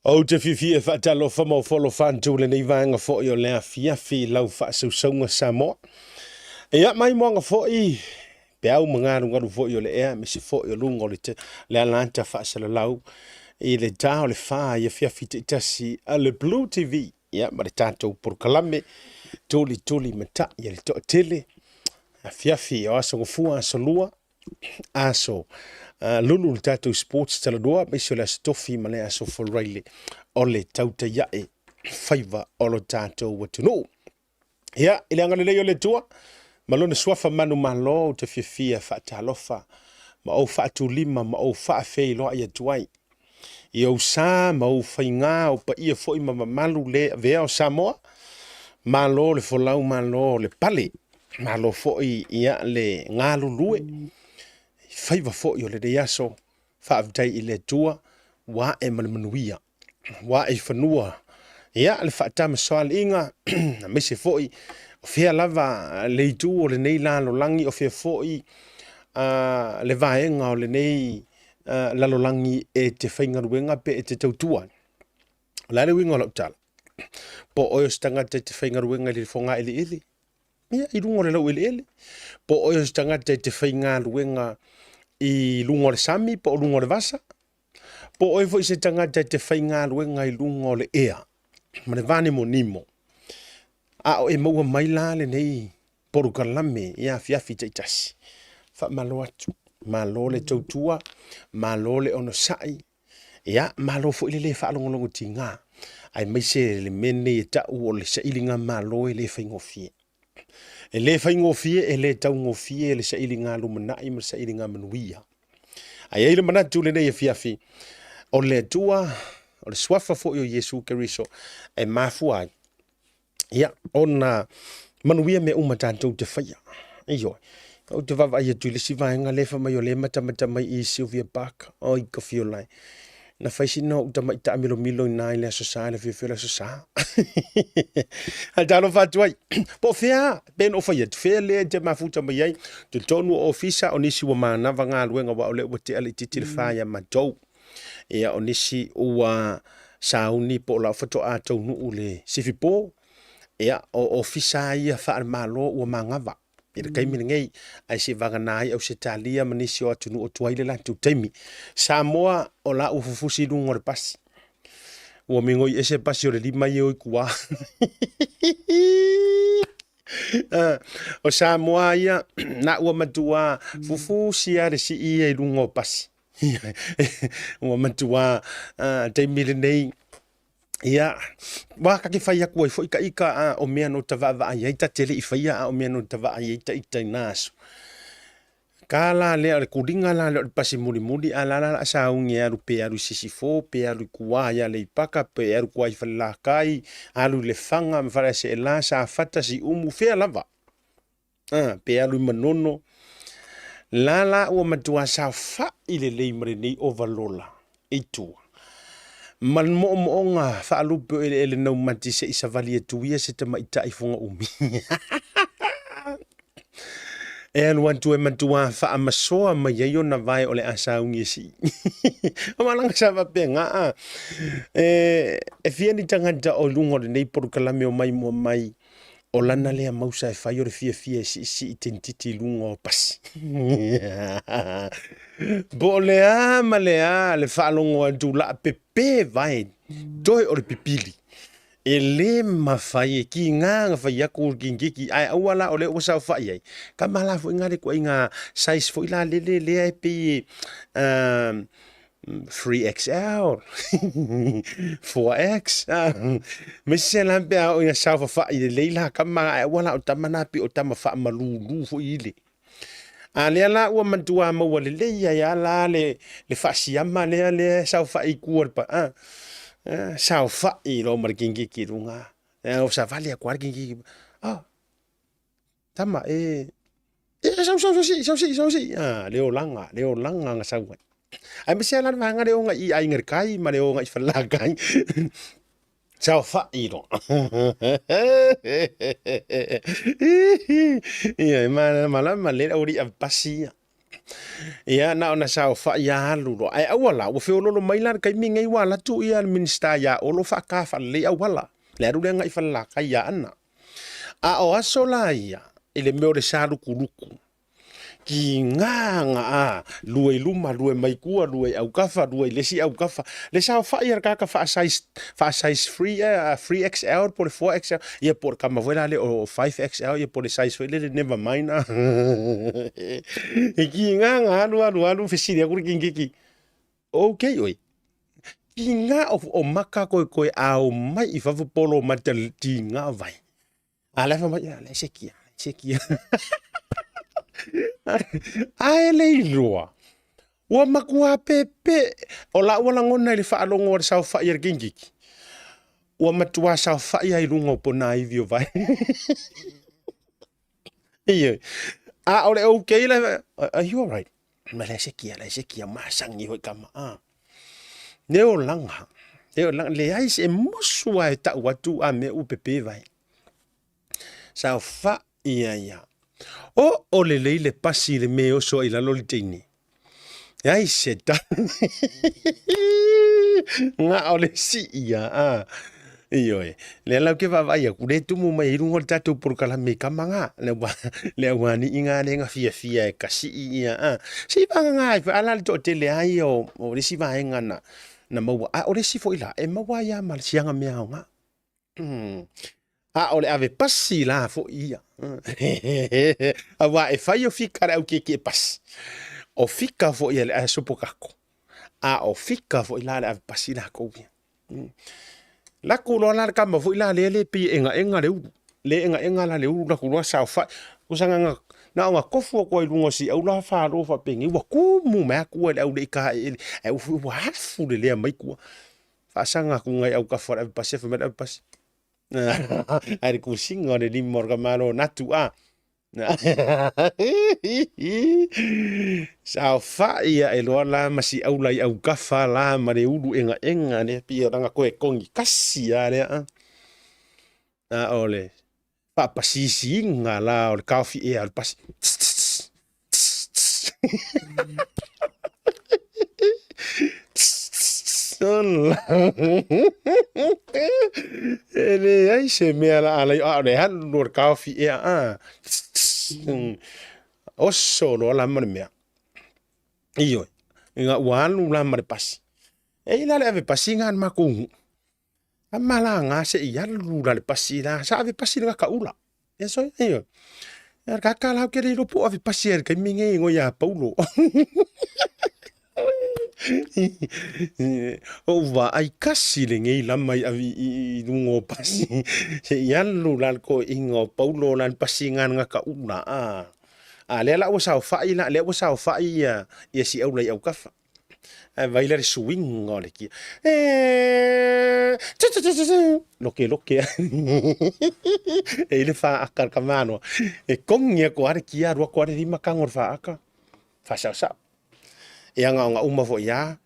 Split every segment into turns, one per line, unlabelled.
Ou te fiafia e faatalofa ma ofo alofa atu lenei vaega foi o le afiafi i lau faasausauga Samoa. Ia mai moaga foi peau ma galugalu foi o le ea aemaise foi o luga o le, te, le alata faasalalau i le ta o le fa i afiafi taitasi a le Blue TV. Ia ma le tatou polokalame tulituli matai e le toatele afiafi o aso gafua aso lua aso lulu le tatou sports talanoa aemaise o le aso tofi ma le aso Faraile o le tautaiae faiva o lo tatou atunuu. Ia, i le agalelei o le Atua ma lona suafa manumalo ou te fiafia faatalofa ma ou faatulima ma ou faafeiloai atu ai i ou sa ma ou faigā, o paia foi ma mamalu le avea o Samoa. Malo le folau, malo le pale, malo foi ia le galulue i faiva foi o lenei aso. Faafetai i le Atua ua ae ma le manuia, ua ae i fanua ia le faatamasoaliiga aemaise foi o fea lava le itu o lenei lalolagi, o fea foi le vaega o lenei lalolagi e te faigaluega pe e te tautua. O le a le uiga o lau tala? Po o oe o se tagata e te faigaluega i le fogaeleele, ia i luga o le laueleele, po o oe o se tagata e te faigaluega i luga o le sami po o luga o le vasa, po o oe foi se tagata e te faigaluega i luga o le ea ma le vanimonimo, a o e maua mai la lenei polokalame i afiafi taitasi. Faamalo atu, malo le tautua, malo le onosai, ia malo foi le le faalogologo tiga, aemaise le mea lenei e tau o le sailiga malo e le faigofie. E le faigofie, e le taugofie le sailiga lumanai ma le sailiga manuia. Ae i ai le manatu lenei afiafi, o le Atua, o le suafa foi o Iesu Keriso e mafua ai ia ona manuia mea uma tatou te faia. Ioe. Ou te vaavaai atu i le isi vaega lea fai mai o lea e matamata mai i Sylvia Park. Oi ka fiolai. Na fai sina ou tamaʻi taamilomilo i ina i le Aso Sa i le afiafi o le Aso Sa. Ae talofa atu ai. Po o fea pe na ou fai atu, fea lea e te mafuta mai ai, totonu o ofisa o nisi ua manava galuega aua o lea ua tea laitiiti le fa ia matou. Ia o nisi ua sauni po o la faatoa taunuu le sifipo. Ia o ofisa ia faale-Malo ua manava i le taimi lenei, ae se i vagana ai Ausetalia ma nisi o atunuu o tuai le latou taimi. Samoa o la ua fufusi i luga o le pasi. Ua migoi ese pasi o le lima ia o i tua. O Samoa ia, na ua matua fufusi lava le sii ia i luga o pasi. Ua matua taimi lenei, ia, ua ta te fai atu ai foi ta ita a o mea no ta vaavaai ai ta te le i faia a o mea no ta vaai ai ta ita i na aso. Ka la lea o le kuliga la lea o le pasi mulimuli a la la la sauni e alu pe alu i Sisifo pe alu i tua i Aleipaka pe alu tua i Falelatai, alu i Lefaga ma Faleaseela, Safata, Siumu, fea lava. Pe alu i Manono. La la ua matua saofai lelei ma lenei ovalola i tua. Ma le moomooga faalupe o eleele naumati se i savali atu ia se tamaitai foga umi. E alu atu e matua faamasoa mai ai ona vae o le a sauni e sii. O malaga sa faapena a. E fia ni tagata o luga o lenei polokalame o mai mua mai o lana lea mausa e fai o le fiafia e siisii tenititi i luga o pasi. Po o le a ma le a le faalogo atu laa pepe vae toe o le pipili. E le mafai e kiga na fai atu le kikiki ae aua la o lea ua saofai ai. Kama la foi nga le ituaiga size foi la lele lea e pei e 3XL, 4X, ma isi se la pe a oo ina saofafai lelei la tama ae aua la o tama na pei o tama faamalulu foi ile. A lea la ua matua maua lelei ai lava la le, le faasiama lea lea e saofai i tua o le pa, a, saofai loa ma le kikiki i luga. Ua savali atu lava le kikiki, oh, Tama, e, e, sau, sau, sau sii, sau sii, sau sii. Ah, le olaga, le olaga na sau ai. Aemaise lava la le vaega le oga i aiga i le kai ma le oga i Falelatai. Saofai loa. Ia, e malamalama lelei le aualii avepasi ia. Ia na ona saofai lava alu loa. Ae aua la, ua feololo mai la le taimi lenei ua alu atu ia le Minisita ia Olo faata faalelei auala. Le alu lea agai i Falelatai i Aana. A o aso la ia i le mea o le salukuluku, tiga na a lua i luma, lua mai tua, lua i autafa, lua i le isi autafa. Le saofai a le tagata faa-size, faa-size 3, 3XL po o le 4XL, ia po o le tama foi la lea o 5XL, ia po o le size foi lele never mind. E tiga na alu alu alu fesili atu le tamaititi, okay oe? Tiga o maka koekoe a omai i fafo polo mata tiga vai. A la e fai mai, ia, la e se kia, se kia. Ae le iloa, ua matua pepe. O lau ua lagona i le faalogo a le saofai a le tamaititi, ua matua saofai lava i luga o ponaivi o vae. Ioe. A o le okay la, are you alright? Ma la e se kia, la e se kia, masani hoi kama. Ah. Le olaga, le olaga, leai se musu lava e tau atu a mea ua pepe vai. Saofai ia ia. Oo lelei le pasi i le mea e oso ai i lalo le teine. Leai se tala. Na o le sii a. A. Ioe. Lea la ou te vaavaai atu, lea e tumu mai ai i luga o le tatou polokalame i kama na, le aualii na lea na fiafia e kasii ia, a. Se i vagana ai foi, a la le toatele lava ia o le isi vaega na maua, a o le isi foi la, e maua ai lava ma le siaga mea aoga. A o le ave pasi la foi ia. Aua e fai o fika a le au tietie pasi, o fika foi a le sopotato, a o fika foi la a le ave pasi latou ia. Laku loa la le tama foi la lea le pei e egaega le ulu, le egaega la le ulu laku loa saofai, tusa na na ona tofu atu lava i luga o si aula falo faapenei ua tumu mai lava tua i le aulei taeele, ae ua afu lelea mai tua. Faasaga atu nai autafa o le avepasi, fai mai le avepasi, ae le tusiga o le lima o le tamaloa na atu a. Saofai ae loa la ma si aula i autafa la ma le ulu egaega lea pei o lana toe togi tasi lava lea. A o le faapasisiga la o le taofi ea o le pasi. E leai se mea la alai a o le alu o le taofi ea a. Oso loa la ma le mea. Ioe, ina ua alu la ma le pasi. E i ai la le ave pasi na a le matou nuu. A malaga se i alu la le pasi la, sa ave pasi le gataula. Ia soia, ioe. Ia le tagata la ou te le iloa po o ave pasi ai i le taimi lenei e igoa ia Paulo. Ou vaai kasi lenei lama i ave i luga o pasi. Se i alu la le toeaina o Paulo la le pasi na le gataula. A lea la ua saofai la, lea ua saofai ia ia si aula i autafa. Ae vai la le suiga o le kia. Loke loke e i le faaka le tamaloa. E kogi atu lava le kia alu atu lava le lima tago i le faaka. Faasaosao. Ia na ona uma foi lava,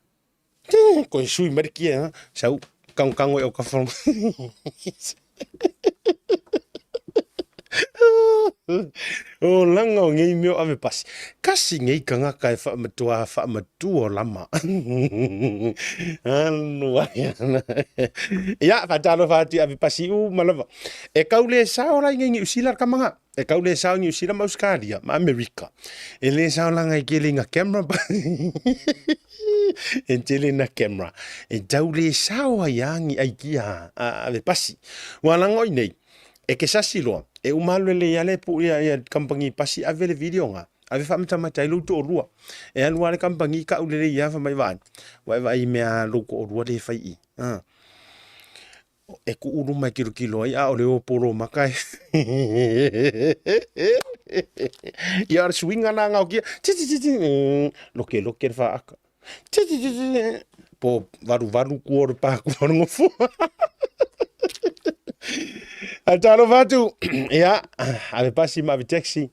toe sui mai le kia, sau tagotago i autafa. Olaga o nei mea o ave pasi, kasi nei tagata e faamatua faamatua lama. Alu ai ana. Ia, faatalofa atu i ave pasi uma lava. E tau le sao la i nei Niu Sila le tama na. E tau le sao i Niu Sila ma Ausetalia ma Amerika. E le sao laga e tele ina camera e tele ina camera. E tau le sao ai lava ni aikia a ave pasi. Ua laga o i nei, e ke sasi loa, e uma alu lelei lava le ia, ia kamupani pasi ave le video na, ave faamatamata ai lou toalua. E alu lava le kamupani kau lelei lava fai mai vaai, ua e vaai i mea a lou toalua lea e fai i i. E tuu luma e tilotilo ai, a o le o polo maka e. Ia o le suiga la na o kia, ti ti ti ti, loke loke le faaka. Ti ti ti ti, po valuvalu kua o le pākua o le nofoa. Ae talofa atu, ia, ave pasi ma ave taxi,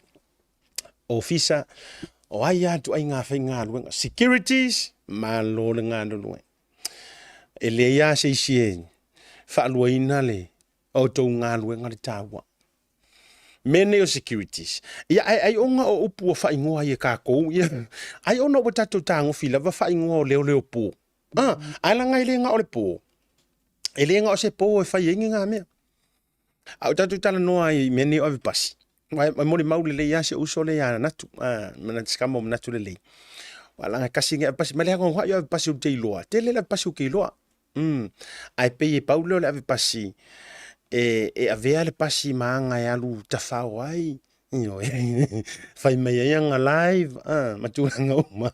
ofisa, o ai lava ituaiga faigaluega, securities, malo le galulue. E leai lava se isi e faaluaina le outou galuega le taua. Mea nei o securities, ia ae ai ona o upu ua faaigoa ai e tatou ia, ai ona ua tatou tagofi lava faaigoa o leoleo po. Ah, ae laga e le na o le po, e le na o se po e fai ai ni na mea. A o tatou talanoa ai i mea nei o ave pasi, e molimau lelei lava si ou uso lea ia Natu, si tama o manatu lelei. Aua leaga e tasi lenei ave pasi, ma le anoanoai o ave pasi ou te iloa, tele le ave pasi ou te iloa. Ae pei e pau lea o le ave pasi e avea le pasi ma aga e alu tafao ai, ioe, fai mai ai ana live ma tulaga uma.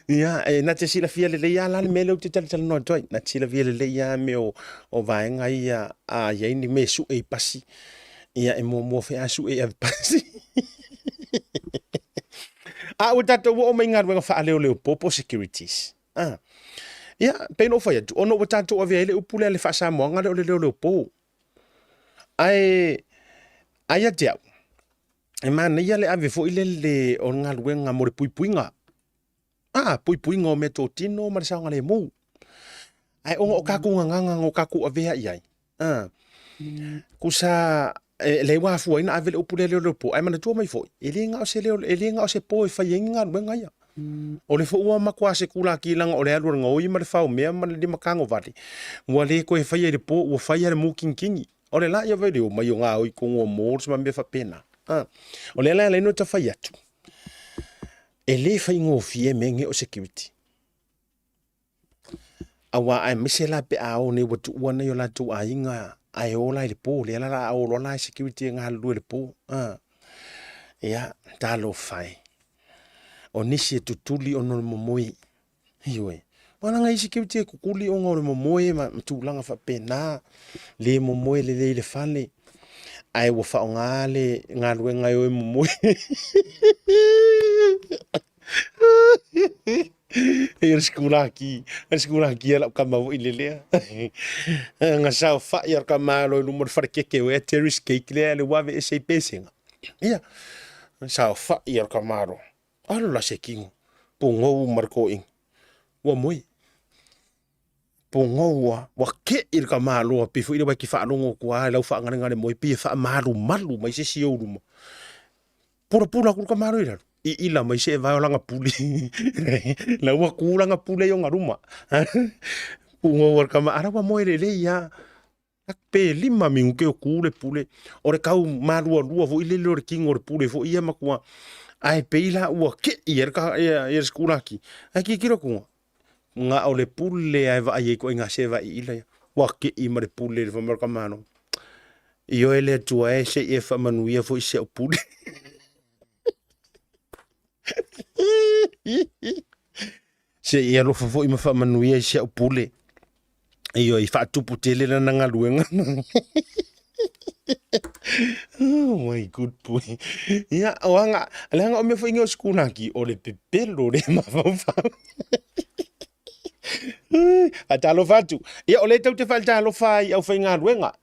Ia, e na te silafia lelei lava la le mea lea ou te talatalanoa atu ai, na te silafia lelei lava mea o vaega ia a i ai ni mea e sue i pasi, ia e muamua foi lava sue i ave pasi. A ua tatou oo mai i galuega faaleoleo po po o securities, ia, pei ona ou fai atu, ona ua tatou avea ai le upu lea le faa-Samoaga lea o le leoleo po. Ae a ia te au, e manaia le ave foi lele o le galuega mo le puipuiga, puipuiga o meatotino ma le saogalemu. Ae ona o tatou gagana na o tatou avea i ai, tusa lea ua afua ai ona ave le upu lea leoleo po, ae manatua mai foi, e le na o se leo, e le na o se po e fai ai ni galuega ia. O le foi ua matua sekulati leaga o le alu a le gaoi ma le fao mea ma le limatagovale, ua le toe faia i le po, ua fai lava i le mutinitini. O le la ia vai le omai o gaoi i totonu o malls ma mea faapena. O lea la e ala ai ona ta fai atu, e le faigofie mea nei o security. Aua aemaise la pe a o nei ua tuua nai o latou aiga ae o la i le po, lea la o le a o loa la e security e galulue i le po. Ia, talofa e. O nisi e tutuli ona o le momoe. Ioe. Aua leaga e i ai security e tutuli ona o le momoe ma tulaga faapena, le momoe lelei i le fale, ae ua faaaoga le galuega e o e momoe. E o le sikulaki, o le sikulaki a lau tama foi le lea. Na saofai lava le tama loa i luma o le fale keke ea terrace cake lea le ua aveese ai pesega. Ia, saofai lava le tama loa. Alu la se tino, pogou ma le toeaina, ua moe. Pogou lava, ua kei le tamaloa pei foi lea ua e te faalogo atu lava i lau faagalegale moe pei e faamalumalu mai se isi i ou luma. Pulapula atu le tamaloa i lalo, iila mai se evae o lana pule. La ua tu lana pule i ona luma. Pugou lava le tama, a la ua moe lelei lava. Pe 5 minute o tu le pule, o le tau malualua foi lele o le tino o le pule foi ia matua, ae pei la ua kei ai le sikulaki. Ae tilotilo atu, na o le pule lava e vaai ai ituaiga seva iila ia. Ua kei ma le pule i le fai mai o le tamaloa. Ioe le Atua e, se i e faamanuia foi si au pule. Se i alofa foi ma faamanuia i si au pule. Ioe, i faatupu tele lana galuega. Oh my good boy. Ia, o aga, leaga o mea foi nei o sikulaki, o le pepelo le mafaufau. Faatalofa atu. Ia, o lea tou te faatalofa ai i aufaigaluega.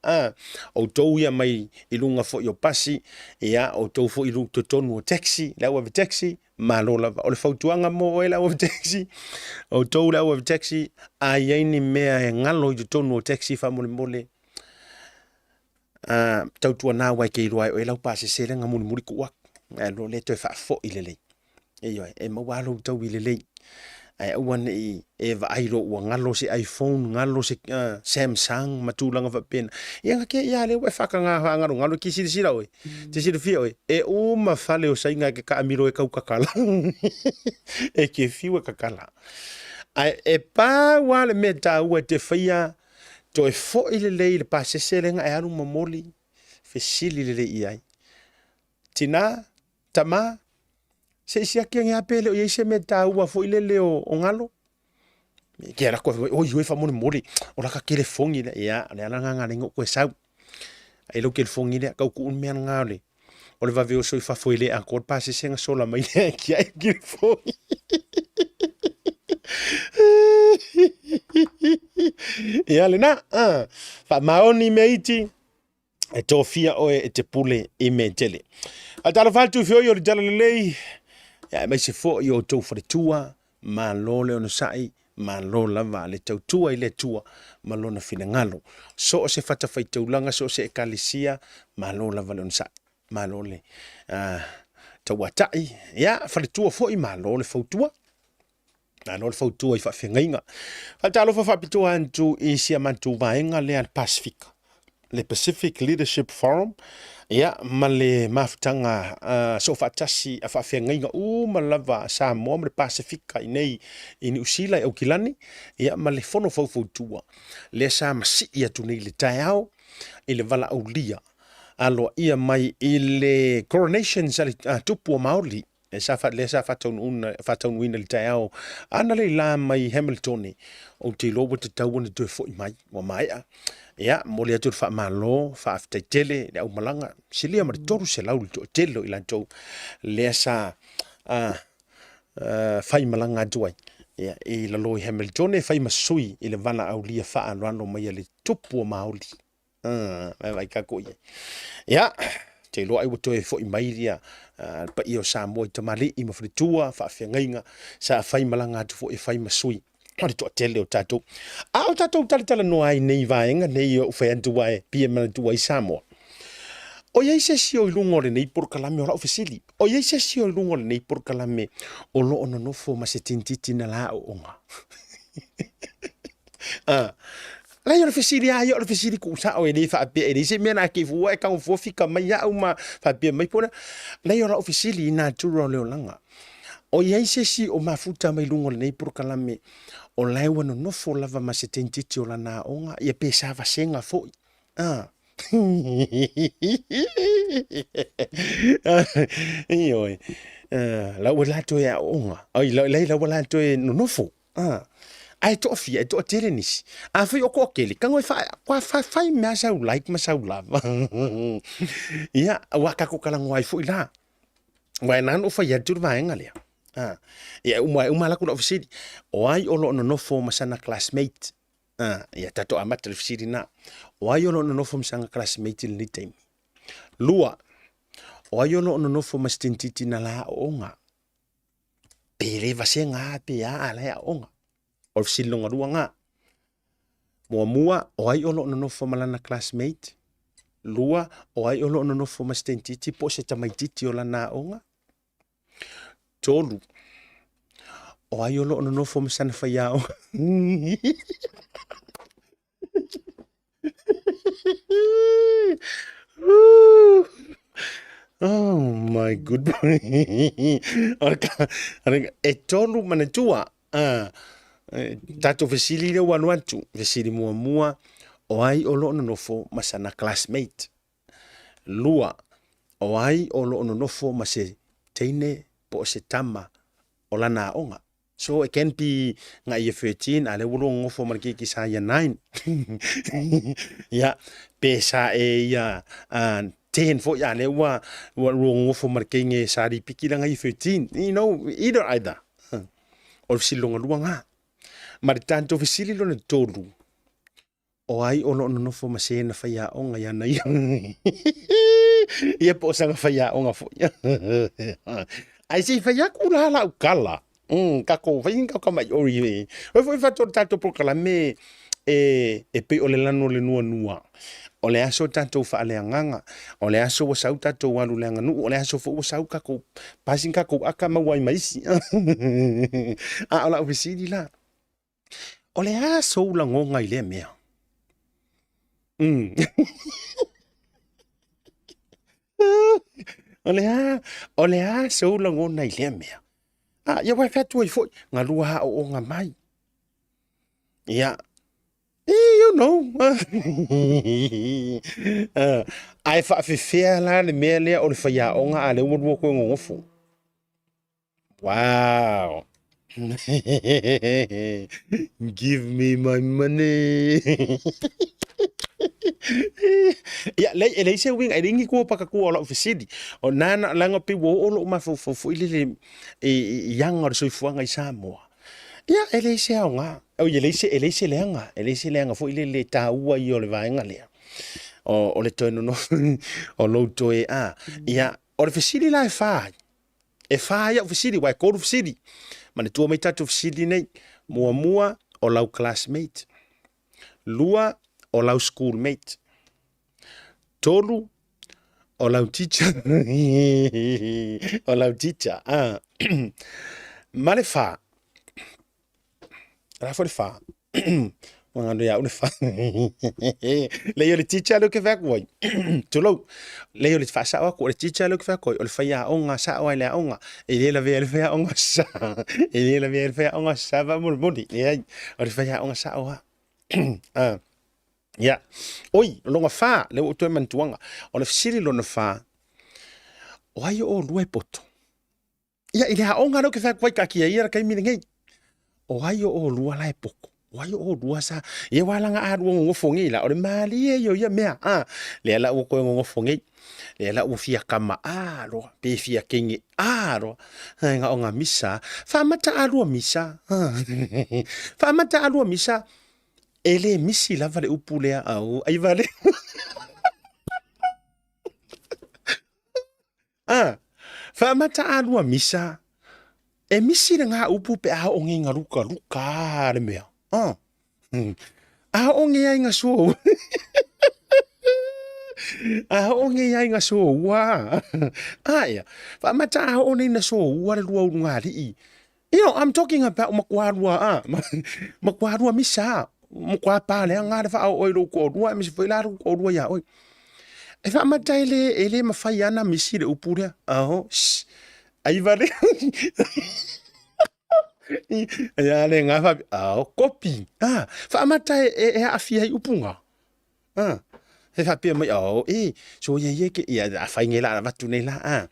Outou ia mai i luga foi o pasi, ia, outou foi i totonu o taxi, le au ave taxi, malo lava. O le fautuaga mo oe le au ave taxi, outou le au ave taxi, a i ai ni mea e galo i totonu o taxi faamolemole, tautuana aua e te iloa e oe lau pasese lea na mulimuli tuu atu, ae alu loa lea toe faafoi lelei. Ioe, e maua lava lou taui lelei, ae aua ne i e vaai loa ua galo se iPhone, galo se Samsung ma tulaga faapena. Ia na te i a lea ua e faataga faagalogalo, e te silasila oe, te silafia oe, e uma fale o Saina e te taamilo e tau tatala. E te fiu e tatala. Ae e pau lava le mea taua e te faia, toe foi lelei i le pasese lea na e alu momoli, fesili lelei i ai. Tina, tama, se i siaki ane lava pe le o i ai se mea taua foi lele o galo. Ke ala koe, oi, oi, faamolemole, o laka telefoni lea. Ia, o le ala lena na ala ai ona ou toe sau. Ai lou telefoni lea, tau tuu le mea lena o le, o le vave oso i fafo e le atoa le pasese na sola mai lea e tiai le telefoni. Ia lena, faamaoni mea iti, e tofia oe e te pule i mea tele. Faatalofa atu i feoi o le Talalelei, ia aemaise foi o outou faletua, malo le onosai, malo lava le tautua i le Atua ma lona finagalo. So o se fatafaitaulaga, so o se ekalesia, malo lava le onosai. Malo le tauatai. Ia, faletua foi, malo le fautua. Malo le fautua i faafeagaiga. Faatalofa faapitoa atu i si a matou vaega lea le Pasifika, le Pacific Leadership Forum, ia, ma le mafutaga soofaatasi a faafeagaiga uma lava a Samoa ma le Pasifika i nei i Niu Sila i Aukilani, ia, ma le fono faufautua lea sa masii atu nei i le taeao i le valaaulia aloaia mai i le coronations a le tupu o Maori lea sa faataunuuina i le taeao analeila mai Hamiltone. Ou te iloa ua tatau ona toe foi mai, ua maea. Ia, momoli atu le faamalo, faafetai tele le aumalaga, silia ma le 300 le toatele o i latou lea sa faimalaga atu ai ia, i lalo i Hamiltone, fai ma sui i le valaaulia faaaloalo mai a le tupu o Maori. Vaai tatou i ai. Ia, te iloa ai ua toe foi mai ia le paia o Samoa i tamalii ma faletua, faafeagaiga, sa fai malaga atu foi e fai ma sui o le toatele o tatou. A o tatou talatalanoa ai nei vaega nei o fai atu ai pia manatua ai Samoa. O i ai se isi o i luga o lenei polokalame o lau fesili. O i ai se isi o i luga o lenei polokalame o lo o nonofo ma se tintiti na la aoaoga. Leai o le fesili lava ia o le fesili tuusao e le faapea e leai se mea na te fua e tago fua fika mai au ma faapea mai po o le a. Leai o lau fesili i natura o le olaga. O i ai se isi o mafuta mai luga o lenei polokalame o la e ua nonofo lava ma se teinititi o lana aoga ia pe sa vasega foi. Ioe, la ua latou e aooga, oi la ua latou e nonofo. Ae toafia, e toatele nisi. Afai o toatele, tago e fai mea sau like ma sau love. Ia, aua tatou talanoa ai foi la. Aua e na ona ou fai atu le vaega lea. Ia, e uma lava lau fesili. O ai o lo o nonofo ma sana classmate? Ia, tatou amata le fesili lena. O ai o lo o nonofo ma sana classmate i lenei taimi? Lua, o ai o lo o nonofo ma se teinititi na la aooga? Pe le vasega a pe a a la e aoga. O le fesili lona lua na. Muamua, o ai o lo o nonofo ma lana classmate? Lua, o ai o lo o nonofo ma se teinititi po o se tamaititi o lana aoga? Tolu, o ai o lo o nonofo ma sana faiaoga? Oh my good. E tolu manatua. Tatou fesili lea ua alu atu. Fesili muamua, o ai o lo o nonofo ma sana classmate? Lua, o ai o lo o nonofo ma se teine po o se tama o lana aoga? So it can be nga year 13 a lea ua lua nonofo ma le keiki sa year 9. Ia, pe sa e ia 10 foi a lea ua lua nonofo ma le keine sa lipiki lana year 13. You know, either either. O le fesili lona lua nga. Ma le tatou fesili lona tolu, O ai o lo o nonofo ma se na faiaoga iā na ia? Ia po o sana faiaoga foi. Ae se i fai atu la lau tala. Tatou fai ni tatou tamaʻiʻo i oi foi faatoa le tatou polokalame e pei o le lanu o le nuanua. O le aso tatou faaleagaga, o le aso ua sau tatou alu i le aganuu, o le aso foi ua sau tatou pasi ni tatou aka maua ai ma isi. A o lau fesili la, O le a sou lagona i lea mea? O le a, o le a sou lagona i lea mea? A, ia ua fai atu ai foi, galua aoaoga mai. Ia, you know. Ae faafefea la le mea lea o le faiaoga a lea ua lua toe nonofo? Wow. Give me my money. Ia, leai, e leai se uiga, e leai ni tua pakatua o lau fesili. O na, na, leaga pei ua oo lou mafaufau foi lele i aga o le soifuaga i Samoa. Ia, e leai se aoga. Oi, e leai se, e leai se leaga, e leai se leaga foi lele e taua ia o le vaega lea. O le toe nonofo, o lou toe, a. Ia, o le fesili la e fa ai, E whā ai au fesili, aua e tolu fesili. Manatua mai tatou fesili nei. Muamua, o lau classmate. Lua, o lau schoolmate. Tolu, O lau teacher. O lau teacher. Ah. Ma le fa. La foi le fa. Ua galo ia au le fa. Lei o le teacher leo ke fai atu ai. Tulou. Lei o le faasao atu o le teacher leo ke fai atu ai. O le faiaoga sao ai le aoga. E le lavea i le faiaoga sa. E le lavea i le faiaoga sa faamolemole. Leai. O le faiaoga sao lava. Ah. Ia. Oi, lona fa, lea ua ou toe manatuaga. O le fesili lona fa, o ai o oulua e poto? Ia, i le aoga lea ou te fai atu ai taatia ia le taimi lenei. O ai o oulua la e poto? O ai o oulua sa... Ia aua la a lua nonofo nei la, o le malie ia o ia mea. A, lea la ua toe nonofo nei. Lea la ua fia kama a loa, pe fia kenge a loa. Ai na o ngā misa. Faamata a lua misa. Faamata a lua misa. E le misi lava le upu lea au ai vale. Ah, faamata a lua misa. E misi le ngā upu pe a o nge nga luka luka le mea. Ah. A o nge ai nga so. A o nge ai nga so ua. Ah ia. Faamata a o nei na so ua le lua ulu ngā lii. You know, I'm talking about makualua a, makualua misa, makua pa leaga le faaoo i lou toalua aemaise foi la lou toalua iā oe. E faamata e le, e le mafai lava ona misi le upu lea. Aho, shh, ai vale. Ia le ngā whapi, ao, kopi. Ah, faamata e, e, e aafia ai upu ngā. Ah, he faapea mai, oh, e, so ia ia ke, ia, a whai nge la, avatu nei la, ah.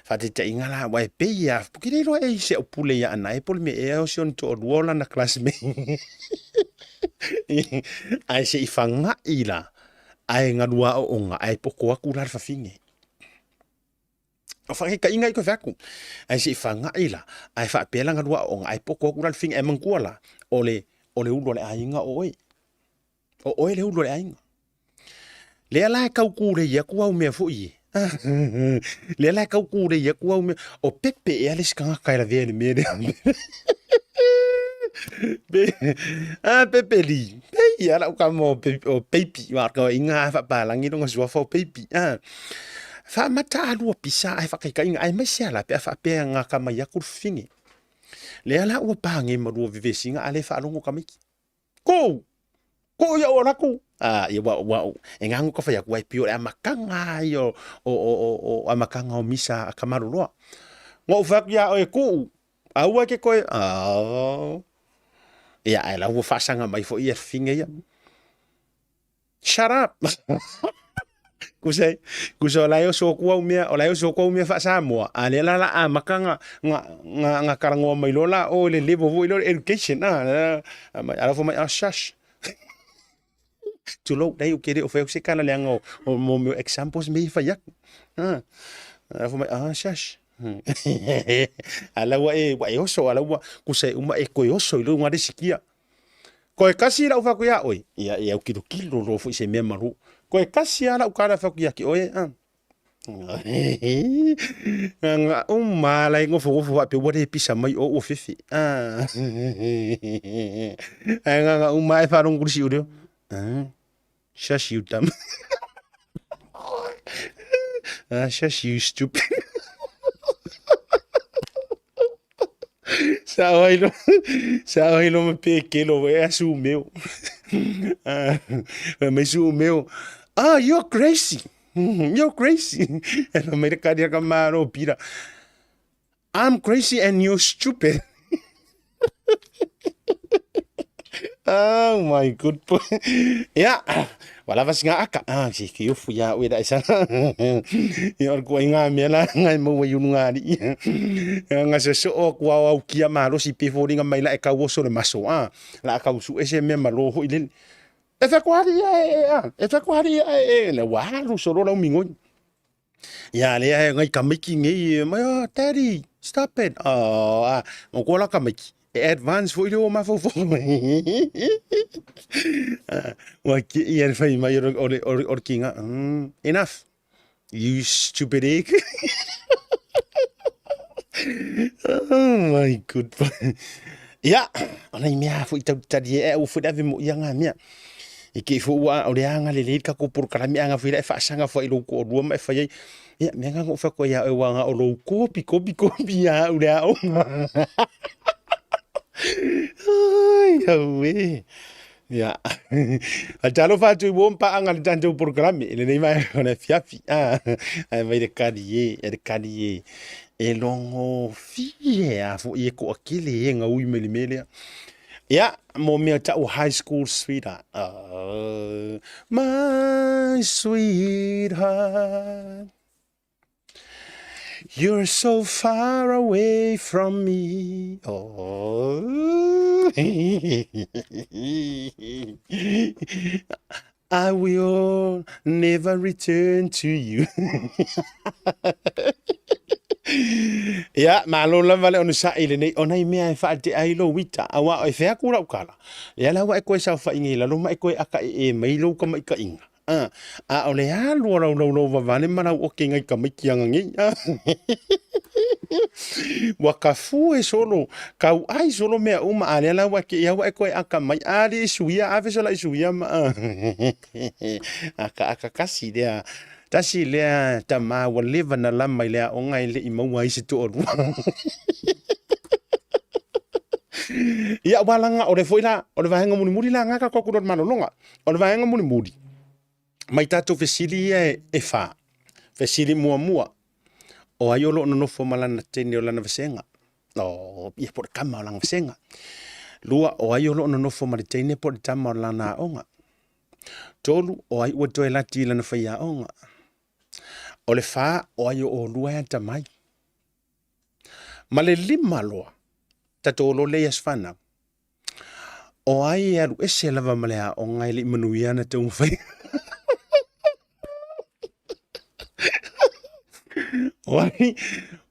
Faataitaiga la, aua e pei a, ke le iloa e i se au pule ia anae po o le mea ea o si ona toalua o lana classmate. Ae se i faga'i la, ae galua aoaoga, ae poto atu la le fafine. O faataitaiga i toe fai atu, ae se i faga'i la, ae faapea la galua aoaoga, ae poto atu la le fafine, ae manatua la, o le, o le ulu o le aiga o oe. O oe le ulu o le aiga. Lea la e tau kūlei atu au mea foi e. Lea la e tau kūlei atu au mea. O Pepe ea le isi tagata e lavea i le mea lea. Pe, a Pepe li. Pei a lau kama o, Pe, o Peipi. Wa ka inga a whapālangi lona suafa o Peipi. A. Whaamata a lua pisa ai whakaikainga ai mai se ala pe a whaapea ngā kama i aku fine. Lea la ua pānge ma lua vevesiga a le whaalongo tamaiti. Ko! Ko ia o raku! Ah, ia ua, ua, e ngangu ka whai aku ai pio le amakanga ai o, o, o, o, o amakanga o misa a Kamaroroa. Ngou whai aku ia oe kuu, a ua ke koe, ah. Ia, ai la ua whaasanga mai fo ia whinga ia. Shut up! Kusa, kusa o la e oso aku au mea, o la e oso aku au mea faa-Samoa, a lea la la amaka nga, nga, nga, nga karangoa mai loa la o le level foi lea o le education, a, a, mai, a la fai mai, ah, shush. Tulou, leai ou te le o fai atu se tala leaga o, o mo mea o examples mea ia e fai atu. A, a la fai mai, ah, shush. A la ua e, ua e oso, a la ua, kusa e uma e toe oso i luga o le isi kia. Koe kasi lau whaku ia oe. Ia, ia au kilo kilo loa foi se mea maru. Koe kasi a lau kala whaku ia ki oe. Ah. Nga uma la ngofo ngofo wa pe ua pisa mai o ua fefe. Ah. Ai nga nga uma e wharong kurisi ureo. Ah. Shush you dumb. Ah, shush you stupid. Sa ai lo, sa ai lo ma pe ke lo e asu meu. Ah, mai su meu. Ah, you're crazy. You're crazy. E no mai ka dia ka maro pira. I'm crazy and you're stupid. Oh my good boy. Ia, ua lava sina aka. Ah, si ki ufu ia ue da isa. Ia o ku inga mea la ngai mau ai unu ngari. Nga se so o ku au au kia malosi pe folinga mai la e kau oso le maso. Ah, la kau su ese mea malo hoi le. E fa ku hari ia e a. E fa ku hari ia e le wa lu solo la mingoi. Ia lea e ngai tamaiti nei e mai, oh, daddy, stop it. Oh, ah, mo koa la tamaiti. E advance foi le o mafaufau mai. Ah, ua ke ia le whai mai o le, o le, o le, o le kinga. Enough. You stupid egg. Oh my good boy. Ia, o nei mea foi tau tali e au foi ave mo ia ngā mea. I te i foi ua o le agalelei le tatou polokalame a gafai la e faasaga foi i lou toalua ma e fai ai. Ia, mea na na ou fai atu ai ia oe aua na o lou kopi, kopi, kopi lava au i le aoga. Ai, auē. Ia, faatalofa atu i uo ma paaga i le tatou polokalame i lenei vaega o le afiafi. Ae vai le kali e, le kali e. E logofie lava foi e toatele e na ui mai i le mea lea. Ia, mo mea tau high school sweetheart. Oh, my sweetheart. You're so far away from me. Oh. I will never return to you. Ia, malo lava le onosai lenei, o nai mea e faatea ai lou ita, auā e fea atu lau tala, lea la ua e toe saofai nei i lalo ma e toe ataee mai lou tamaitaiga. A, a o le alu o lau laulou vavale ma lau oke ngai tamaiti aga nei. A, ua kafue solo, kau ai solo mea uma, a lea la ua te ia ua e toe aka mai, a li suia, a fesolai suia ma, a, aka aka kasi lea. Tasi lea tama ua leva na lama i le aoga e le i maua ai se toalua. Ia, ua laga, o le foi la, o le vaega mulimuli la nga tatou atu loa i le malologa. O le vaega mulimuli, mai tatou fesili ia e fa. Fesili muamua, o ai o lo o nonofo ma lana teine o lana vasega? O, ia po o le tama o lana vasega. Lua, o ai o lo o nonofo ma le teine po o le tama o lana aoga? Tolu, o ai ua toe lati i lana faiaoga? O le fa, o ai o olua e atamai? Ma le lima loa, tatou o loa lea i aso fanau. O ai e alu ese lava ma le aoga e le i manuia ana taumafaiga? O ai,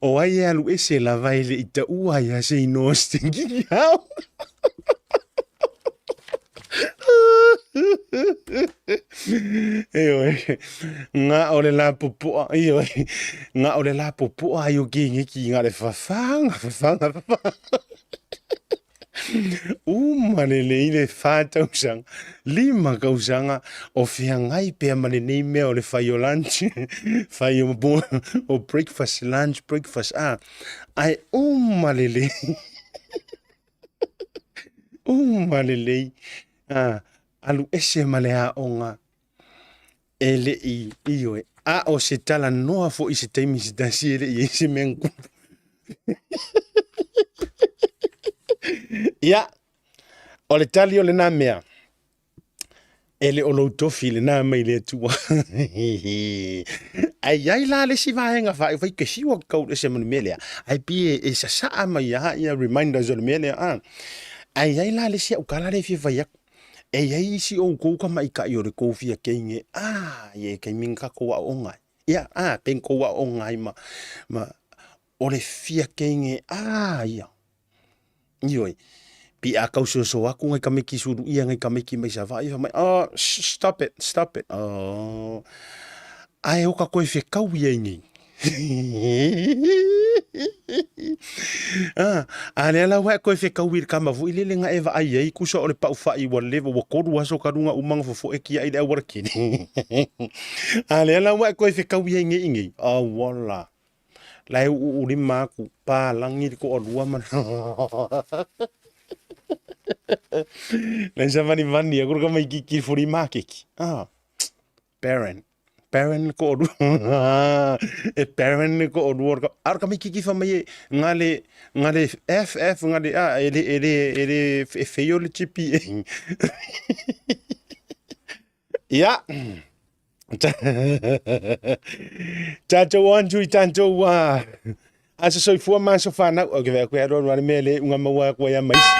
o ai e alu ese lava e le i taua ai a se inoa o se tengili aoga? Ioe, nga o le lapopoa, ioe, nga o le lapopoa ai o kegeki nga le fafaga, fafaga, fafaga. Uma lelei le fa tausaga, lima tausaga o feagai pea ma lenei mea o le fai o lunch, fai o, o breakfast, lunch, breakfast, a, ae uma lelei, uma lelei, a, alu ese ma le aoga e le i, ioe, a o se talanoa foi i se taimi se tasi e le i ai se mea na tupu. Ia, o le tali o lena mea, e le o lou tofi lena mai le Atua. Ae i ai la le isi vaega faaiu fai ke fiu atu tau ese ma le mea lea. Ae pei e sasaa mai lava ia reminders o le mea lea. Ae i ai la le isi au tala lea e fia fai atu. E i ai isi o outou tamaitai o le tou fia teine, a, i e taimi na tatou aooga ai. Ia, a, pe na tou aooga ai ma, ma, o le fia teine, a, ia. Ioe, pi a tausoso atu ngai tamaiti suluia ngai tamaiti mai Savaii, fai mai, oh, stop it, stop it. Oh. Ae oka koe whekau ia i nei. Ah, a lea la ua e koe whekau i le kama foi lele nga e vaai ai kusa o le pau whai ua leva ua kolu aso ka runga umanga fofoe kia i le auala kene. A lea la ua e koe whekau i ai nei i nei. Auala. La e uu lima aku palangi le toalua ma Lai savanivani aku le tamaititi i le flea market. Ah, parent. Parent le toalua. E parent le toalua o le a o le tamaititi fai mai e na le na le F F na le a e le e le e le e fail le GPA. Ia. Tatou atu i tatou aso soifua ma aso fanau. Ok, vea koe alu alu ale mea le unga maua aku ai a maisi.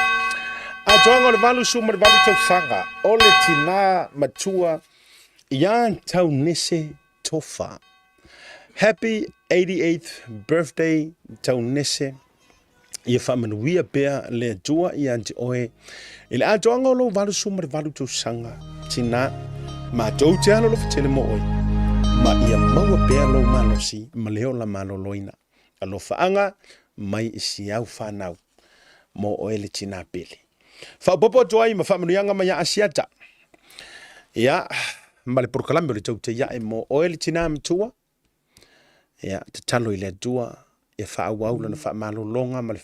Atoaga o le 88 tausaga o le tinā matua ia Taunese Tofa. Happy 88th birthday Taunese. Ia faamanuia pea le Atua ia te oe i le atoaga o lou 88 tausaga, tinā, matou te alolofa tele mo oe, ma ia maua pea lou malosi ma le ola maloloina. Alofaaga mai i si au fanau mo oe le tinā pele. Faaopoopo atu ai ma faamanuiaga mai ia Asiata. Ia, ma le polokalame o le Tautai Ae mo oe le tina matua. Ia, tatalo i le Atua ia faaauau lana faamalologa ma le,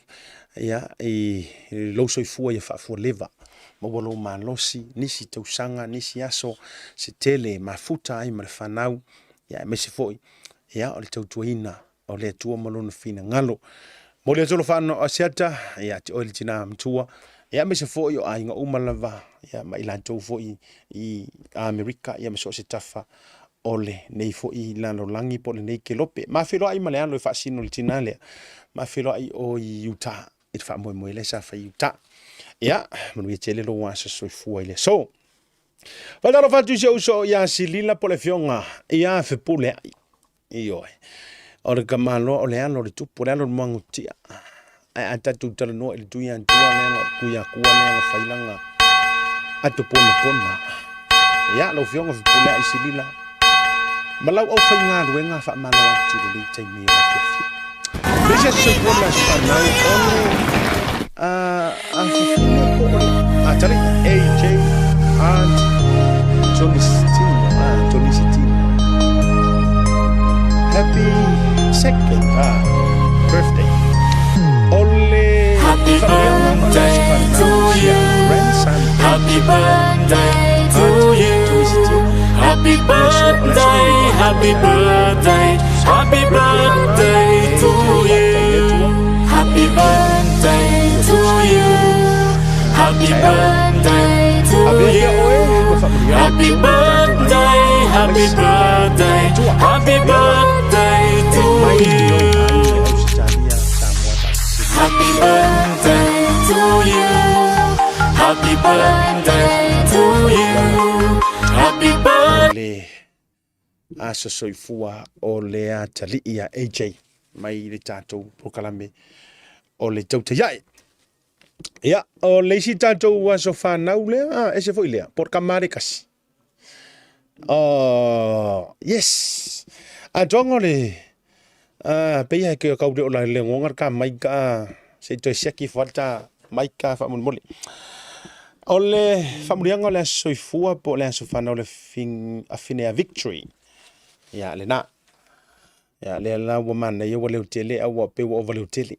ia, i lou soifua ia faafualeva, maua lou malosi, nisi tausaga, nisi aso, se tele e mafuta ai ma le fanau, ia aemaise foi, ia, o le tautuaina o le Atua ma lona finagalo. Momoli atu alofa Asiata ia te oe le tina matua, ia aemaise foi o aiga uma lava, ia ma i latou foi i Amerika, ia ma so o se tafa o lenei foi lalolagi po o lenei kelope. Ma feiloai ma le alo e faasino i le tina lea, ma feiloai o i Utah i le faamoemoe lea sa fai i Utah. Ia, manuia tele lou aso soifua i le aso. Faatalofa atu i si ou uso ia Silila po o le afioga ia Fepuleai. Ioe. O le tamaloa o le alo o le tupu, o le alo o le muagutia. Ae a tatou talanoa i le Tuiatua lea, o le Tuiatua lea na fai lana ato ponapona. Ia, lau Afioga Fepuleai Silila, ma lau aufaigaluega faamalo atu i lenei taimi o le afiafi. Le isi aso soifua le aso fanau o le a fafine po o le atalii AJ Art Tonisitino, Tonisitino. Happy second birthday. O le
Happy birthday to you.
Grandson.
Happy birthday to you. Happy birthday, happy birthday, happy birthday to you. Happy birthday to you. Happy birthday to you. Happy birthday, happy birthday, happy birthday to you. Happy birthday to you. Happy birthday to you. Happy birthday.
Le aso soifua o le atalii a AJ mai le tatou polokalame o le Tautai Ae. Ia, o le isi tatou aso fanau lea, ese foi lea, po o le kamare kasi. Oh, yes. Atoaga o le peia e ke kau le o la le ngonga ka mai ka se toe siaki fo ta mai ka faamolemole. O le faamuliaga o le aso soifua po o le aso fanau le afine a Victory. Ia, lena. Ia, lea la ua manaia ua leotele a ua pe ua ova leotele.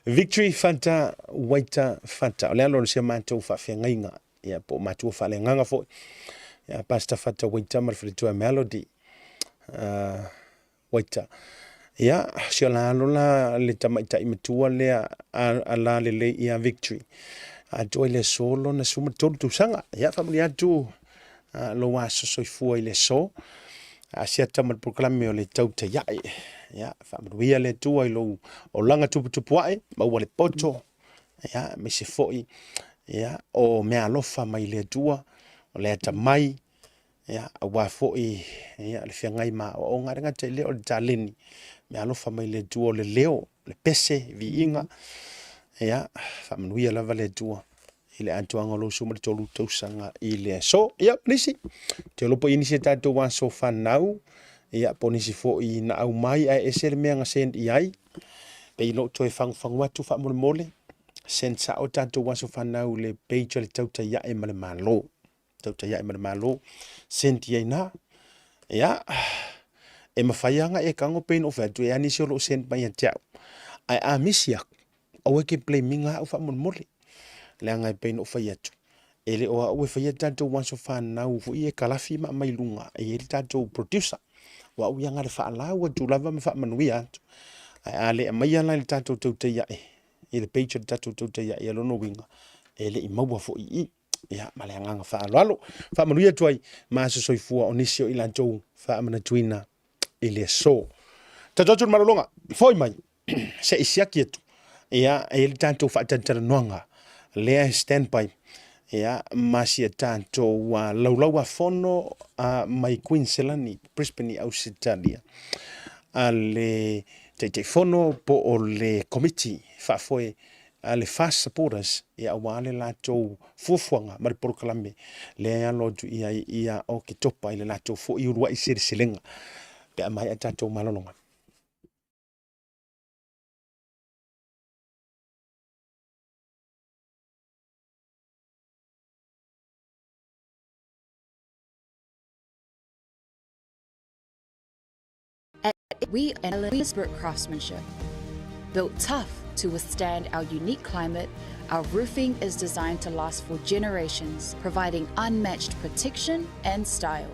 Victory Fata Waita Fata. O le alo o le sia matou faafeagaiga. Ia, po o matua faaleagaga foi. Ia, Pastor Fata Waita ma le faletua Melody. Waita. Ia, si o la alo la le tamaitai matua lea a la lelei ia Victory. Atoa i le aso lona 13 tausaga. Ia, faamanuia atu lou aso soifua i le aso. Asiata ma le polokalame o le Tautai Ae. Ia, faamanuia le Atua i lou olaga tuputupu ae, maua le poto. Ia, aemaise foi, ia, o mea alofa mai le Atua, o le atamai, ia, aua foi, ia, le feagai ma aoaoga, e le gata i lea o le taleni, mea alofa mai le Atua o le leo, le pese, viiga, ia, faamanuia lava le Atua i le atoaga o lou 13 tausaga i le aso. Ia, nisi, te olopo i nisi e tatou aso fanau, ia, po nisi foi na au mai, ae ese le mea na send i ai, pe i lou toe fagufagu atu faamolemole, send sao tatou aso fanau le page o le Tautai Ae ma le Malo. Tautai Ae ma le Malo, send i ai na. Ia, e mafai lava ona e tago pe ina ou fai atu e a nisi o loo send mai ia te au. Ae a misi aku, aua e ke blame ina au faamolemole. Leaga e pei ona ou fai atu, e le o au e faia tatou aso fanau foi e kalafi ma aumai luga, e i ai le tatou producer. O au ia na o le faalau atu lava ma faamanuia atu. Ae a le aumaia la i le tatou Tautai Ae, i le page o le tatou Tautai Ae, ia lona uiga, e le i maua foi i i. Ia, ma le agaga faaaloalo. Faamanuia atu ai ma aso soifua o nisi o i latou faamanatuina i le aso. Tatou atu le malologa, foi mai, se i siaki atu. Ia, e i ai le tatou faatalatalanoaga lea e standby. Ia, ma si a tatou laulau a fono mai Queensland, Brisbane i Ausetalia. A le Taitaifono po o le Komiti faafoe a le FAST Supporters, ia aua le latou fuafuaga ma le polokalame lea e alo atu i ai ia Oketopa i le latou foi uluai seleselega pe a maea tatou malologa.
We are expert craftsmanship. Built tough to withstand our unique climate, our roofing is designed to last for generations, providing unmatched protection and style.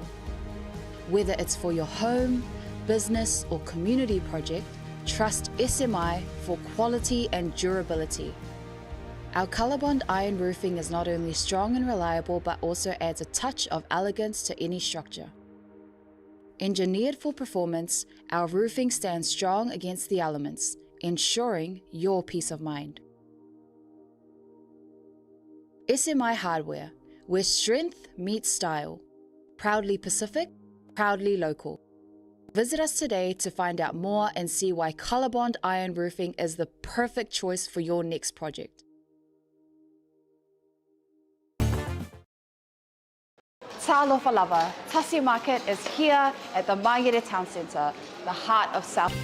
Whether it's for your home, business, or community project, trust SMI for quality and durability. Our Colorbond iron roofing is not only strong and reliable, but also adds a touch of elegance to any structure. Engineered for performance, our roofing stands strong against the elements, ensuring your peace of mind. SMI Hardware, where strength meets style. Proudly Pacific, proudly local. Visit us today to find out more and see why Colorbond Iron Roofing is the perfect choice for your next project. Talofa lava, Tasi Market is here at the Mangere Town Centre, the heart of South.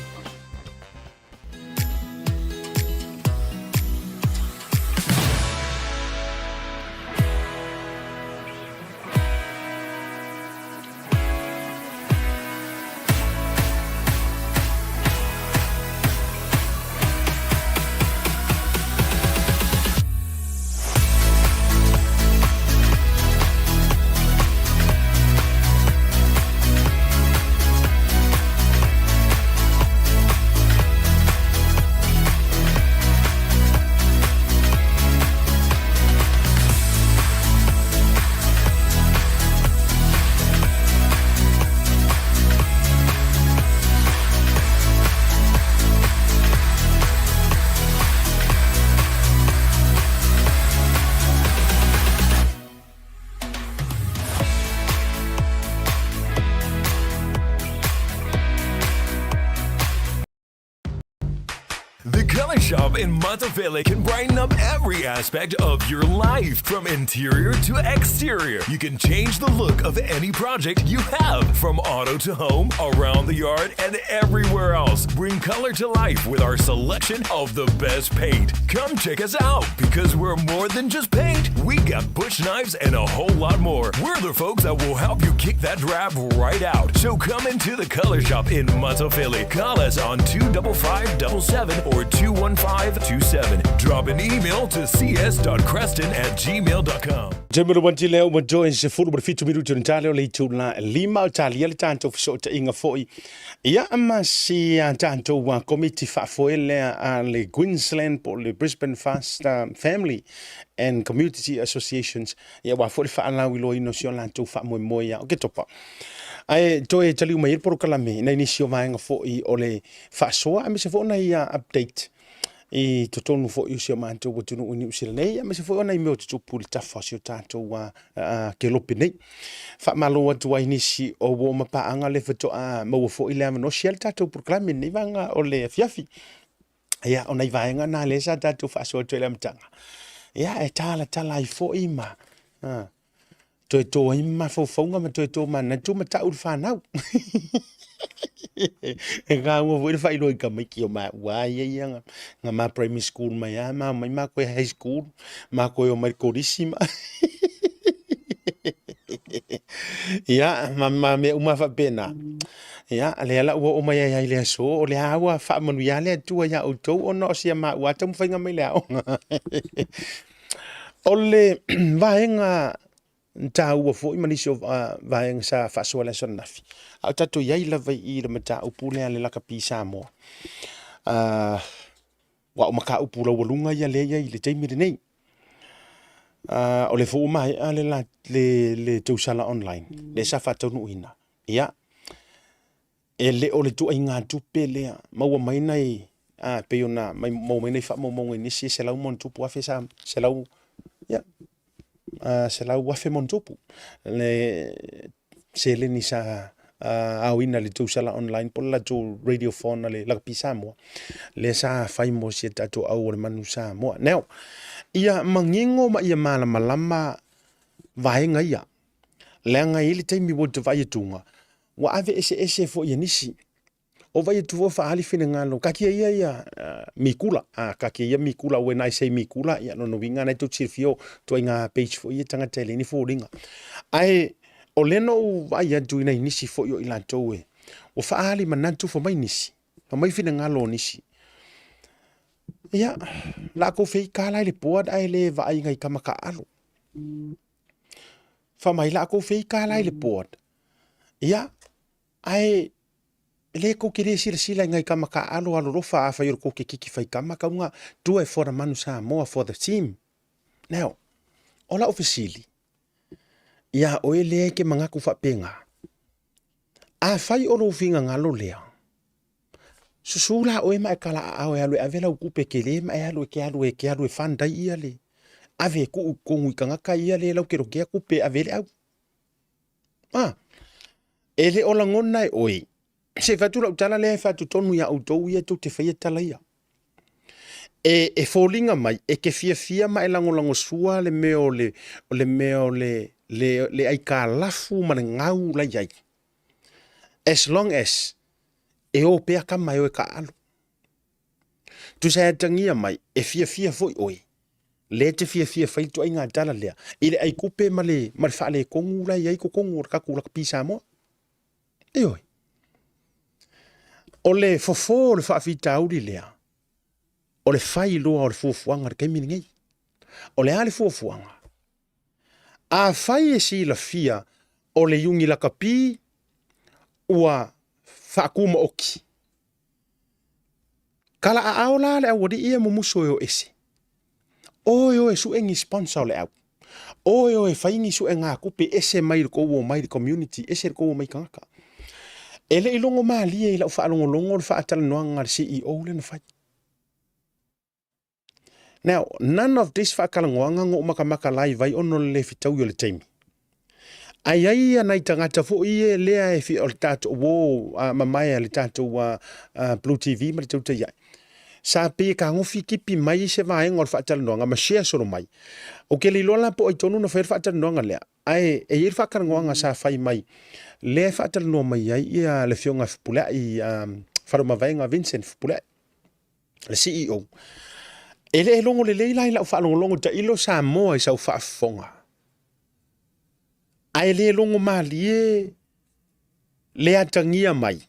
The Color Shop in Matafele can brighten up every aspect of your life, from interior to exterior. You can change the look of any project you have, from auto to home, around the yard, and everywhere else. Bring color to life with our selection of the best paint. Come check us out because we're more than just paint. We got bush knives and a whole lot more. We're the folks that will help you kick that drab right out. So come into the Color Shop in Matafele. Call us on 25577 or 21527. Drop an email to cs.creston@gmail.com.
Jemelo wanti leo ma join se fulu ma fitu miru tun tale o le itu la lima o talia le tātou fesootaiga foi ia ma si a tātou a komiti faafoe lea a le Queensland po o le Brisbane Fast Family and Community Associations ia aua foi le faalauiloaina o si o latou faamoemoe ia Oketopa. Ae toe taliu mai ai le polokalame nai nisi o vaega foi o le faasoa aemaise foi o nai update i totonu foi o si o matou atunuu i Niu Sila nei, aemaise foi o nai mea o tutupu i le tafa o si o tatou kelope nei. Faamalo atu ai nisi o uo ma paaga le faatoa maua foi le avanoa share le tatou polokalame i lenei vaega o le afiafi. Ia, o nai vaega na lea sa tatou faasoa atu ai i le amataga. Ia, e talatala ai foi ma toe tō ai mafaufauga ma toe tō manatu ma ta'u le fanau. E kāua foi le faailoa i tamaiti o maua a ia ia nga ma primary school mai a ma mai ma koe high school ma koe o mai le kolisi ma ia ma ma mea uma faapena. Ia lea la ua oo mai ai ai le aso o le a ua faamanuia le Atua iā outou ona o sia maua taumafaiga mai le aoga. O le vaega taua foi ma nisi o vaega sa faasoa i le aso ananafi, a o tatou i ai lava i i le mataupu lea a le Lakapi Samoa. Aua o mataupu laualuga ia lea e i ai i le taimi lenei. O lea foi ua maea le tausala online lea sa faataunuuina. Ia, E le o le ituaiga tupe lea, maua mai nai, a, pei ona maua mai nai faamaumauga i nisi e 100+ afe sa, selau, ia, a, 100,000 ma ona tupu le seleni sa aoina i le tausala online po o le latou radiophone a le Lakapi Samoa lea sa fai mo si a tatou au o le manu Samoa. Now, ia manino ma ia malamalama vaega ia, leaga e i ai le taimi ua te vaai atuga, Ua ave eseese foi e nisi. O vai atu foi faaali finagalo, kakia ia ia mikula, a kakia ia mikula, when I say mikula, ia lona uiga na e tou te silafia o ituaiga page foi ia tagata e leai ni foliga. Ae o lea na ou vaai atu i nai nisi foi o i latou e Ua faaali manatu fai mai nisi, fai mai finagalo o nisi. Ia, la kou feika la i le board ae le vaai nai tama taaalo. Fai mai la kou feika la i le board. Ia, ae le kou te le silasila i nai tama taaalo alolofa afai o le kou te kiki faitama tau na do it for the Manu Samoa, for the team. Now, o lau fesili, iā oe lea e te manatu faapena, afai o lou finagalo lea, susu la oe ma e talaaao e alu e ave lau tupe tele ma e alu e te alu e te alu e fund ai ia le ave e tuu i totonu i tagata ia lea latou te lotea tupe e ave ai le au. A, e le o lagona e oe, se i fai atu lau tala lea e fai atu tonu iā outou ia tou te faia tala ia. E, e foliga mai, e te fiafia ma e lagolagosua le mea o le, o le mea o le, le, le aitalafu ma le gau la i ai. As long as e o pea tama e o e taaalo. Tusa e atagia mai, e fiafia foi oe, lea e te fiafia e fai le ituaiga tala lea, i le aikupe ma le, ma le faaletonu la e i ai i totonu o le tatou lakapi Samoa. Ioe. O le fofo o le faafitauli lea, o le fai loa o le fuafuaga i le taimi lenei. O le a le fuafuaga? Afai e silafia o le iuni lakapi ua faatumaoti, Kala aao la le aualii ia mumusu e o ese. Oe o e sue ni sponsor o le au. Oe o e fai ni suega tupe ese mai le tou omai i le community, ese le tou omai tagata. E le i logo malie i lau faalogologo le faatalanoaga a le CEO lea na fai. Now, none of this faatalanoaga na ou matamata live ai ona o le le fetaui o le taimi. Ae i ai ia nai tagata foi ia lea e fia, o le tatou uo mamae a le tatou Blue TV ma le tautai ai. Sa pei e tagofi tipi mai se vaega o le faatalanoaga ma share solo mai. Ou te le iloa la po o ai tonu na faia le faatalanoaga lea, ae e i ai le faatalanoaga sa fai mai lea e faatalanoa mai ai ia le afioga ia Fepuleai, Faleomavaega Vincent Fepuleai. Le CEO. E le logo lelei la i lau faalogologo tailo Samoa i sau faafofoga. Ae le logo malie le atagia mai.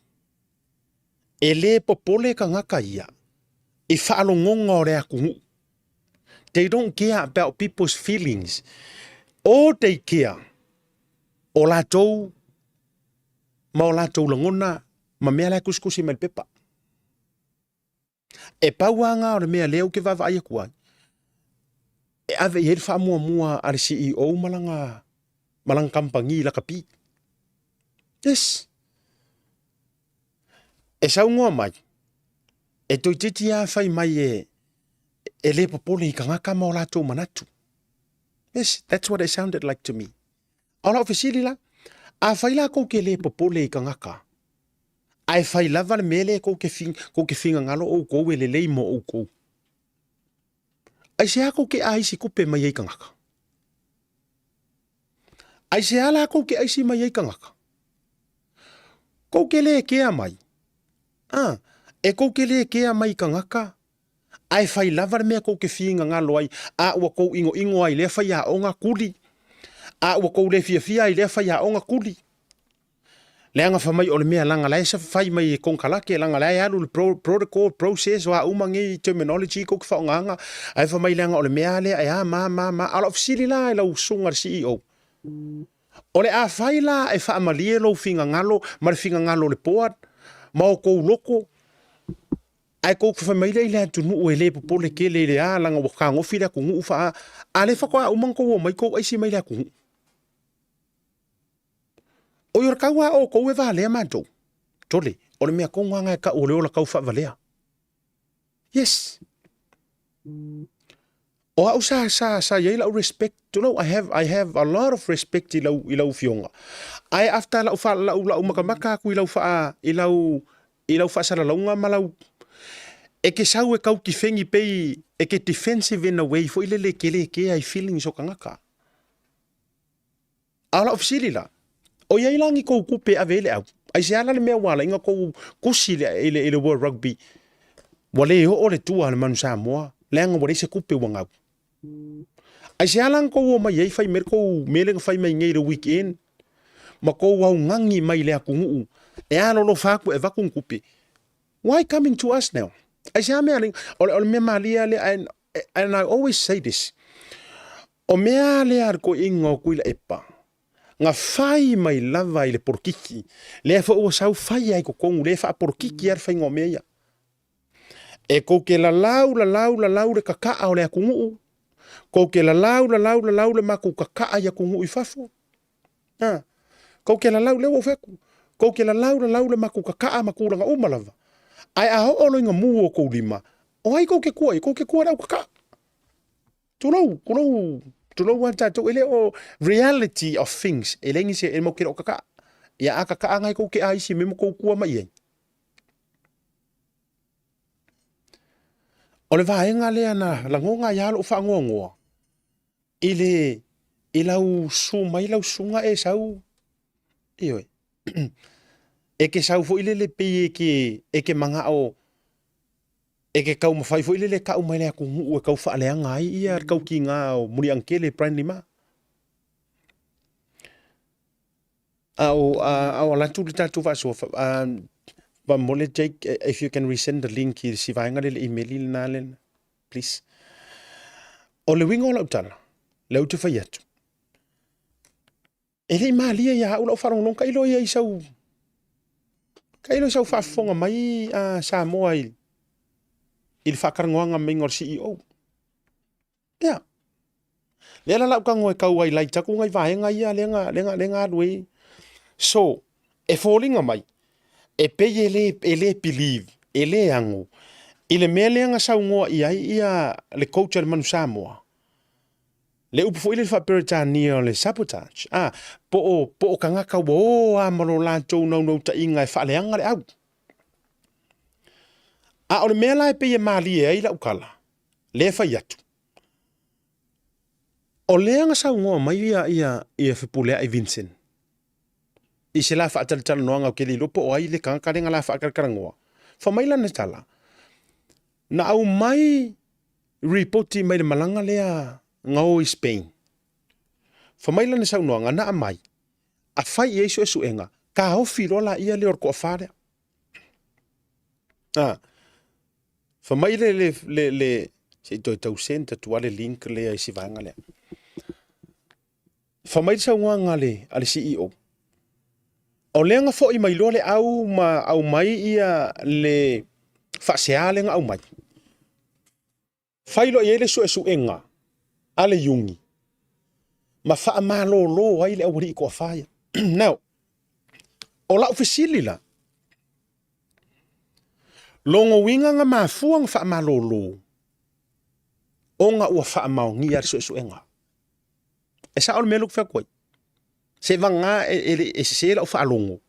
E le popole tagata ia i faalogoga o le atunuu. They don't care about people's feelings. All they care, o latou ma o latou lagona ma mea la e tusitusi mai le pepa. E pau lava lena o le mea lea ou te vaavaai atu ai, e ave i ai le faamuamua a le CEO ma lana, ma lana kamupani lakapi. Yes. E saunoa mai, e toeitiiti lava fai mai e, e le popole i tagata ma o latou manatu. Yes, that's what it sounded like to me. A o lau fesili la, afai la kou te le popole i tagata, Ae fai lava le mea lea kou te kou te finagalo oukou e lelei mo oukou. Aisea kou te aisi kupe mai ai tagata? Aisea la kou te aisi mai ai tagata? Kou te le kea mai. A, e kou te le kea mai tagata, ae fai lava le mea kou te finagalo ai, a ua kou inoino ai i lea faiaoga kuli, a ua kou le fiafia ai i lea faiaoga kuli. Leaga fai mai o le mea leaga la e fai mai e konekarate leaga la e alu le protocol process o a uma nei terminology tou te faaaogaina ae fai mai leaga o le mea lea e a ma ma ma. A o lau fesili la i lau susuga i le CEO, o le a fai la e faamalie lou finagalo ma le finagalo o le board ma o tou loto ae tou te fai mai lea i le atunuu e le popole tele i le a leaga ua fetagofi le atunuu faa a lea faatoa uma ona tou omai tou aisi mai le atunuu. Oi o le tau a outou e valea matou. Tole, o le mea tonu lava na e tau o le ola tau faavalea. Yes. O au sa, sa, sa i ai lau respect, you know, I have, I have a lot of respect i lau, i lau fioga. Ae after lau, fa, lau, lau makamaka aku i lau, faa, i lau, i lau faasalalauga ma lau, e ke sau e kau tifengi pei, e ke defensive in a way foi lele e ke le kea i feelings o tagata. A o lau fesili la, o i ai la ni kou kupe e ave ai le au? Aisea la le mea ua ala ai ona kou kusi i le, i le, i le World Rugby? Ua le oo le tua a le Manu Samoa, leaga ua leai se kupe ua gau. Aisea la na kou omai ai fai mai le kou mea lea na fai mai nei i le weekend, ma kou augani mai i le atunuu, E alolofa atu e avatu ni tupe. Why coming to us now? Aisea mea le, o le, o le mea malie lea, and, and I always say this, o mea lea a le toeaina o Tuilaepa, na fai mai lava i le polokiki, lea foi ua sau fai ai i totonu, lea e faapolokiki lava le faiga o mea ia. E tou te lalau, lalau, lalau le kakaa o le atunuu, tou te lalau, lalau, lalau le matou kakaa i atunuu i fafo. A, tou te lalau, lea ua ou fai atu, tou te lalau, lalau le matou kakaa ma tulaga uma lava. Ae a oo loa ina mu o outou lima, o ai tou te tua i ai? Tou te tua i le au kakaa. Tulou, tulou, tulou lava tatou, e le o reality of things, e leai nisi e matou te le o kakaa. Ia a kakaa na e tou te a isi mea ma tou tua mai i ai. O le vaega lea na lagona ai lava lou faanoanoa i le i lau susu mai lau susuga e sau, ioe, e te sau foi lele pei e te e te manao e te taumafai foi lele e tau mai le atunuu e tau faaleaga ai ia le tautiga o Muliagatele Brian Lima. A o a o ala atu le tatou faasoa, faamolemole Jake, if you can resend the link i si vaega lea i le imeli lena lea, please. O le uiga o lau tala, lea ou te fai atu, e le i malie ia au lau faalogologo, tailo ia i sau, tailo i sau faafofoga mai a Samoa i le faatalanoaga maiga o le CEO. Ia. Lea la lau tago e tau highlight atu nai vaega ia lea na, lea na, lea na alu ai. So, e foliga mai, e pei e le, e le believe, e le ago i le mea lea na saunoa i ai ia le coach a le Manu Samoa, le upu foi lea faa-Peretania o le sabotage, a, po o, po o tagata ua o lava ma lo latou naunautaiga e faaleaga le au. A o le mea la e pei e malie ai lau tala, lea e fai atu, o lea na saunoa mai ia, ia, ia Fepuleai Vincent i se la faatalatalanoaga, ou te le iloa po o ai le tagata lea na la faatalatalanoa. Fai mai lana tala, na aumai ripoti mai le malaga lea na o i Spain. Fai mai lana saunoaga, na aumai, a fai i ai suesuega, taofi loa laia lea o le toafa lea. Ah, Fai mai le, le, le, le, se i toe tau send atu lava le link lea i si vaega lea. Fai mai le saunoaga a le, a le CEO, o lea na foi mai loa le au ma aumai ia le faasea lea na aumai. Fai loa i ai le suesuega a le Iuni ma faamalolo ai le aualii toafa ia. Now, o lau fesili la, lona uiga na mafua ona faamalolo ona ua faamaonia le suesuega. E sao le mea lea ou te fai atu ai. Se vagana e, e, e sese lau faalogo.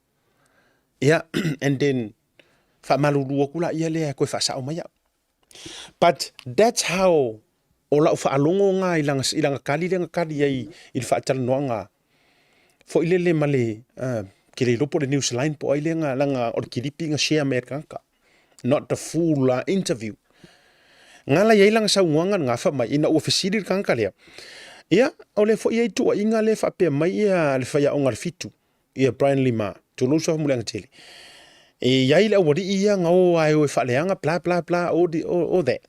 Ia, and then faamalulu atu laia lea e toe faasao mai au. But that's how o lau faalogo na i lana, i lana tali lea na tali ai i le faatalanoaga foi lele ma le, uh, ke le iloa po o le Newsline po o ai lea na, lana, o le kilipi na share mai e le tagata. Not the full uh, interview. Nga la i ai lana saunoaga lena fai mai, ina ua fesili le tagata lea, ia, o lea foi e i ai tuuaiga lea e faapea mai ia le faiaoga a le Fitu, ia Brian Lima, tulou Suafamuliagatele. E i ai le aualii ia na o lava e o e faaleaga, bla bla bla, all, the, all, all that.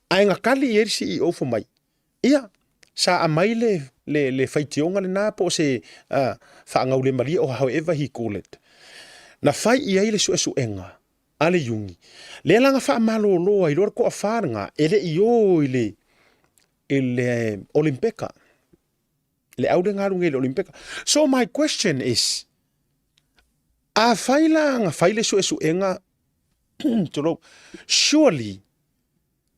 Ae na tali i ai le CEO fai mai, ia, sa aumai le, le, le faitioga lena po o se uh, faagaulemalie or however he call it. Na fai i ai le suesuega a le Iuni, lea la na faamalolo ai loa le toafa lena e le i o i le, i le Olimpeka. Le au lea na alu nei i le Olimpeka. So my question is, afai la na fai le suesuega, tulou, surely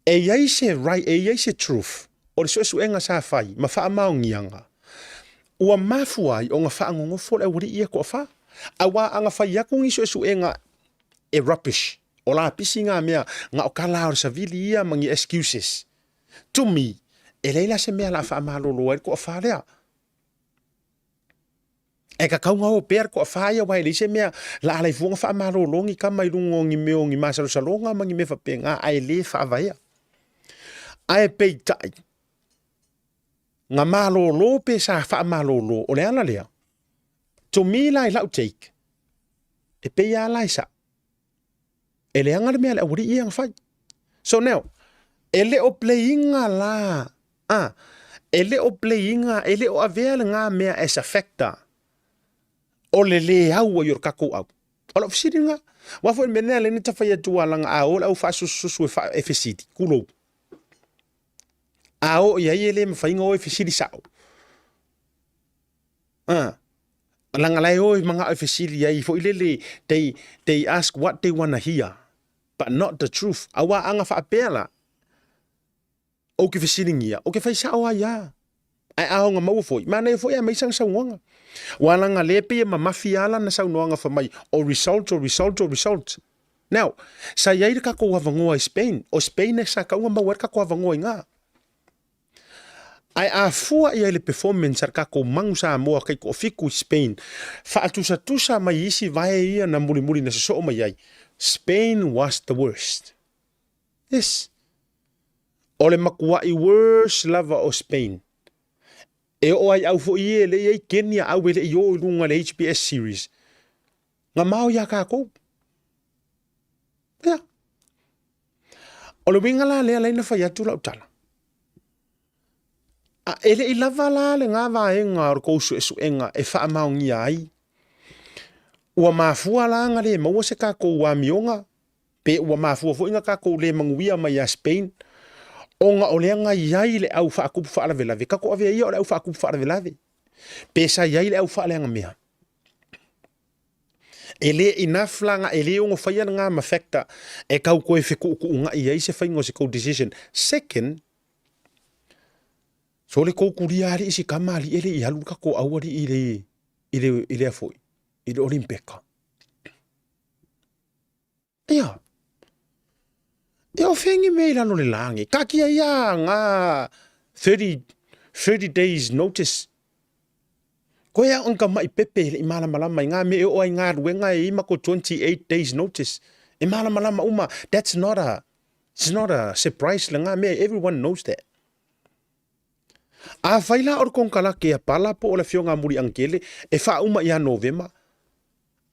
e i ai se right, e i ai se truth o le suesuega sa fai ma faamaoniaga ua mafua ai ona faanonofo le aualii ia toafa. Aua a na fai atu ni suesuega e rubbish, o lapisi ngā mea, na o tala o le savili ia ma ni excuses. To me, e leai la se mea o le a faamalolo ai le toafa lea. E tatau ona o pea le toafa ia aua e leai se mea la ala ai fua ona faamalolo ni tama i luga o ni mea o ni masalosaloga ma ni mea faapena ae le faavaea. Ae peitai, na malolo pe sa faamalolo, o le ala lea, to me la i lau take, E pei lava la e sao. E leaga le mea a le aualii ia na fai. So now, e le o play ina la, ah, e le o play ina, e le o avea lena mea as a factor o le le au ai o le tatou au. O lau fesili lena. Aua foi le mea lea na ta fai atu a laga a o le au faasusususu e, fa, e fesili, kulou. A o i ai e le mafai ona o e fesili sao. Ah, laga la e o e manao e fesili ai foi lele, they, they ask what they wanna hear, but not the truth. Aua a na faapea la, ou ke fesiligia, o ke fai sao ai a. Ae a ona maua foi, manaia foi ae mai sana saunoaga. Ua laga le pei e mamafi a lana saunoaga fai mai, o result, o result, o result. Now, sa i ai le tatou avanoa i Spain, o Spain e sa tau ona maua ai le tatou avanoa i ina. Ae a fua i ai le performance a le tatou Manu Samoa taitoafitu i Spain, faatusatusa mai isi vae ia na mulimuli na sosoo mai ai, Spain was the worst. Yes. O le matuai worst lava o Spain. E oo ai au foi ia e le i ai Kenya au e le i o i luga le HBS series. Nga mao ia tatou. Ia. O le uiga la lea laina fai atu lau tala. A e le i lava la lena vaega o le tou suesuega e faamaonia ai ua mafua la na le maua se tatou amioga pe ua mafua foi na tatou le manuia mai ia Spain ona o lea na i ai le au faatupu faalavelave. Tatou avea ia o le au faatupu faalavelave pe sa i ai le au faaleagamea. E le enough la na e le ono faia lena ma factor e tau toe fetuutuunai ai se faiga o se tou decision. Second, so le tou kulia alii si tama alii e le i alu le tatou au alii i le, i le, i lea foi, i le Olimpeka. Ia. Ia o fea ni mea i lalo le lagi. Taatia ia nga 30, 30 days notice. Koe a onka mai pepe le i malamalama i ngā mea e oo ai galuega e i ma ko 28 days notice. E malamalama uma. That's not a, it's not a surprise le ngā mea. Everyone knows that. Afai la o le konekarake a Pala po o le Afioga a Muliagele e faauma ia Novema,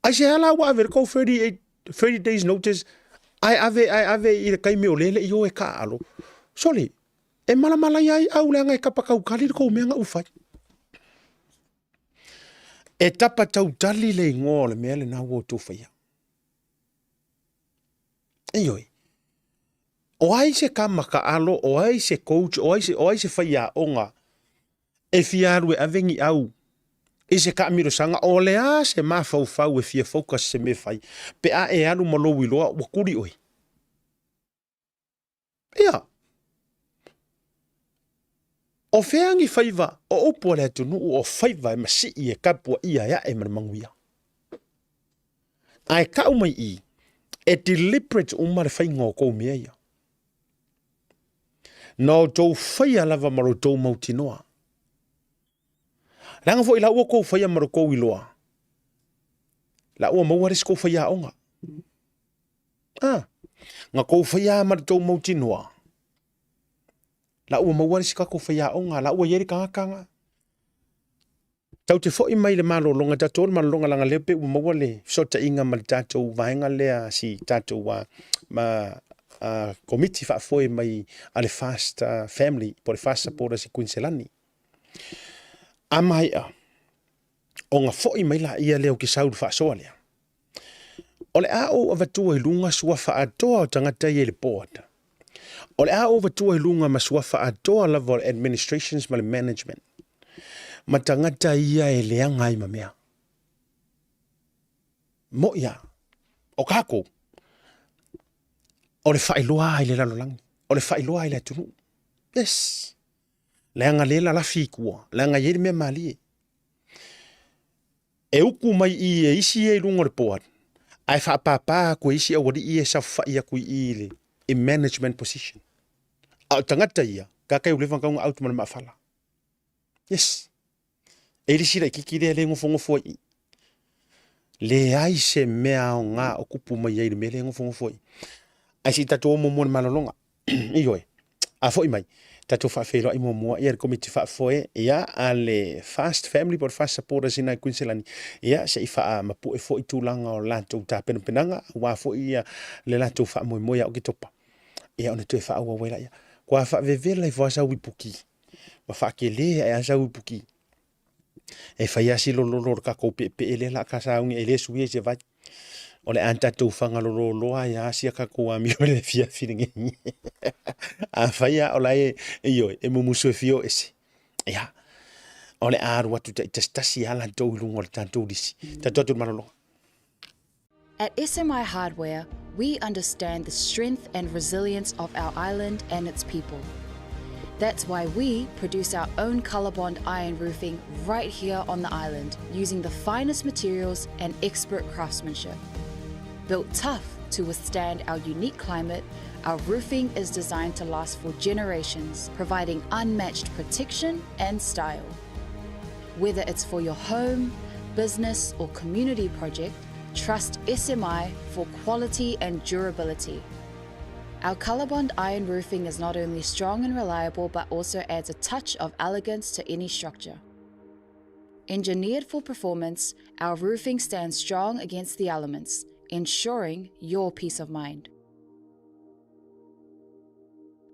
aisea la ua ave le tou 38, 30 days notice ae ave, ae ave i le taimi o lea e le i o e taaalo? Sole, e malamala ia ai au leaga e tapa tautali le tou mea na ou fai. E tapa tautali le igoa o le mea lena ua outou faia. Ioe. O ai se tama taalo, o ai se coach, o ai se, o ai se faiaoga e fia alu e ave ni au i se taamilosaga, o le a se mafaufau e fia focus i se mea e fai, pe a e alu ma lou iloa ua tuli oe. Ia. O fea ni faiva, o upu a le atunuu o faiva e masii e tapuaia e ae ma le manuia. Ae tau mai i, e deliberate uma le faiga o tou mea ia. Na outou faia lava ma lo outou mautinoa. Leaga foi la ua tou faia ma lo tou iloa, la ua maua le isi tou faiaoga. Ah, na tou faia ma le tou mautinoa, la ua maua le isi tatou faiaoga, la ua i ai le tagata na. Tatou te foi mai i le malologa, tatou o le malologa leaga lea pei ua maua le fesootaiga ma le tatou vaega lea si tatou ma komiti faafoe mai a le Fast Family po o le Fast Supporters i Kuiniselani. A maea ona foi mai laia lea ou te sau i le faasoa lea. O le a ou avatua i luga suafa atoa o tagata ia i le board. O le a ou avatua i luga ma suafa atoa lava o le administrations ma le management. Ma tagata ia e leaga ai ma mea. Moʻi a, o kākou, o le faailoa i le lalolagi, o le faailoa i le atunuu. Yes. Leaga le lalafi i tua, leaga e i ai le mea malie. E uku mai i i e isi ia i luga o le board, ae faapāpā atu e isi aualii ia e saofafai atu i i i le i management position. A o tagata ia, ka kai uleva kau out ma le maafala. Yes. E le isi laititi lea le nofonofo ai i. Leai se mea aoga o tupu mai ai i le mea lea e nofonofo ai. Ae se i tatou o muamua i le malologa. Ioe. A foi mai. Tatou faafeiloai muamua ia le Komiti Faafoe ia a le Fast Family po o le Fast Supporters i nai Kuiniselani ia se i faamapue foi tulaga o latou tapenapenaga aua foi ia le latou faamoemoe ia Oketopa ia ona toe faaauau ai laia. Kua faavevela ifo lava sau ipuki ma faakele ae lava sau ipuki e fai lava si lololo o le tatou peepee lea o le a ta sauni ai e le suia i se vai. O le a tatou fagalololoa ai lava sia tatou amio i le afiafi lenei. Afai lava o la e, ioe, e mumusu e fia o ese, ia, o le a alu atu taitasitasi lava latou i luga o le tatou lisi. Tatou atu i le malologa.
At SMI Hardware, we understand the strength and resilience of our island and its people. That's why we produce our own Colorbond iron roofing right here on the island using the finest materials and expert craftsmanship. Built tough to withstand our unique climate, our roofing is designed to last for generations, providing unmatched protection and style. Whether it's for your home, business, or community project, trust SMI for quality and durability. Our Colorbond iron roofing is not only strong and reliable, but also adds a touch of elegance to any structure. Engineered for performance, our roofing stands strong against the elements, ensuring your peace of mind.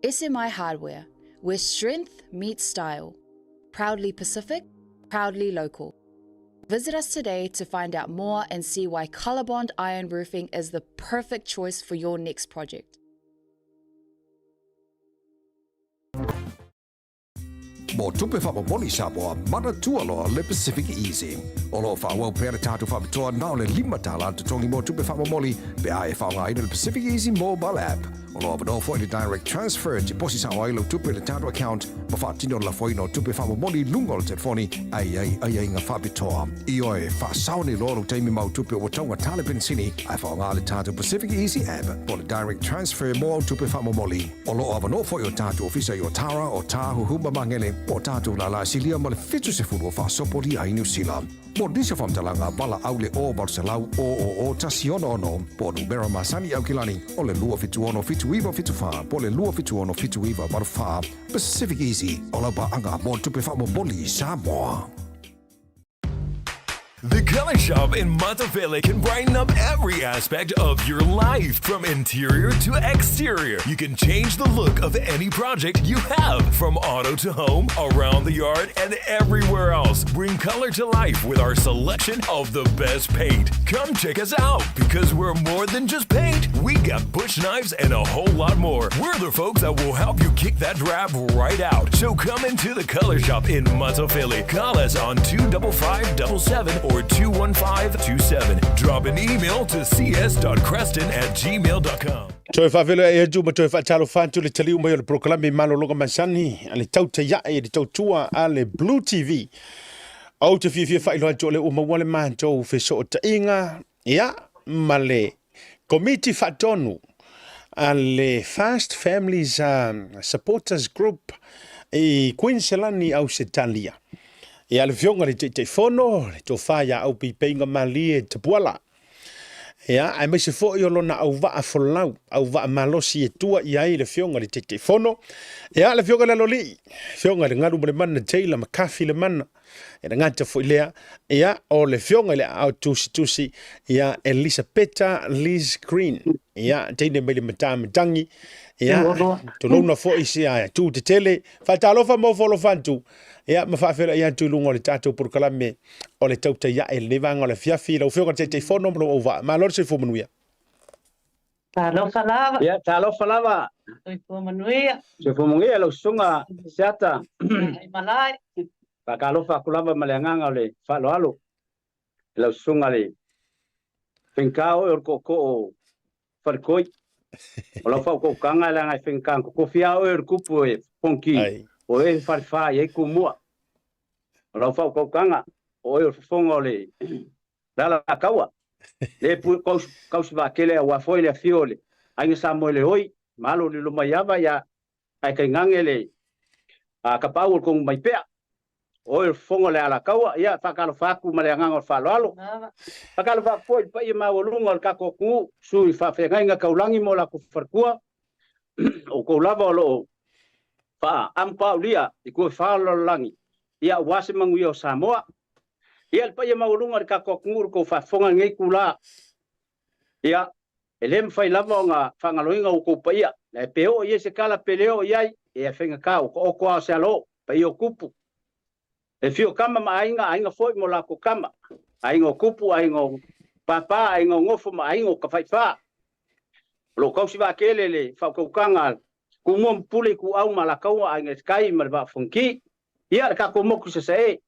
SMI Hardware, where strength meets style. Proudly Pacific, proudly local. Visit us today to find out more and see why Colorbond Iron Roofing is the perfect choice for your next project.
Mo tupe faamomoli Samoa, manatua loa le Pacific Easy. O lo o faaauau pea le tatou faapitoa na o le $5 le totogi mo tupe faamomoli pe a e faaaogaina le Pacific Easy mobile app. O lo o avanoa foi le direct transfer e tiposi sao ai lau tupe i le tatou account ma faatino le lafoina o tupe faamomoli i luga o le telefoni ae i ai aiaiga faapitoa. Ioe, faasao nei loa lou taimi ma au tupe ua taugata le penisini ae faaaoga le tatou Pacific Easy app po o le direct transfer mo au tupe faamomoli. O lo o avanoa foi o tatou ofisa i Otara, Otāhuhu ma Magele, po o tatou lālā silia ma le 70 o faasopolia ai Niu Sila. Mo nisi o faamatalaga, valaau le 0 800 000 166 po o numera masani i Aukilani o le 276 7974 po o le 276 7984. Pacific Easy, o lau paaga mo tupe faamomoli i Samoa.
The Color Shop in Matafele can brighten up every aspect of your life, from interior to exterior. You can change the look of any project you have, from auto to home, around the yard, and everywhere else. Bring color to life with our selection of the best paint. Come check us out because we're more than just paint. We got bush knives and a whole lot more. We're the folks that will help you kick that drab right out. So come into the Color Shop in Matafele. Call us on 25577 or 21527. Drop an email to cs.creston at gmail.com.
Toe faafeiloai atu ma toe faatalofa atu le taliu mai o le polokalame malologa masani a le tautaiae i le tautua a le Blue TV. Ou te fiafia faailoa atu o lea ua maua le matou fesootaiga ia ma le Komiti Faatonu a le First Families Supporters Group i Kuiniselani, Ausetalia. Ia le Afioga i le Taitaifono, le Tofa ia Aupeipeiga Malie Tapuala. Ia, aemaise foi o lona auvaa folau, auvaa malosi e tua i ai le Afioga i le Taitaifono. Ia, le Afioga i le Aloalii, Afioga i le Galu ma le Mana, Taylor McCarthy le Mana. E le gata foi lea, ia, o le Afioga i le Aao Tusitusi, ia, Elisapeta Liz Green. Ia, teine mai le matā matangi, ia, tulouna foi si a tū tetele, faatalofa ma ofo alofa atu, ia, ma faafeiloai atu i luga o le tatou polokalame o le tautai ae i lenei vaega o le afiafi, lau Afioga i le Taitaifono ma lou auvaa. Malo le soifua manuia.
Talofa lava.
Ia, talofa lava.
Soifua manuia.
Soifua manuia lau susuga Seata.
Ai malae.
Faatalofa atu lava ma le agaga o le faaaloalo i lau susuga le faigata oe o le tootoo o Faletoi. O lau faautautaga leaga e faigata ona totofi lava oe o le tupu e Fonoti, o oe e falefa i ai Tumua. O lau faautautaga, o oe o le fofoga o le Alataua, le kausi vaatele aua foi le afio o le Aiga Samoeleoi ma alo o Lilomaiava ia ae tainane le Tapaau o le Tonumaipea. O oe o le fofoga o le Alataua, ia faatalofa atu ma le agaga o le faaaloalo. Faatalofa atu foi i le paia maualuga o le tatou atunuu, sui faafeagaiga taulagi ma o latou faletua, o outou lava o lo o Faa-amupaaulia i kuafā o le lalolagi, ia aua se manuia o Samoa. Ia le paia maualuga o le tatou atunuu i le tou faafofoga i lenei itula, ia, e le mafai lava ona faagaloina outou paia, ae pe oo i ai se tala pe le oo i ai, ia e faigata ua taoto lava o se aloo, paia o tupu. E afio tama ma aiga, aiga foi ma o latou tama, aiga o tupu, aiga o papa, aiga o nofo ma aiga o tafaifa. O lo o tausi vaatele le faautautaga a Tumua ma Pule, Ituau ma Alataua, Aiga i le Tai ma le Vaa o Fonoti. Ia, le tatou motu i Sasae,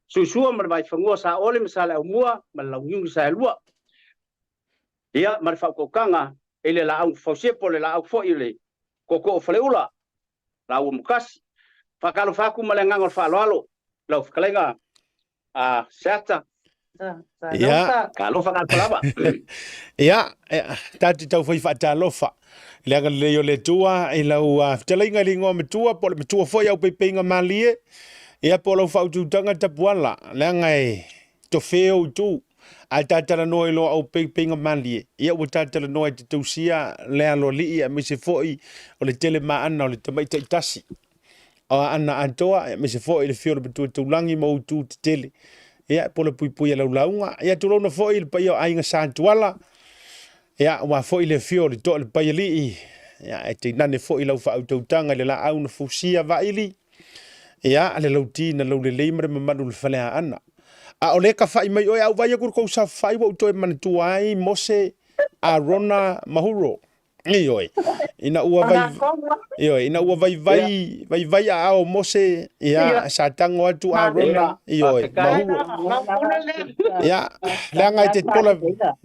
Suisua ma le Vaifanua, Saole ma Saleaaumua ma le Launiu na Saelua. Ia, ma le faautautaga i le Laau Fausia po o le laau foi o le Tootoo o Faleula, laua Mokasi. Faatalofa atu ma le agaga o le faaaloalo lau fetalaiga a Seata.
Ia.
Talofa talofa lava.
Ia, tatou tau fai faatalofa i le agalelei o le Atua i lau fetalaiga i le igoa matua po o le matua foi au peipeiga malie, ia po o lau faautautaga tapuala, leaga e tofe ou itu. Ae ta talanoa i loa au peipeiga malie, ia ua ta talanoa e te tausia le aloalii aemaise foi o le tele maana o le tamaitai tasi. O Aana atoa, aemaise foi le afio o le Matua Taulagi ma ou itu tetele. Ia, po o le puipui a lau lauga. Ia, tulouna foi le paia o Aiga Sa Tuala. Ia, aua foi le afio o le Toa o le Paialii. Ia, e tainane foi lau faautautaga i le laau na fausia vaili. Ia, le lauti na laulelei ma le mamalu o le Faleaana. A o le tafai mai oe, a ou vaai atu i le tou saofafai ua ou toe manatua ai Mose, Arona ma Huro. Ioe, ina ua vai, ioe, ina ua vaivai, vaivai aao o Mose, ia, sa tago atu Arona, ioe, ma Huro. Ia, leaga e te pola,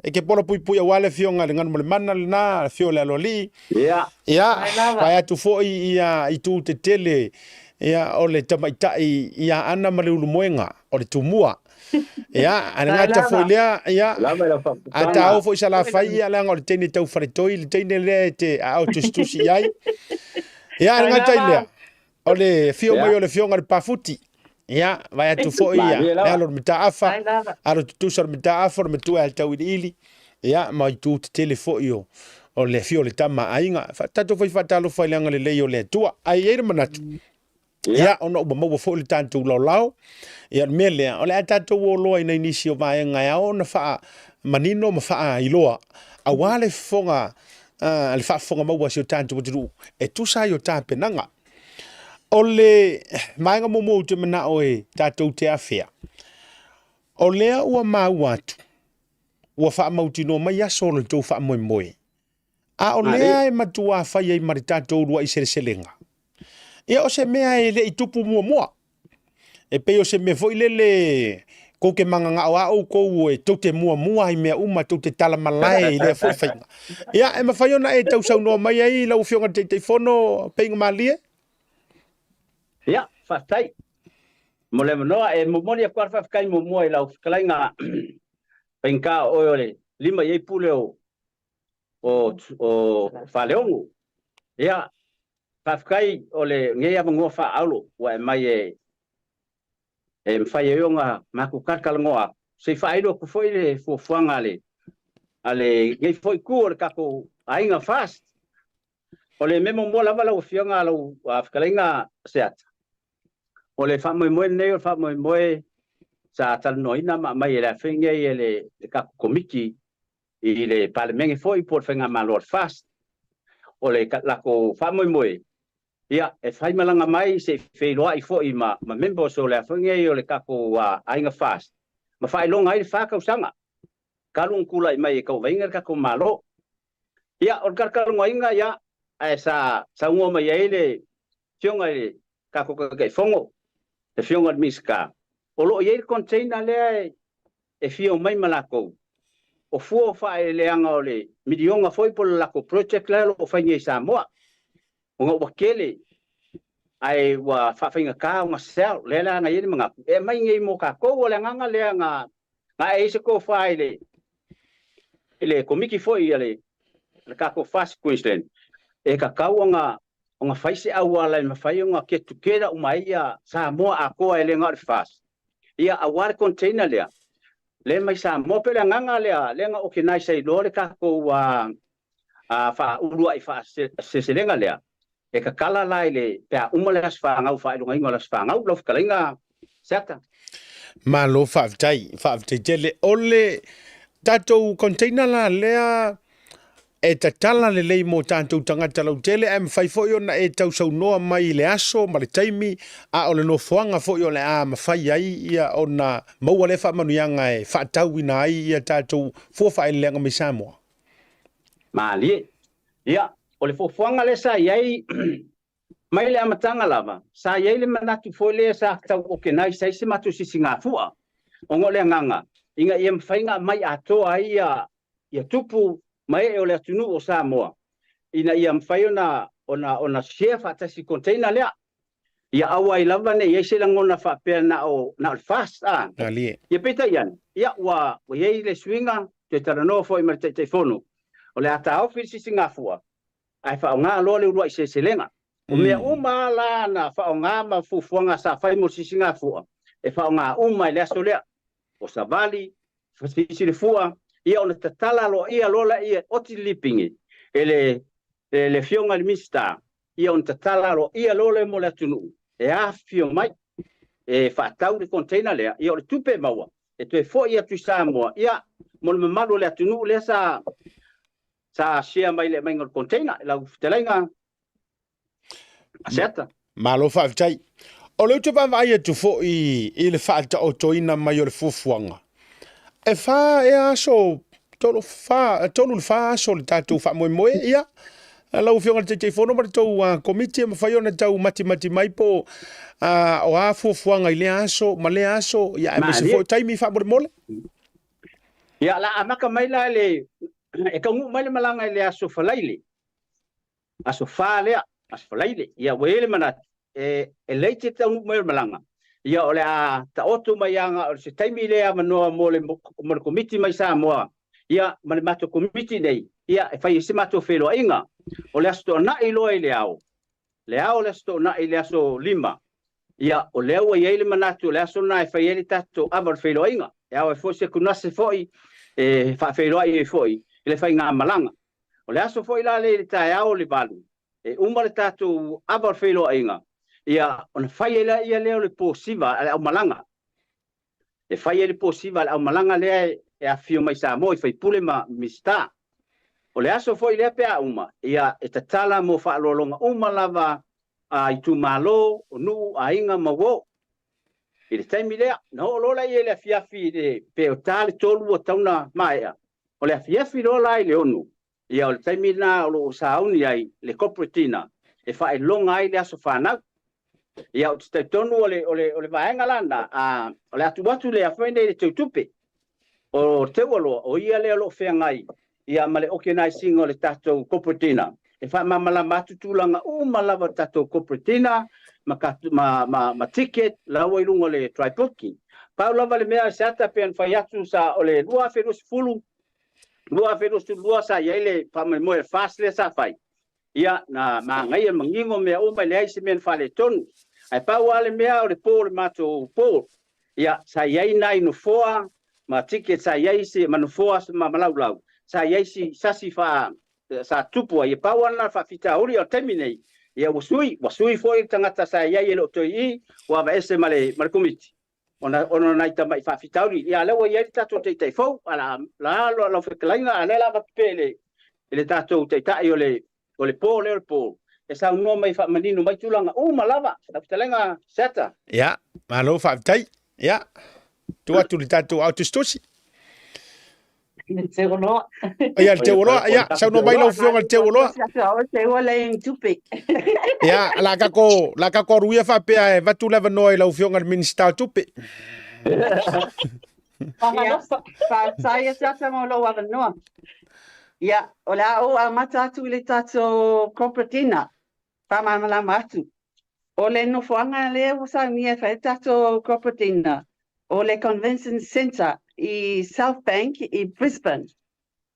e te pola puipui aua le afioga i le Galumalemana lena, le afio o le Aloalii. Ia, vae atu foi ia itu tetele, ia, o le tamaitai ia Ana ma le Ulumoega, o le Tumua. Ia, a le gata foi lea, ia, a ta o foi Salafai, ia, leaga o le teine tau faletoi, le teine lea e te aao tusitusi i ai. Ia, a le gata i lea, o le afio mai o le afioga i le Pafuti. Ia, vae atu foi, ia, le alo o le Mataafa, alo tutusa o le Mataafa, o le matua ia Tauiliili, ia, ma itu tetele foi o, o le afio o le tama a aiga. Tatou fai faatalofa i le agalelei o le Atua. Ae i ai le manatu, Ia, ona ua maua foi le tatou laolao, ia o le mea lea, o le a tatou o loa i nai nisi o vaega e ao ona faamanino ma faailoa, aua le fofoga, le faafofoga maua a si o tatou atunuu e tusa ai o tapenaga. O le vaega muamua ou te manao e tatou te afea, o lea ua maua atu, ua faamautinoa mai aso o le tou faamoemoe, A o lea e matua fai ai ma le tatou uluai seleselega, ia o se mea e le i tupu muamua. E pei o se mea foi lele kou te magagao a oukou e tou te muamua i mea uma, tou te talamalae i lea foi faiga. Ia, e mafai ona e tausaunoa mai ai lau Afioga i le Taitaifono Peiga Malie?
Ia, faafetai mo le avanoa. E momoli atu lava le faafetai muamua i lau fetalaiga faigata o oe o le lima i ai pule o o Faleono. Ia, faafetai o lenei avanoa faaauro ua e mai e e mafai ai ona matou talatalanoa atu, se i faailo atu foi le fuafuaga a lenei foi itu o le tatou aiga FAST. O le mea muamua lava lau Afioga lau fetalaiga Seata, o le faamoemoe lenei o le faamoemoe sa talanoaina ma aumai e le afai nei e le tatou Komiti i le Palemene foi po o le Faigamalo a le FAST. O le latou faamoemoe, ia, e faimalaga mai se i feiloai foi ma members o le a foi nei o le tatou aiga FAST ma faailoga ai le fa tausaga talu ona tulai mai e tauavaina le tatou Malo. Ia, o le talatalanoaina, ia, ae sa saunoa mai ai le Afioga i le tatou Taitaifono, le Afioga i le Minisita, o lo o i ai le container lea e fia omai ma latou, o fua o faaeleeleaga o le miliona foi po o le latou project lea o lo o fai nei i Samoa, ona ua tele ae ua faafaigata ona sell, lea la na i ai le manatu e aumai nei mo tatou. O le agaga lea na ae ai se tofa i le Komiti foi a le tatou FAST Queensland, e tatau ona fai se auala e mafai ona get together uma ai Samoa atoa e le na o le FAST, ia aua le container lea lea mai Samoa. Pei o le agaga lea lea na organise ai loa le tatou faauluai faaseleselega lea. E tatala la i le pe a uma le aso fanau faailogaina o le aso fanau lau fetalaiga Seata.
Malo faafetai, faafetai tele. O le tatou container la lea e tatala lelei mo tatou tagata lautele ae mafai foi ona e tausaunoa mai i le aso ma le taimi a o le nofoaga foi o le a mafai ai ia ona maua lea faamanuiaga e faatauina ai ia tatou fua faaeleeleaga mai Samoa.
Malie. Ia, o le fuafuaga lea sa i ai mai le amataga lava, sa i ai le manatu foi lea sa tau organise ai se matou sisigafua, ona o le agaga ina ia mafai ona aumai atoa ai ia ia tupu ma ee o le atunuu o Samoa ina ia mafai ona ona ona share faatasi i container lea. Ia aua ai lava ne i i ai se lagona faapea na o na o le FAST a.
Malie.
Ia peitai ane, ia ua ua i ai le suiga, toe talanoa foi ma le Taitaifono, o le a taofi le sisigafua ae faaaoga loa le uluai seleselega. O mea uma lava la na faaaoga ma fuafuaga sa fai mo le sisigafua, e faaaoga uma i le aso lea. O savali, sisi le fua, ia ona tatala aloaia loa lea e oti le lipigi e le le Afioga i le Minisita, ia ona tatala aloaia loa lea mo le atunuu e afifio mai e faatau le container lea, ia o le tupe e maua e toe foi atu i Samoa, ia mo le mamalu o le atunuu lea sa sa share mai i le aumaiga o le container i lau fetalaiga Asiata.
Malo faafetai. O lea ou te vaavaai atu foi i le faataotoina mai o le fuafuaga. E fa ea aso, tolu, fa, tolu le fa aso le tatou faamoemoe, ia, lau Afioga i le Taitaifono ma le tou uh, komiti e mafai ona tau matimati mai po uh, o a fuafuaga i lea aso ma lea aso, ia, aemaise foi taimi faamolemole.
Ia, la amata mai la le, e taunuu mai le malaga i le aso Faraile, aso fa lea, aso Faraile, ia ua i ai le manatu, e, e late le taunuu mai o le malaga, ia o le a taoto mai aga o se taimi lea avanoa mo le, mo le komiti mai Samoa, ia ma le matou komiti nei, ia e fai ai se matou feiloaiga. O le aso Toonai loa i le ao, le ao o le aso Toonai i le aso lima, ia o lea ua i ai le manatu o le aso lena e fai ai le tatou ava o le feiloaiga, e ao ai foi se kunase foi e faafeiloai ai foi i le faigamalaga. O le aso foi la lea i le taeao o le 8, e uma le tatou ava o le feiloaiga, ia ona fai ai lea lea o le po siva a le aumalaga. E fai ai le po siva a le aumalaga lea e afifio mai Samoa i faipule ma Minisita. O le aso foi lea pe a uma, ia e tatala mo faaaloaloga uma lava a itumalo, o nuu, aiga ma uo. I le taimi lea, na oo loa lea i le afiafi i le pe o ta le 3 ua tatau ona maea. O le afiafi loa la i le 6, ia o le taimi lena o lo o sauni ai le corporate dinner e faailoga ai le aso fanau. Ia ou te talitonu o le, o le, o le vaega la lena, a, o le a tuu atu le afioga nei i le teutupe o Teualoa, o ia lea o lo o feagai ia ma le organise ina o le tatou corporate dinner e faamalamalama atu tulaga uma lava o le tatou corporate dinner ma, ma, ma, ma ticket la ua i luga o le dry booking. Pau lava le mea se ata pei ona fai atu sa o le 2020, 2022 sa i ai le faamoemoe le FAST lea sa fai. Ia, na manaia manino mea uma, e leai se mea na faaletonu. Ae pau lava le mea o le po o le matou po, ia, sa i ai nai nofoa ma ticket sa i ai se, ma nofoa ma malaulau, sa i ai si sasi faa, sa tupu ai. E pau lava lena o le faafitauli, a o le taimi nei, ia ua sui, ua sui foi le tagata sa i ai e le o toe i i, ua aveese ma le, ma le komiti. Ona, ona o nai tamai faafitauli. Ia, lea ua i ai le tatou taitai fou, a la, la lau fetalaiga, a lea la avatu pea i le, i le tatou taitai o le, o le po lea o le po, e saunoa mai faamanino mai tulaga uma lava, lau fetalaiga Seata.
Ia, malo faafetai. Ia, tuu atu i le tatou ao tusitusi.
Le Teuloa.
Ia, le Teuloa. Ia, saunoa mai lau Afioga i le Teuloa. Ia, la kako, la kako aru ia faapea e vatu le avanoa i lau Afioga i le Minisita o Tupe.
Ia, faafetai atu atu mo lou avanoa. Ia, o le a ou amata atu i le tatou corporate dinner. Faamalamalama atu. O le nofoaga lea ua saunia e fai ai le tatou corporate dinner, o le Convention Centre i South Bank i Brisbane.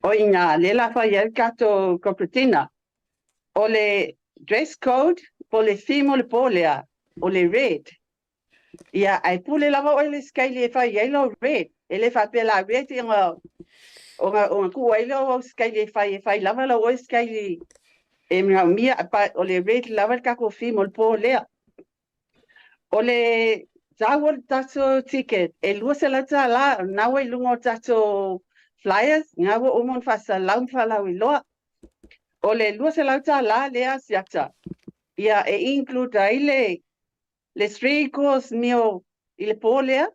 O i ina lea la fai ai le tatou corporate dinner. O le dress code po o le theme o le po lea, o le red. Ia, ae pule lava oe i le skeili e fai ai lou red. E le faapea la red ona, ona, ona tuu ai lea o au skeili e fai, e fai lava lau oe skeili E manaomia but o le red lava le tatou theme o le po lea. O le tau o le tatou ticket e $200, o lena ua i luga o tatou flyers, lena ua uma ona faasalau ma faalauiloa. O le $200 lea Asiata, ia e include ai le le 3 course meal i le po lea,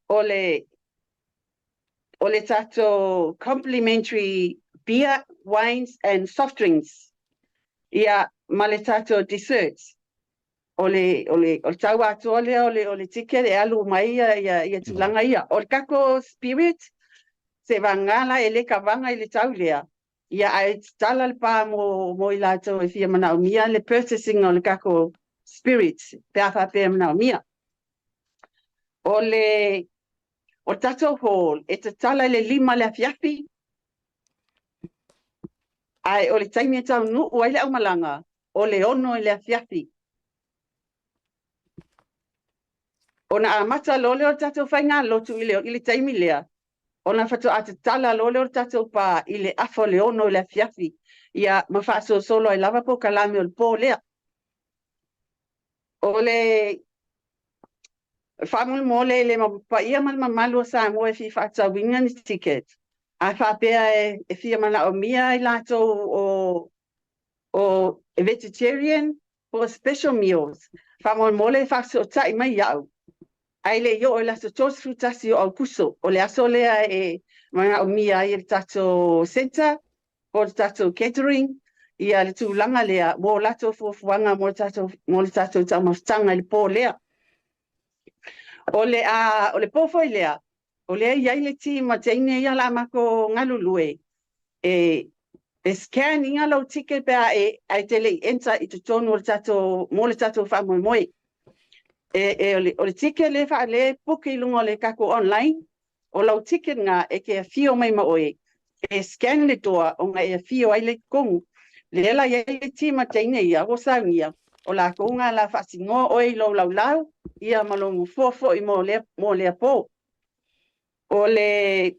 o le o le tatou complimentary beer, wines and soft drinks, ia ma le tatou desserts. O le, o le, o le tau atoa lea o le, o le ticket e alu uma ai ia, ia, ia tulaga ia. O le tatou spirit, seivagana la e le kavaga i le tau lea, ia ae tatala le pa mo, mo i latou e fia manaomia le purchasing o le tatou spirit pe a faapea e manaomia. O le, o le tatou hall e tatala i le 5 i le afiafi, ae o le taimi e taunuu ai le aumalaga, o le 6 i le afiafi. Ona amata loa lea o le tatou faigalotu i le, i le taimi lea, ona faatoa tatala loa lea o le tatou pa i le afa o le 6 i le afiafi, ia ma faasolosolo ai lava polokalame o le po lea. O le faamolemole i le paia ma le mamalu o Samoa e fia faatauina ni ticket, a faapea e fia manaomia i latou o o vegetarian po o special meals, faamolemole e faafesootai mai iaʻu, ae le i oo i le aso 31 o Aukuso, o le aso lea e manaomia ai e le tatou centre po o le tatou catering ia le tulaga lea mo latou fuafuaga mo le tatou, mo le tatou taumafataga i le po lea. O le, a, o le po foi lea, o lea e i ai le team a teine ia la matou galulue e e scan ina lou ticket pe a e ae te le i enter i totonu o le tatou mo le tatou faamoemoe. E, e o le, o le ticket lea faa lea e book i luga o le tatou online, o lau ticket na e te afio mai ma oe e scan le toa ona e afio ai le i totonu. Lea la i ai le team a teine ia ua saunia, o latou na la faasinoa oe i lou laulau ia ma lou nofoa foi mo lea, mo lea po. O le,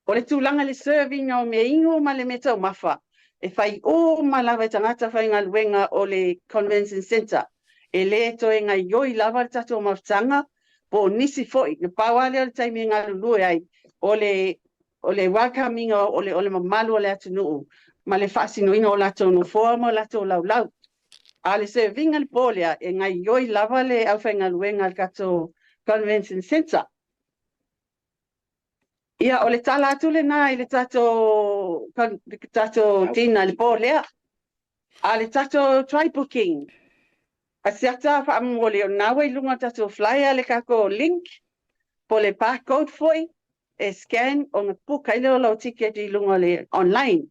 o le tulaga i le serve ina o mea inu ma le mea taumafa, e fai uma lava e tagata faigaluega o le Convention Centre. E le toe gaioi lava le tatou mafutaga po o nisi foi. Na pau lava lea o le taimi e galulue ai, o le, o le welcome ina o le, o le mamalu o le atunuu ma le faasinoina o latou nofoa ma o latou laulau. A o le serve ina i le po lea, e gaioi lava le aufaigaluega a le tatou Convention Centre. Ia, o le tala atu lena i le tatou, tatou dinner i le po lea. A o le tatou try booking, Asiata faamolemole o lena ua i luga o le tatou flyer le tatou link po o le barcode foi e scan ona book ai lea o lau ticket i luga o le online.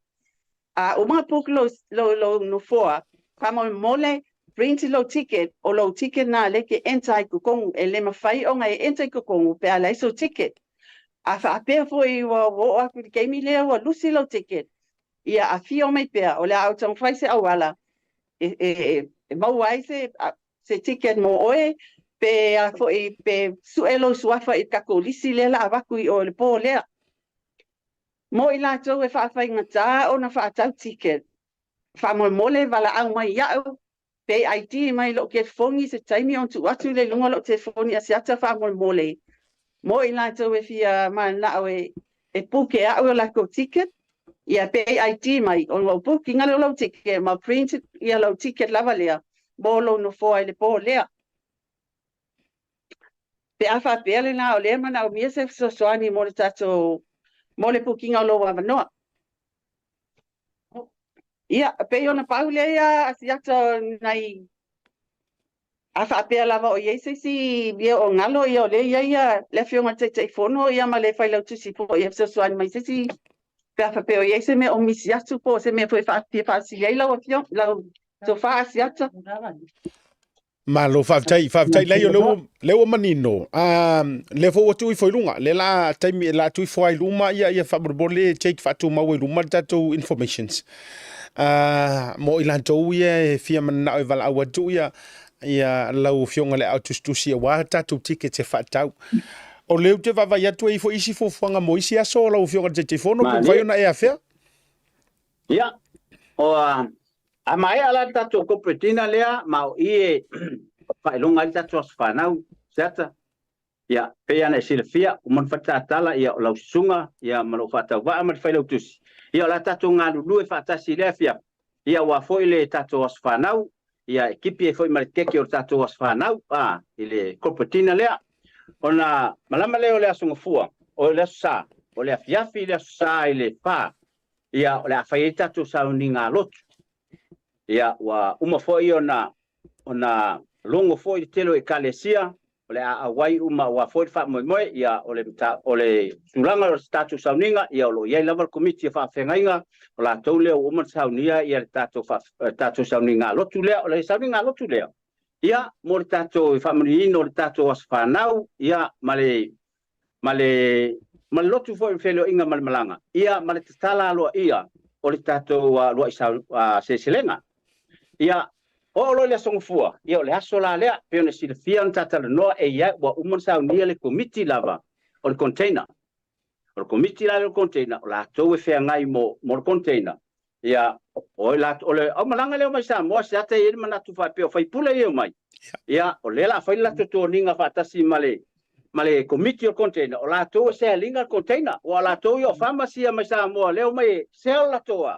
A uma ona book lou, lou, lou nofoa, faamolemole print lou ticket, o lou ticket lena lea e te enter ai i totonu, e le mafai ona e enter i totonu pe a leai sou ticket. A faapea foi ua oo atu i le taimi lea ua lusi lou ticket, ia afio mai pea, o le a ou taumafai se auala e, e, e maua ai se, se ticket mo oe, pe a foi, pe sue lou suafa i le tatou lisi lea la avatu i o i le po lea. Mo i latou e faafaigata ona faatau ticket, faamolemole valaau mai iaʻu, pe ID mai lou telefoni se taimi ona tuu atu lea i luga o lou telefoni Asiata faamolemole. Mo i latou e fia mananao e, e book e a'u o latou ticket, ia pe ID mai ona ou book ina lea o lou ticket ma print ia lou ticket lava lea mo lou nofoa i le po lea. Pe a faapea lena o lea e manaomia se fesoasoani mo le tatou mo le booking-a o lou avanoa. Ia, pei ona pau lea ia Asiata o nai A faapea lava o i ai se isi mea o galo, ia o lea e i ai le Afioga i le Taitaifono ia ma le Failautusi foi e fesoasoani mai i se isi pe a faapea o i ai se mea o misi atu po o se mea foi e fia faasili ai lau Afioga, lau tofa Asiata.
Malo, faafetai, faafetai. Leai, o lea ua, lea ua manino. Ah, lea foi ua tuu ifo i luga. Lea la taimi la tuu ifo ai luma ia ia faamolemole Jake faatumau ai luma le tatou informations. Uh, mo i latou ia e fia mananao e valaau atu ia ia lau afioga le au tusitusi aua tatou tickets e faatau. O lea ou te vaavaai atu e i foi isi fuafuaga mo isi aso lau afioga le Taitaifono, pe mafai ona e afea?
Ia. O a, a maea la le tatou corporate dinner lea ma o i e faailoga ai le tatou aso fanau, Seata. Ia, pei lava ona e silafia, uma ona fai le tatala, ia, o lau susuga, ia, ma lou faatauvaa ma le failautusi, ia, o le a tatou galulue faatasi i lea afiafi, ia, aua foi le tatou aso fanau, ia, e tipi ai foi ma le keke o le tatou aso fanau, a, i le corporate dinner lea. Ona malama lea o le Aso Gafua, o le Aso Sa, o le afiafi i le Aso Sa i le fa, ia, o le a fai ai tatou sauniga lotu. Ia, ua uma foi ona, ona logo foi le tele o Ekalesia, o le a auai uma aua foi le faamoemoe, ia, o le, o le tulaga o le tatou sauniga, ia, o lo o i ai lava le Komiti o Faafeagaiga, o latou lea ua uma ona saunia ia le tatou, tatou sauniga lotu lea. O le sauniga lotu lea, ia, mo le tatou faamanuiaina o le tatou aso fanau, ia, ma le, ma le, ma le lotu foi o le feiloaiga ma le malaga, ia, ma le tatala aloaia o le tatou uluai seleselega. Ia, oo loa i le Aso Gafua, ia, o le aso la lea, pei ona silafia ona ta talanoa, e i ai, ua uma ona saunia le Komiti lava o le container. O le Komiti la lea o le container, o latou e feagai mo, mo le container. Ia, o latou, o le aumalaga lea omai Samoa, Seata e i ai le manatu faapea o faipule ia e omai. Ia, o lea o le a fai le latou toniga faatasi ma le, ma le Komiti o le container, o latou e sell ina le container. Aua o latou ia o farmers ia mai Samoa, lea e omai e sell latou,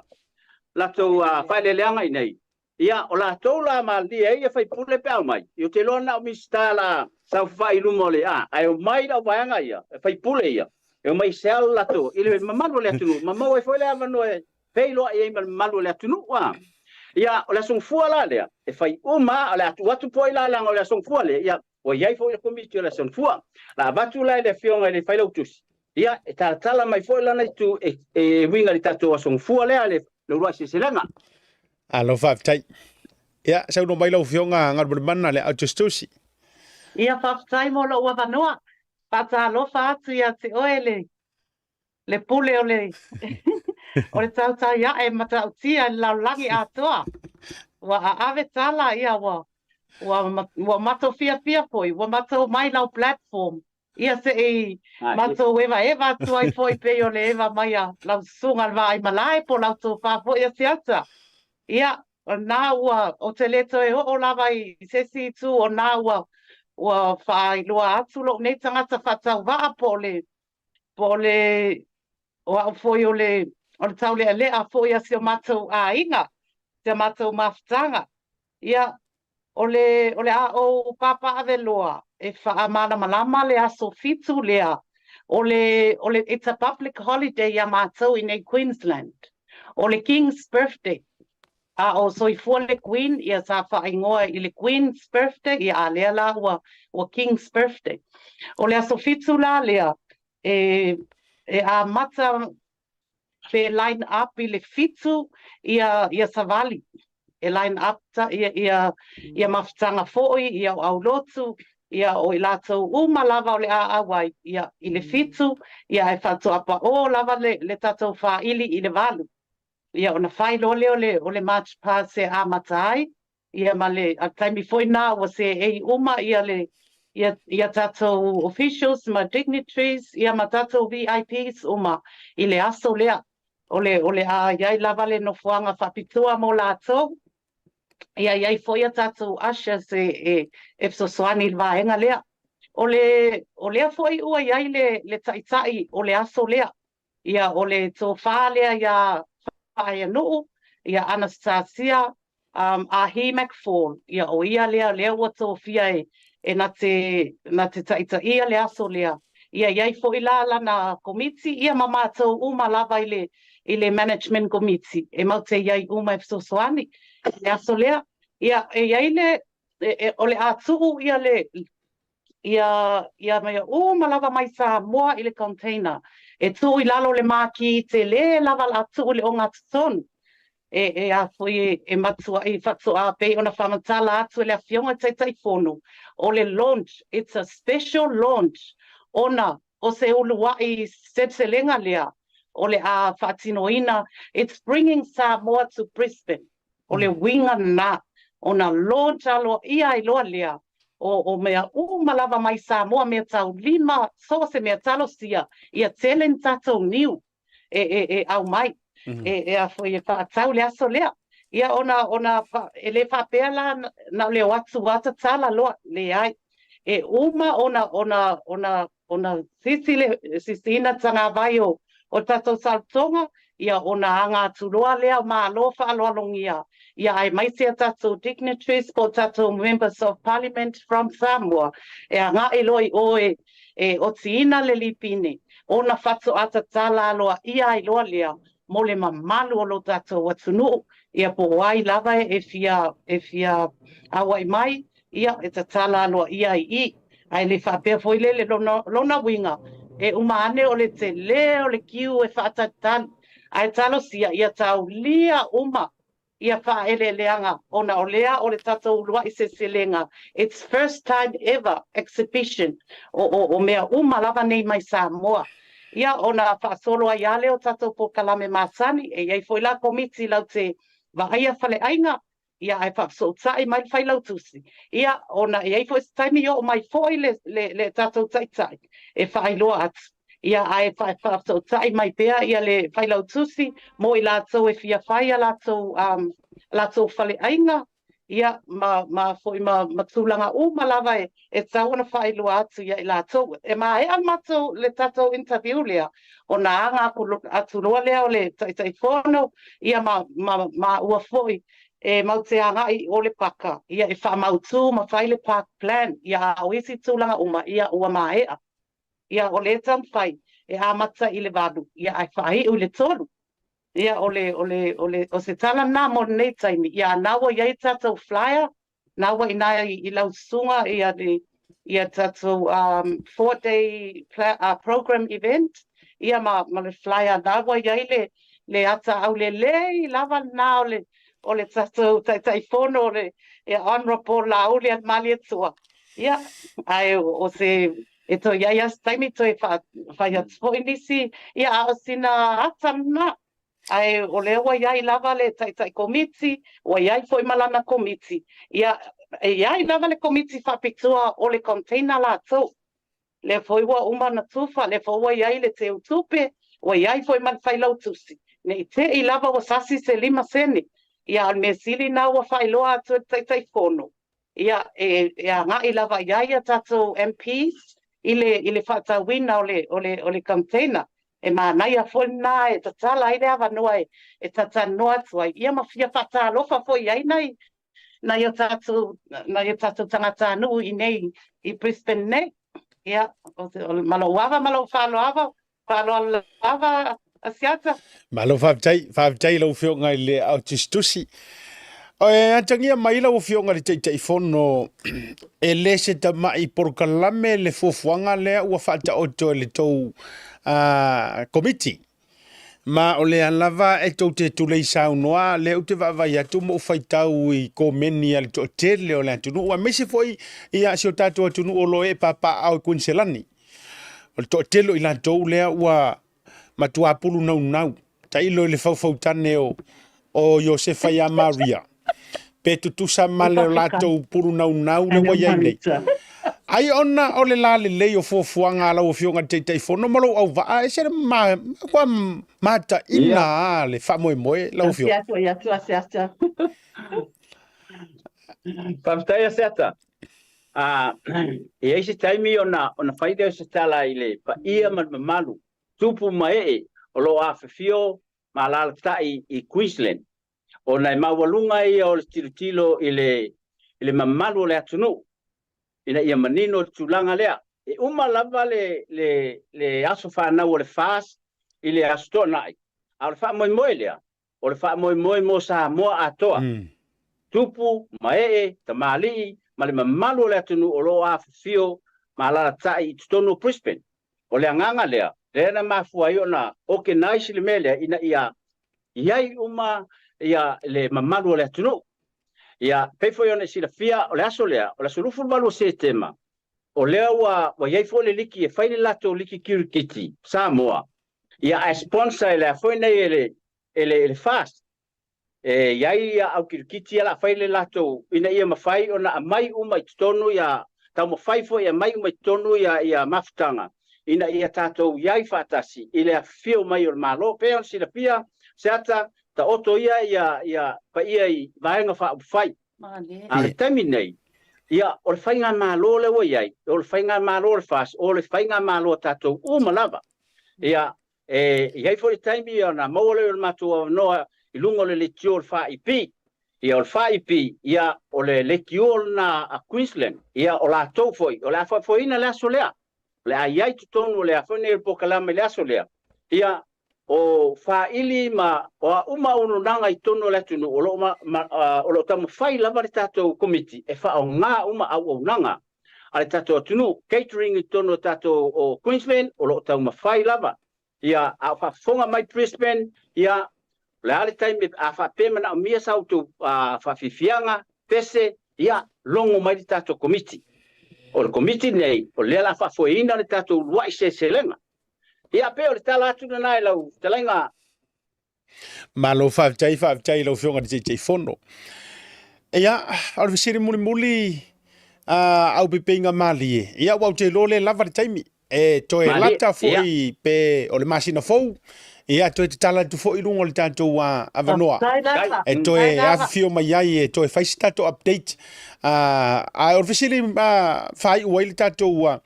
latou faaeleeleaga i inei. Ia, o latou la malilie ai ia faipule pe a omai, ia ou te iloa na o Minisita la saofafai i luma o le a, ae omai le auvaega ia, faipule ia, e omai e sell latou i le mamalu o le atunuu, ma maua ai foi le avanoa e feiloai ai ma le mamalu o le atunuu. A. Ia, o le Aso Gafua la lea, e fai uma lava, o le a tuu atu foi la leaga o le Aso Gafua lea, ia, ua i ai foi le Komiti o le Aso Gafua. O le a avatu la i le Afioga i le Failautusi, ia, e talatala mai foi lana itu e, e uiga i le tatou Aso Gafua lea, le, le uluai seleselega.
Alo faafetai. Ia, saunoa mai lau Afioga Galumalemana le Autustusi.
Ia, faafetai mo lou avanoa. Faatalofa atu ia te oe le le pule o le o le tautai ae matautia i le lalolagi atoa. Ua aave tala ia ua ua ua matou fiafia foi, ua matou mai lau platform ia se i matou evaeva atu ai foi pei o le eva mai a lau susuga le Vaaimalae po o lau tofa foi Asiata. Ia, o lena ua, ou te le toe oo lava i se isi itu o lena ua ua faailoa atu lou nei tagata faatauvaa po o le po o le o au foi o le o le taulealea foi a si o matou aiga, si a matou mafutaga. Ia, o le o le a ou papaaveloa e faamalamalama le aso 7 lea, o le o le it's a public holiday iā matou i nei Queensland. O le King's Birthday. A o soifua le Queen, ia sa faaigoa i le Queen's Birthday, ia a lea la ua ua King's Birthday. O le aso 7 la lea e e amata pe line up i le 7 ia ia savali. E line up ta ia ia ia mafutaga foi, ia o aulotu, ia o i latou uma lava o le a auai, ia i le 7, ia ae faatoa paō lava le le tatou faili i le 8. Ia ona fai loa lea o le, o le March Past e amata ai, ia ma le, a le taimi foi na ua seei uma ia le, ia, ia tatou officials ma dignitaries, ia ma tatou VIPs uma i le aso lea. O le, o le a i ai lava le nofoaga faapitoa mo latou, ia i ai foi a tatou ushers e, e, e fesoasoani i le vaega lea. O le, o lea foi ua i ai le, le taitai o le aso lea, Ia, o le tofa lea iā Faaianuu, ia Anastasia um, Ahi McFall, ia o ia lea, lea ua tofia e, e na te, na te taitaia le aso lea. Ia i ai foi la lana komiti, ia ma matou uma lava i le, i le management komiti, e mau te i ai uma e fesoasoani i le aso lea. Ia, e i ai le, e, e, o le a tuu ia le, ia, ia mea uma lava mai Samoa i le container, e tuu i lalo le maki tele lava la tuu i le ogatotonu. E, e a foi e, e matuai faatoa pei ona faamatala atu e le Afioga i le Taitaifono, o le launch, it's a special launch, ona o se uluai seleselega lea o le a faatinoina, it's bringing Samoa to Brisbane. O le uiga lena, ona launch aloaia ai loa lea o, o mea uma lava mai Samoa, mea taulima, so o se mea talosia, ia tele ni tatou niu e, e, e aumai. e, e a foi e fa'atau le aso lea. Ia ona ona e le faapea la na o le o atu lava tatala loa, leai. E uma ona ona ona ona sisi le sisiina tagavai o o tatou saolotoga, ia ona aga atu loa lea o Malo faaaloalogia, ia aemaise a tatou dignitaries po o tatou Members of Parliament from Samoa e agai loa i o e e otiina le lipine ona faatoa tatala aloaia ai loa lea mo le mamalu o lo tatou atunuu, ia po o ai lava e fia e fia auai mai, ia e tatala aloaia ai i. Ae le faapea foi lele lona, lona uiga e uma ane o le tele o le kiu e faatalitali, ae talosia ia taulia uma ia faaeleeleaga ona o lea o le tatou uluai seleselega, it's first time ever exhibition o, o, o mea uma lava nei mai Samoa. Ia ona faasolo ai lava lea o tatou polokalame masani, e i ai foi la komiti lau te vaaia faleaiga, ia ae faafesootai mai le failautusi, ia ona e i ai foi se taimi oo mai foi le, le, le tatou taitai e faailoa atu, ia ae faafesootai mai pea ia le failautusi mo i latou e fia fai a latou, um, latou faleaiga, ia ma, ma foi ma, ma tulaga uma lava e, e tatau ona faailoa atu ia i latou. E maea le matou, le tatou interview lea, ona aga aku, atu loa lea o le Taitaifono, ia ma, ma, maua foi e mau te agai i o le paka, ia e faamautu ma fai le park plan, ia a o isi tulaga uma, ia ua maea. Ia o lea e taumafai e amata i le 8, ia ae faaiu i le 3. Ia o le, o le, o le, o se tala lena mo lenei taimi. Ia na ua i ai tatou flyer, na ua i ina i lau susuga ia le ia tatou um, 4 day program event, ia ma, ma le flyer na ua i ai le, le ata aulelei lava lena o le, o le tatou Taitaifono o le ia Honourable Laauli Malietoa. Ia, ae o se e toe i ai lava se taimi toe fai atu foi nisi, ia a o sina ata lena. Ae o lea ua i ai lava le Taitai Komiti, ua i ai foi ma lana Komiti, ia e i ai lava le Komiti Faapitoa o le container latou. Lea foi ua uma ona tufa, lea foi ua i ai le teutupe, ua i ai foi ma le failautusi, ne i te i lava ua sasi se 5 sene. Ia a o le mea sili na ua faailoa atu e le Taitaifono, ia e, e agai lava i ai a tatou MPs i le, i le faatauina o le, o le, o le container. E manaia foi lena e tatala ai le avanoa e, e talatalanoa atu ai, ia ma fia faatalofa foi i ai nai, nai o tatou, nai o tatou tagatanuu i nei i Brisbane nei. Ia, o, o, ma lou ava ma lou faaaloalo, faaaloalo lava Asiata.
Malo faafetai, faafetai lau Afioga i le Ao Tusitusi. E atagia mai lau Afioga i le Taitaifono, e le se tamai polokalame le fuafuaga lea ua faataoto e le tou komiti. Ma o lea lava e tou te tulei saunoa, lea ou te vaavaai atu ma ou faitau i komeni a le toatele o le atunuu, aemaise foi ia si o tatou atunuu o lo o ee papaaao i Kuiniselani. O le toatele o i latou lea ua matua pulu naunau, tailo i le faufautane o, o Iosefa ia Maria, pe tutusa ma le latou pulu naunau le ua i ai nei. Ai ona o le lalelei o fuafuaga a lau Afioga i le Taitaifono ma lou auvaa, e ese le ma, matua mataina a le faamoemoe lau Afioga.
Faafetai Asiata. E i ai se taimi ona, ona fai lea o se tala i le paia ma le mamalu, tupu ma ee o lo o afifio ma alaalatai i Queensland, ona e maualuga ia o le tilotilo i le, i le mamalu o le atunuu, ina ia manino le tulaga lea. E uma lava le, le, le aso fanau o le FAST i le Aso Toonai, a o le faamoemoe lea, o le faamoemoe mo Samoa atoa, tupu ma ee, tamalii ma le mamalu o le atunuu o lo o afifio ma alaalatai i totonu o Brisbane. O le agaga lea, lea na mafua ai ona organise le mea lea ina ia i ai uma ia le mamalu o le atunuu. Ia, pei foi ona e silafia, o le aso lea, o le aso 28 o Setema, o lea ua, ua i ai foi le liki e fai le latou liki kirikiti Samoa, ia ae sponsor e le a foi nei e le, e le, e le FAST. E i ai ia au kirikiti ia la fai le latou ina ia mafai ona aumai uma i totonu ia taumafai foi e aumai uma i totonu ia, ia mafutaga ina ia tatou i ai faatasi i le afifio mai o le Malo. Pei ona silafia, Seata, taoto ia ia ia paia i Vaega Faaupufai. A o le taimi lenei, ia, o le faigamalo lea ua i ai, o le faigamalo a le FAST, o le faigamalo a tatou uma lava. Ia, e i ai foi le taimi ona maua lea o le matou avanoa i luga o le leitio o le FAIP. Ia, o le FAIP, ia, o le leitio lena a Queensland, ia, o latou foi, o le a faafoeina le aso lea. O le a i ai i totonu o le a foi nei o le polokalame i le aso lea, ia, o faaili ma o a uma auaunaga i totonu o le atunuu, o lo o, ma, ma, o lo o taumafai lava le tatou Komiti e faaaoga uma auaunaga a le tatou atunuu. Catering i totonu o tatou o Queensland, o lo o taumafai lava. Ia, a o faafofoga mai Brisbane, ia, o le a le taimi a faapea e manaomia sa outou faafiafiaga, pese, ia, logo mai le tatou Komiti. O le Komiti lenei, o lea o le a faafoeina le tatou uluai seleselega. Ia, pei o le tala atu lena i lau fetalaiga.
Malo faafetai, faafetai i lau Afioga i le Taitaifono. Ia, o le fesili mulimuli a au pipeiga malie, ia ua ou te iloa le lava le taimi. E toe
Malie,
lata
ia.
foi pe o le masina fou, ia toe tatala atu foi i luga o le tatou avanoa.
Faafetai lava.
E
Faafetai
toe
lava.
afifio mai ai e toe fai se tatou update. A o le fesili faaiu ai le tatou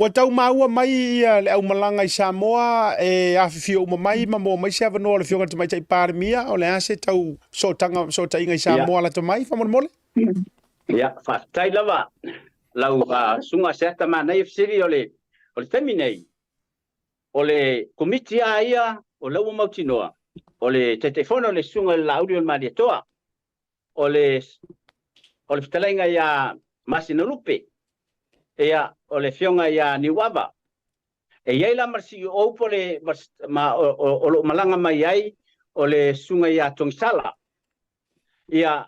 Ua tau maua mai ia le aumalaga i Samoa e afifio uma mai ma maua mai se avanoa o le Afioga i le Tamaitai Palemia, o le a se tau sootaga, sootaiga i Samoa lata mai, faamolemole?
Ia, faafetai lava lau Susuga Seata manaia fesili o le o le taimi nei, o le Komiti lava ia o lea ua mautinoa, o le Taitaifono o le Susuga i le Laauli o le Malietoa, o le o le fetalaiga ia Masinalupe, ia, o le afioga ia Niuava. E i ai la ma le CEO po le ma o, o, o lo o malaga mai ai o le susuga ia Togisala, ia,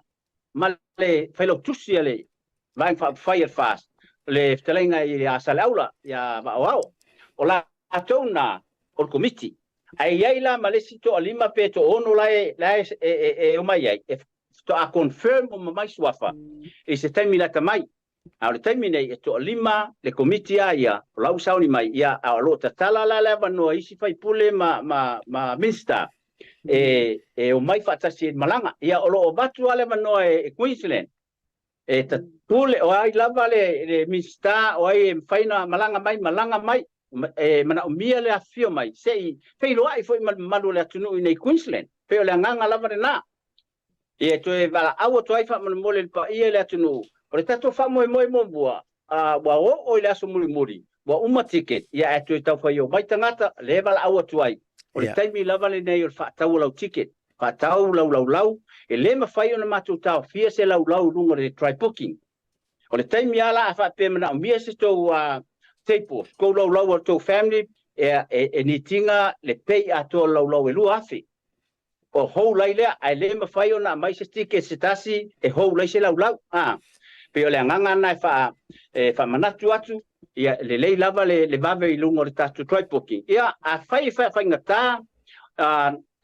ma le failautusi a le Vaega Faaupufai a le FAST, le fetalaiga ia Saleaula ia Vaaoao. O latou na o le Komiti. Ae i ai la ma le isi toalima pe toaono la e, la e, e, e, e omai ai, e faatoa confirm uma mai suafa i se taimi lata mai. A o le taimi nei, e toalima le Komiti a ia, o la ua sauni mai, ia, a o lo o tatala la le avanoa i isi faipule ma, ma, ma Minista e, e omai faatasi ai i le malaga. Ia, o lo o avatu lava le avanoa e, e Queensland E ta pule, o ai lava le, le Minisita, o ai e mafai ona malaga mai, malaga mai, e manaomia le afifio mai, se i feiloai foi ma le mamalu o le atunuu i nei Queensland. Pei o le agaga lava lena. Ia e toe valaau atu ai faamolemole i le paia i le atunuu, o le tatou faamoemoe muamua, a ua oo i le aso mulimuli, ua uma ticket, ia ae toe tau fai omai tagata, lea e valaau atu ai, o le taimi lava lenei o le faatau o lau ticket. Faatau lau laulau, e le mafai ona matou taofia se laulau i luga o le try booking. O le taimi lava la a faapea e manaomia se tou table, se tou laulau a le tou family, e, e, e need ina le pay atoa o le laulau e 2000. O hold ai lea, ae le mafai ona aumai se ticket se tasi e hold ai se laulau. A, pei o le agaga lena e faa, e faamanatu atu, ia lelei lava le, le vave i luga o le tatou try booking. Ia, afai e faafaigata,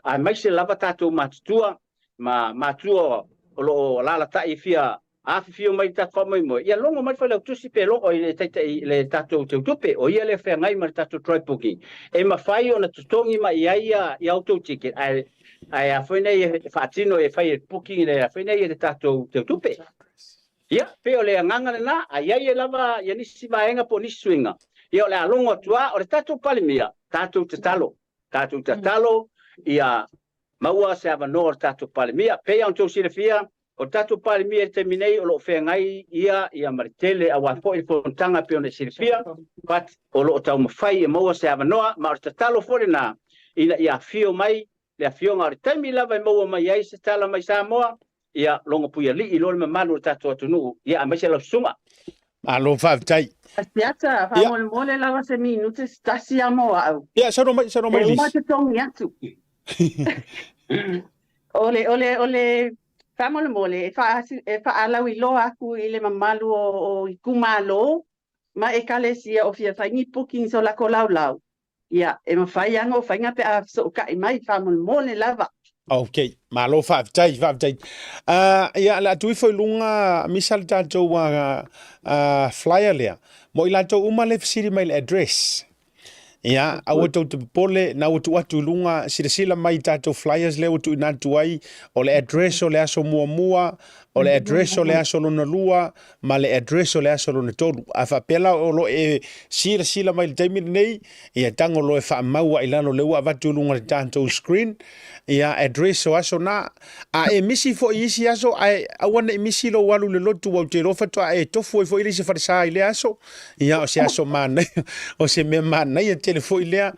aemaise lava tatou matutua ma matua o lo o alaalatai e fia afifio mai i le tatou faamoemoe, ia logo mai le Failautusi pe logo i le Taitai le tatou Teutupe, o ia lea e feagai ma le tatou try booking, e mafai ona totogi mai i ai ia a outou ticket, ae ae a foi nei e faatino e fai e booking le a foi nei e le tatou Teutupe. Ia, pei o le agaga lena, a i ai lava ia nisi vaega po o nisi suiga, ia o le a logo atu lava, o le tatou Palemia, tatou tatalo, tatou tatalo ia maua se avanoa o le tatou Palemia. Pei ona outou silafia, o le tatou Palemia i le taimi nei o lo o feagai ia ia ma le tele aua foi le fonotaga pei ona e silafia, but o lo o taumafai e maua se avanoa, ma o le tatalo foi lena ina ia afio mai le afioga o le taimi lava e maua mai ai se tala mai Samoa, ia logo puialii loa le mamalu o le tatou atunuu, ia aemaise lau susuga.
Malo faafetai.
Asiata, faamolemole lava se minute se tasi lava mo au.
Ia, saunoa mai, saunoa mai
E uma
Liz.
totogi atu. O le, o le, o le faamolemole e faa, e faalauiloa atu i le mamalu o, o itumalo ma ekalesia o fia fai ni bookings o lako laulau. Ia, e mafai lava ona ou faiga pe a fesootai mai, faamolemole lava.
Ok, malo faafetai, faafetai. Ia, le a tuu ifo i luga misa le tatou flyer lea, mo i latou uma le fesili mai le address. Ia, aua tou te popole, na ua tuu atu i luga, silasila mai i tatou flyers lea ua tuuina atu ai, o le address o le aso muamua, o le address o le aso lona lua, ma le address o le aso lona tolu. A faapea la o lo o e silasila mai i le taimi lenei, ia tago loa e faamau ai i lalo lea ua avatu i luga o le tatou screen, ia address o aso na. A e misi foi i isi aso, ae aua ne i misi lou alu i le lotu, aua ou te iloa faatoa e tofu ai foi le isi falesa i lea aso. Ia, o se aso manaia, o se mea manaia tele foi lea.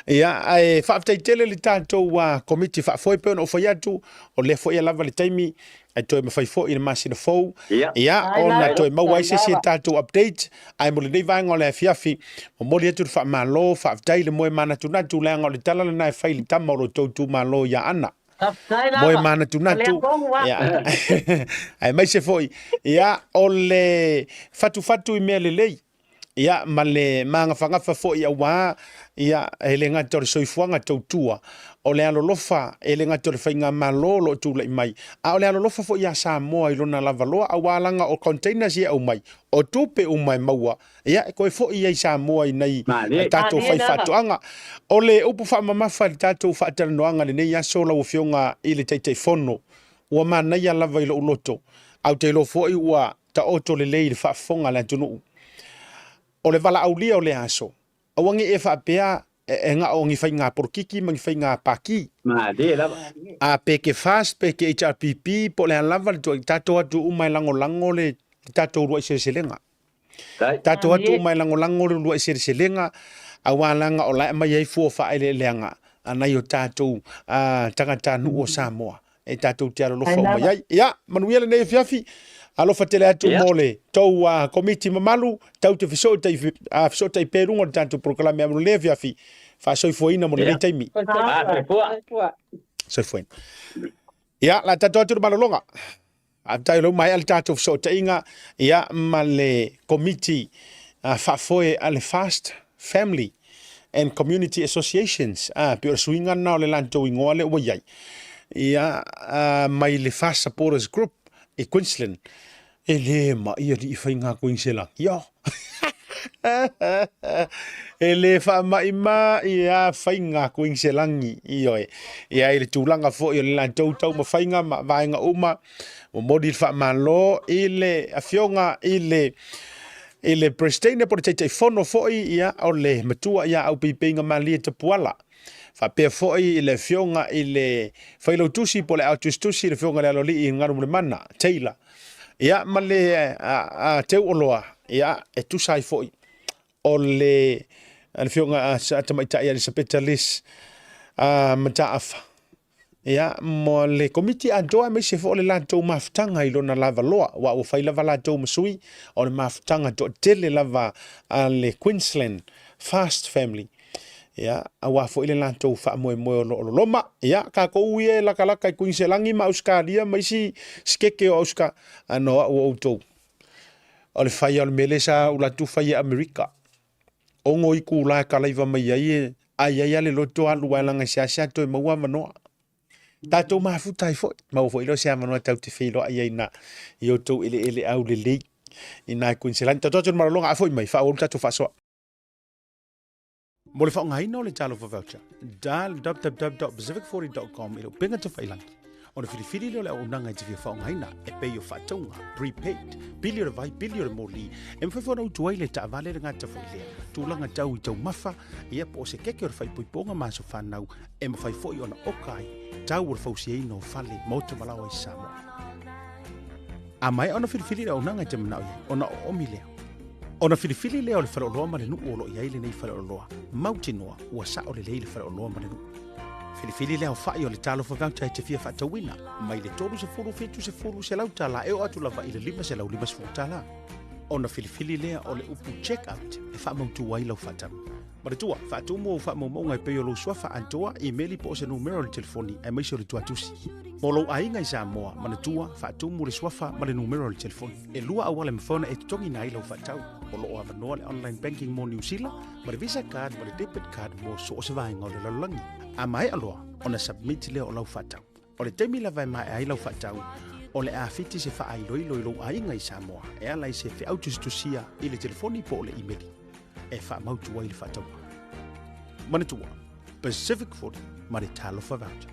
Ia, ae faafetai tele le tatou komiti faafoe pei ona ou fai atu, o lea foi e lava le taimi e toe mafai foi i le masina fou, ia, ona toe maua ai se isi a tatou update. Ae mo lenei vaega o le afiafi, momoli atu le faamalo, faafetai le moe manatunatu, leaga o le tala lena e fai i le tama o lo outou itumalo ia Ana.
Faafetai
Moe
lava. O lea
manatunatu,
tonu lava.
ia, aemaise foi, ia, o le fatufatu i mea lelei, ia, ma le magafagafa foi auā, ia, e le gata o le soifuaga tautua, o le alolofa, e le gata o le faigamalo o lo o tulai mai, a o le alolofa foi ia Samoa i lona lavaloa, auā leaga o containers ia e aumai, o tupe uma e maua, ia, e toe foi ai i Samoa i nai
Malie.
tatou
Malie lava.
faifaatoaga. O le upu faamamafa i le tatou faatalanoaga i lenei aso lau Afioga i le Taitaifono, ua manaia lava i lou loto, ae ou te iloa foi ua taoto lelei i le faafofoga a le atunuu. O le valaaulia o lea aso, aua ne i e faapea e na o ni faiga polokiki ma ni faiga pati.
Malie lava.
A pe ke FAST, pe ke HRPP, po o le a lava le tuai, tatou atu uma e lagolago le tatou uluai seleselega. Tatou atu uma e lagolago le uluai seleselega, aua leaga o la e aumai ai fua o faaeleeleaga a nai o tatou tagatanuu o Samoa e tatou te alolofa uma i ai. Ia, manuia lenei afiafi. Alofa tele atu mo le tou komiti mamalu, tau te fesootai, fesootai pea i luga o le tatou polokalame mo lenei afiafi, faasoifuaina mo lenei taimi.
Soifua.
Soifuaina. Ia, la tatou atu le malologa. Faafetai o lea ua maea le tatou fesootaiga ia ma le Komiti Faafoe a le Fast Family and Community Associations, pei o le suiga lena o le latou igoa lea ua i ai, ia, mai le Fast Supporters Group i Queensland. E le ma'i alii faiga Kuiniselani. Io. E le faama'ima'i a faiga Kuiniselani. Ioe. Ia i le tulaga foi o le latou taumafaiga ma vaega uma, momoli le faamalo i le afioga i le i le Peresetene po o le Taitaifono foi ia o le matua ia Aupeipeiga Malie Tapuala. Faapea foi i le afioga i le Failautusi po o le Aotusitusi le afioga i le Aloalii Galumalemana Taylor. Ia ma le a teu oloa, ia e tusa ai foi o le afioga a tamaitai Elisapeta Liz a Mataafa. Ia mo le komiti atoa aemaise foi o le latou mafutaga i lona lavaloa, aua ua fai lava latou ma sui o le mafutaga toatele lava a le Queensland Fast Family. Ia, aua foi le latou faamoemoe o lo o loloma. Ia, tatou ia e lakalaka i Kuiniselani ma Ausetalia ma isi sikeke o Auseta, a no au o outou. O le fai o le mea lea sa ou latou fai i Amerika. Ono itulā e kalaiva mai ai e ai ai a le loto alu ae leaga e seasea toe maua avanoa. Tatou mafuta ai foi, maua foi lea o se avanoa tatou te feiloai ai na i outou eleele aulelei i nai Kuiniselani. Tatou atu i le malologa a foi mai, faaauau le tatou faasoa. Mo le faaaogaina o le Talofa Voucher, dial www.pacific40.com i le upega tafailagi. Ona filifili lea o le auaunaga e te fia faaaogaina, e pei o faatauga, prepaid, pili o le vai, pili o le moli, e mafai foi ona utu ai le taavale le gata foi lea, tulaga tau i taumafa, ia po o se keke o le faaipoipoga ma aso fanau, e mafai foi ona oka ai tau o le fausiaina o fale, maota ma laoa i Samoa. A maea ona filifili le auaunaga e te manao i ai, ona oomi lea. Ona filifili lea o le faleoloa ma le nuu o lo o i ai lenei faleoloa, mautinoa ua sao lelei le faleoloa ma le nuu. Filifili le aofai o le Talofa Voucher e te fia faatauina, mai le 30, 70, $100 e oo atu lava i le $550. Ona filifili lea o le upu check out e faamautu ai lau faatau. Manatua, faatumu ou faamaumauga e pei o lou suafa atoa, imeli po o se numera o le telefoni aemaise o le tuatusi. Mo lou aiga i Samoa, manatua, faatumu le suafa ma le numera o le telefoni. E lua auala e mafai ona e totogiina ai lau faatau. O lo o avanoa le online banking mo Niu Sila, ma le Visa card ma le debit card mo so o se vaega o le lalolagi. A maea loa ona submit lea o lau faatau. O le taimi lava e maea ai lau faatau, o le a fiti se faailoilo i lou aiga i Samoa e ala i se feau tusitusia i le telefoni po o le imeli e faamautu ai le faatauga. Manatua, Pacific 40 ma le Talofa Voucher.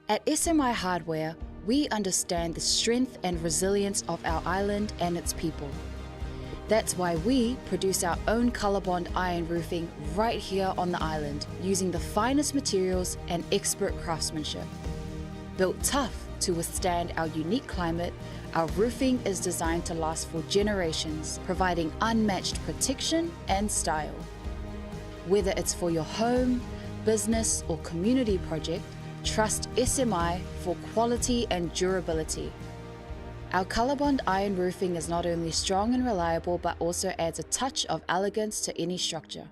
At SMI Hardware, we understand the strength and resilience of our island and its people. That's why we produce our own Colorbond iron roofing right here on the island using the finest materials and expert craftsmanship. Built tough to withstand our unique climate, our roofing is designed to last for generations, providing unmatched protection and style. Whether it's for your home, business, or community project, trust SMI for quality and durability. Our Colorbond iron roofing is not only strong and reliable, but also adds a touch of elegance to any structure.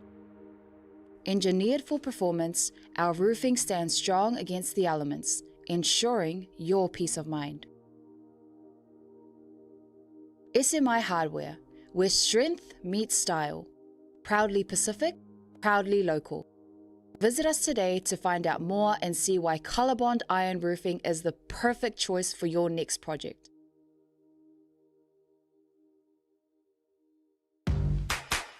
Engineered for performance, our roofing stands strong against the elements, ensuring your peace of mind. SMI Hardware, where strength meets style. Proudly Pacific, proudly local. Visit us today to find out more and see why Colorbond Iron Roofing is the perfect choice for your next project.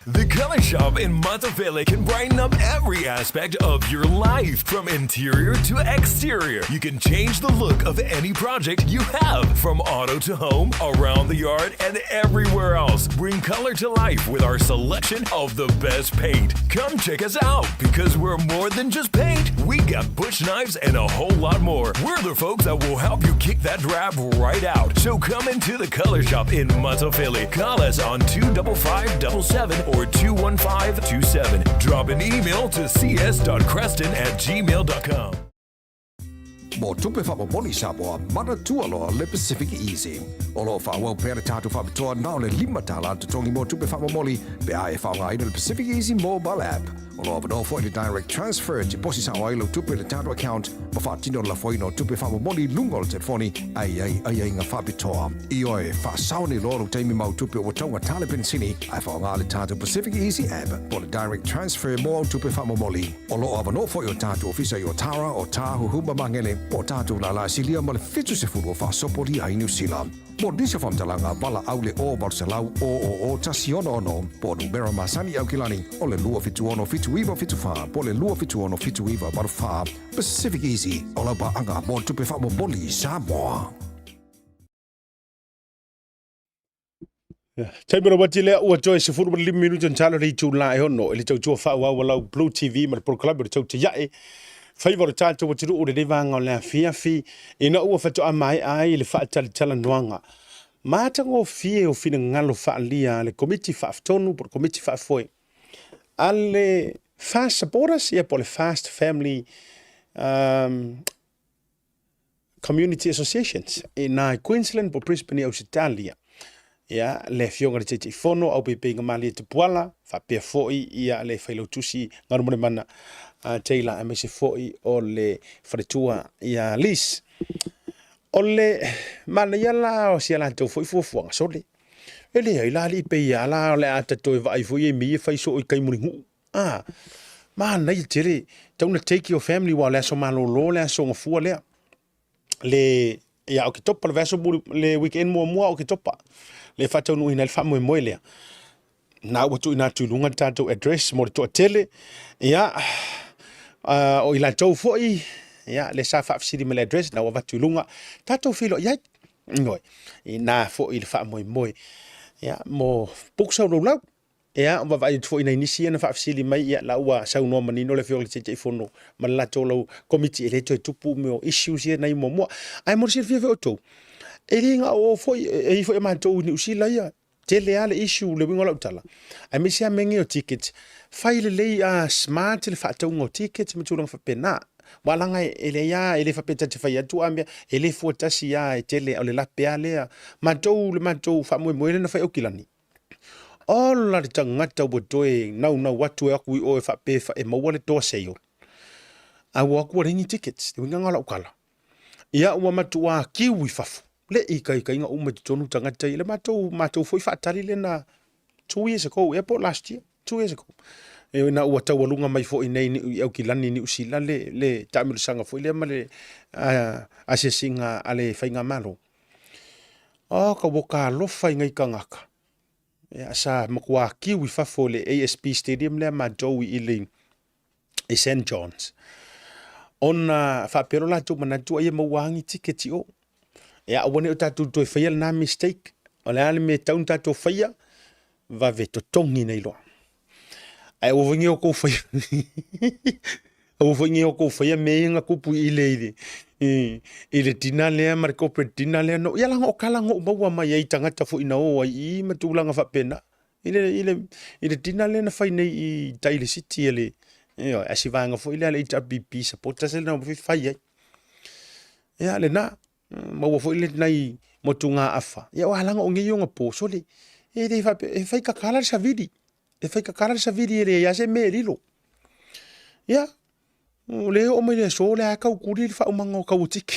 The Color Shop in Monteville can brighten up every aspect of your life, from interior to exterior. You can change the look of any project you have, from auto to home, around the yard, and everywhere else. Bring color to life with our selection of the best paint. Come check us out because we're more than just paint. We got bush knives and a whole lot more. We're the folks that will help you kick that drab right out. So come into the Color Shop in Monteville. Call us on 25577 or 21527. Drop an email to cs.creston@gmail.com.
Mo tupe faamomoli Samoa, manatua loa le Pacific Easy. O lo o faaauau pea le tatou faapitoa na o le $5 totogi mo tupe faamomoli pe a e faaaogaina le Pacific Easy mobile app. O lo o avanoa foi le direct transfer e tiposi sao ai lau tupe i le tatou account ma faatino le lafoina o tupe faamomoli i luga o le telefoni a i ai aiaiga faapitoa. Ioe, faasao nei loa lou taimi ma au tupe ua taugata le penisini ae faaaoga le tatou Pacific Easy app po o le direct transfer mo au tupe faamomoli. O lo o avanoa foi o tatou ofisa i Otara, Otāhuhu ma Magele, po o tatou lālā silia ma le 70 o faasopolia ai Niu Sila. Mo nisi o faamatalaga, valaau le 0 800 000 166 po o numera masani i Aukilani o le 276 7974 po o le 276 7984. Pacific Easy, o lau paaga mo le tupe faamomoli i Samoa.
Taimi o le uati lea ua toe 15 minute na le itula e ono e le tautua faaauau a lau Blue TV ma le polokalame o le tautia faiva o le tatou atunuu i lenei vaega o le afiafi ina ua faatoa maea ai le faatalitalanoaga matagofie o finagalo faaalia a le Komiti Faafetonu po o le Komiti Faafoe a le Fast Supporters ia po o le Fast Family Community Associations i nā i Queensland po Brisbane i Ausetalia. Ia, le afioga le Taitaifono au peipeiga malie Tupuala, faapea foi ia le Failautusi Galumalemana Taylor aemaise foi o le faletua ia Liz. O le manaia la o si a latou foi fuafuaga sole. E leai la alii pei a la o le a ta toe vaai foi e mi e fai soo i kai mulinu'u. Ah, manaia tele, tau na take your family wa le aso malolo le aso gafua lea. Le, ia Oketopa, le vaiaso muli, le weekend muamua o Oketopa. Le faataunuuina ai le faamoemoe lea. Na ua tuuina atu i luga le tatou address mo le toatele. Ia, o i latou foi, ia, le sa faafesili mai le address, na ua avatu i luga. Tatou feiloai ai. Ioe, ina foi le faamoemoe. Ia, mo puku saulaulau. Ia, vaavaai atu foi i nai nisi ia na faafesili mai, ia, la ua saunoa manino le Afioga i le Taitaifono ma le latou lau Komiti e le toe tupu mea o issues ia nai muamua. Ae mo le silafia foi e outou, e le na o o foi, e i foi a matou i Niu Sila ia, tele lava le issue, le uiga o lau tala, aemaise lava mea nei o tickets, fai lelei a smart le faatauga o tickets ma tulaga faapena. Aua leaga e leai lava, e le faapea ta te fai atu a mea, e le fua tasi lava e tele, o le lape lava lea. Matou, le matou faamoemoe lea na fai Aukilani, Ola le tagata ua toe naunau atu e aku i o e faapea e maua le toa sale. A ua aku ua leai ni tickets, le uiga lena o lau tala. Ia ua matuā kiu i fafo, le i ikaikaiga uma i totonu tagata ia. Le matou, matou foi faatali lena 2 years ago ea po o last year, 2 years ago. Ina ua taualuga mai foi nei i Aukilani i Niu Sila le taamilosaga foi lea ma le asiasiga a le faigamalo. Oh, ka ua ka alofa i ngai kangaka. Ia, sa matua kiu i fafo i le ASB Stadium lea matou i le i St. John's. Ona faapea lo latou manatu ai e maua agi tiketi o. Ia, aua ne i o tatou toe faia lena mistake. O le a le mea e tatau ona tatou faia, vave totogi nei loa. Ae aua foi ne i outou faia aua foi ne i outou faia mea ia na tupu i le i i le dinner lea ma le corporate dinner lea no ia leaga o tala na ou maua mai ai i tagata foi na o ai i i ma tulaga faapena i le i le i le dinner lea na fai nei i tai i le city a le ioe a si vaega foi lea a le HRPP supporters lea na omai fai ai. Ia lena maua foi le nai motugaafa, ia aua leaga o nei ona po, sole, e le faapea, e fai tatala le savili, e fai tatala le savili e leai lava se mea e lilo. Ia, o lea e oo mai le aso o lea lava e tautuli le faaumaga o tau o tiki.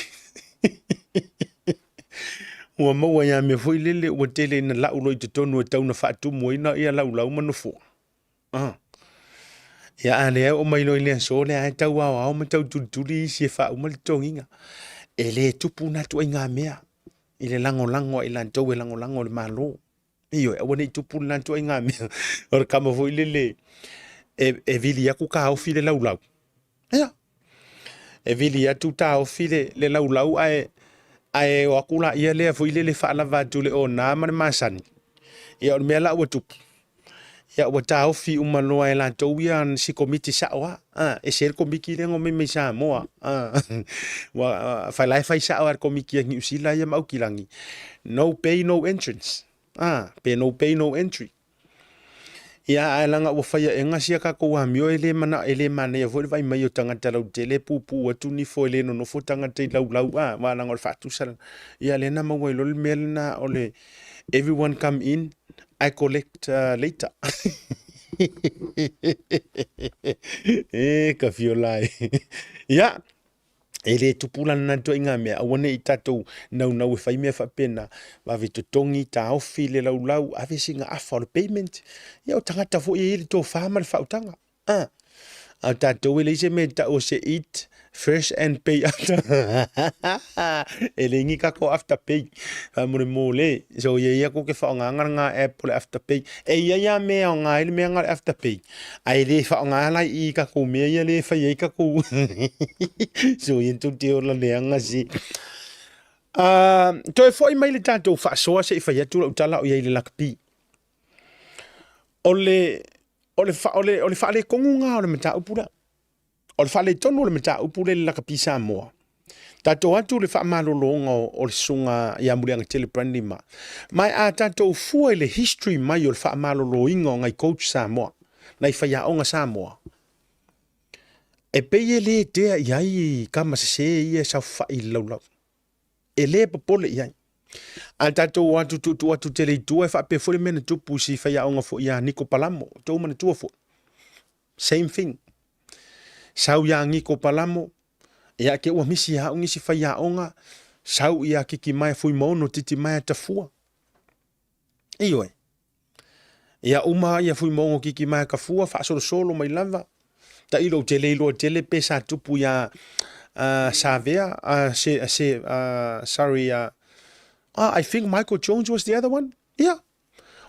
Ua maua ia mea foi lele ua tele ina lau loa i totonu e tau ina faatumu ai na ia laulau ma nofoa. Ah. Ia a lea oo mai loa i le aso lea e tau aoao ma tau tulituli isi e faauma le totogiga. E le tupu na ituaiga mea i le lagolago a i latou e lagolago i le Malo. Ioe, aua ne i tupu lena ituaiga mea. O le kama foi lele e, e vili atu taofi le laulau. Ia, e vili atu taofi le, le laulau ae, ae o atu laia lea foi lele faalava atu le ona ma le masani. Ia o le mea la ua tupu, ia ua taofi uma loa e latou ia si komiti sao lava. A, ese le komiti lea na omai mai Samoa. A, ua fai la e fai sao lava e le komiti a Niu Sila ia ma Aukilani. No pay, no entrance. A, pe no pay, no entry. Ia, ae leaga ua fai aʻega sia tatou amio e le mana, e le manaia foi le vaai mai o tagata lautele e pupuu atu nifo e le nonofo tagata i laulau a, aua leaga o le faatusa lena. Ia lea na maua ai loa le mea lena o le everyone come in, I collect later. E ka fiola e. Ia, e le tupu la lena ituaiga mea, aua ne i tatou naunau e fai mea faapena, vave totogi, taofi le laulau, ave sina afa o le payment. Ia o tagata foi e i ai le tofa ma le faautaga. A, a o tatou e leai se mea e tau o se eat first and pay after. E leai ni tatou after pay. Faamolemole, so ia ia kou te faaaogaina lena app o le after pay. E i ai lava mea e aoga ai le mea lena o le after pay, ae le faaaoga la i i tatou mea ia lea e fai ai tatou so ia tou te ola leaga se. Toe foi mai le tatou faasoa se i fai atu lau tala o i ai i le lakapi. O le, o le, o le, o le faaletonu lena o le mataupu lea. O le faaletonu o le mataupu lea i le lakapi Samoa. Tatou atu le faamalologa o le susuga ia Muliagatele Brandley ma. Ma a tatou fua i le history mai o le faamaloloina o nai coach Samoa, nai faiaoga Samoa, e pei e le tea i ai tama sese ia e saofai i le laulau. E le popole i ai. A tatou o atu tuutuu atu tele i tua e faapea foi le mea na tupu i si faiaoga foi ia Niko Palamo, tou manatua foi. Same thing. Sau ia Niko Palamo, ia ke ua misi ia au nisi faiaoga, sau ia Kikimaea Fuimaono Titimaea Tafua. Ioe. Ia uma ia Fuimaono Kikimaea Tafua faasolosolo mai lava. Tailo ou te le iloa tele pe sa tupu ia Savea, se, se, sorry, I think Michael Jones was the other one. Yeah.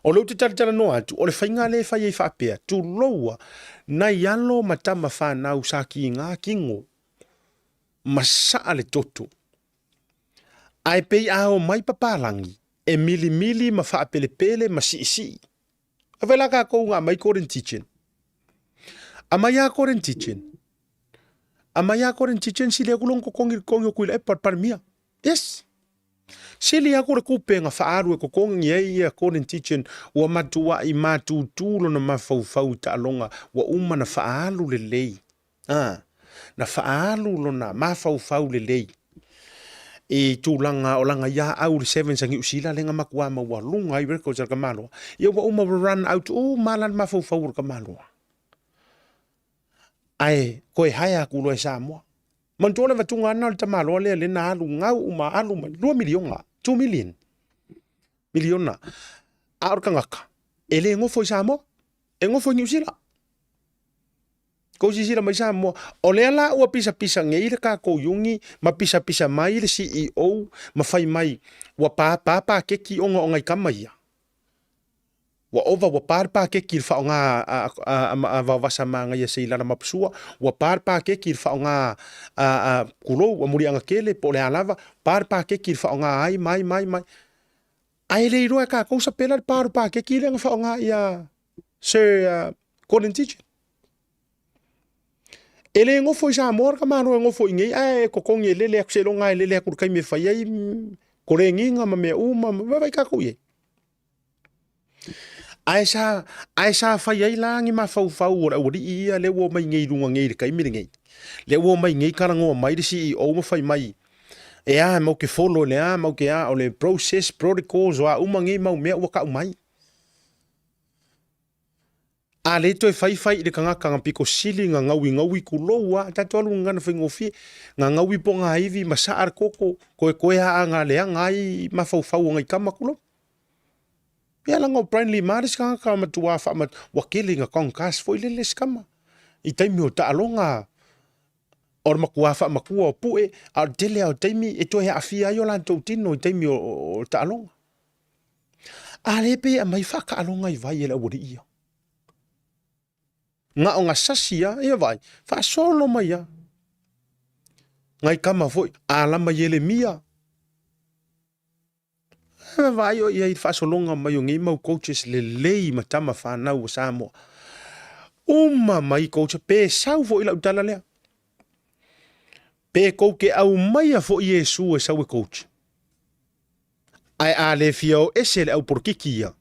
O lea ou te talatalanoa atu, o le faiga lea e fai ai faapea, tuloua, nai alo ma tama fanau sa kiga kino, ma saa le toto. Ae pei a omai papalagi, e milimili ma faapelepele ma siisii. Afai la tatou na aumai Gordon Tietjen. Aumai lava Gordon Tietjen. Aumai lava Gordon Tietjen sili atu lona totogi i le totogi o Tuilaepa le Palemia. Yes. Sili atu le tupe na faaalu e totogi ai ia Gordon Tietjen ua matuai matutu lona mafaufau i taaloga ua uma na faaalu lelei. A, na faaalu lona mafaufau lelei i tulaga o lana ia au le Sevens a Niu Sila lea na matua maualuga ai records a le tamaloa. Ia ua uma ua run out uma la le mafaufau o le tamaloa. Ae toe hire atu loa e Samoa. Manatua le avatuga lena o le tamaloa lea lea na alu gau uma alu mai 2 miliona, 2 million. Miliona. A o le tagata, e le nofo i Samoa, e nofo i Niu Sila. Kou silasila mai Samoa, o lea la ua pisapisa nei le tatou iuni ma pisapisa mai le CEO ma fai mai ua pa pa paketi ona o nai tama ia. Ua ova ua pa le paketi i le faaaoga a a a Vaovasa Manaia Seilala Mapusua, ua pa le paketi i le faaaoga a a tulou a Muliagatele po o le a lava, pa le paketi i le faaaoga ai ma ai ma ai ma ai. Ae le iloa e tatou sapela le pa o le paketi lea na faaaoga ia Sir Gordon Tietjen. E le nofo i Samoa le tamaloa e nofo i inei ae totogi e lele atu seiloga e lele atu i le taimi e fai ai koleniga ma mea uma ma vaavaai tatou i ai. Ae sa, ae sa fai ai la ni mafaufau o le aualii ia lea ua omai nei i luga nei i le taimi lenei. Lea ua omai nei talanoa mai le CEO ma fai mai, e a, matou te follow i le a, matou te a, o le process, protocols, o a uma nei mau mea ua tau mai. A le toe fai fai i le tagata na pito sili na gauigaui tulou a, tatou alu i gagana faigofie, na gaui pogaivi ma saa le koko, toetoe a na leaga ai mafaufau o nai tama tulou. Ia leaga o Brian Lima le isi tagata matua faama, ua tele ina concuss foi lele isi tama i taimi o taaloga o le matua faamatua o Pue, a o le tele lava o taimi e toe aafia ai o latou tino i taimi o taaloga. A lea pei e aumai faataaloga i vai e le aualii ia. Na o na sasi lava, ia vaai, faasolo mai lava. Nai tama foi, Alama Ieremia, e vaai oe i ai i le faasologa mai o nei mau coaches lelei ma tama fanau a Samoa. Uma mai coach, pe sau foi lau tala lea. Pe kou te aumaia foi Iesu e sau e coach. Ae a le fia o ese le au polokiki ia.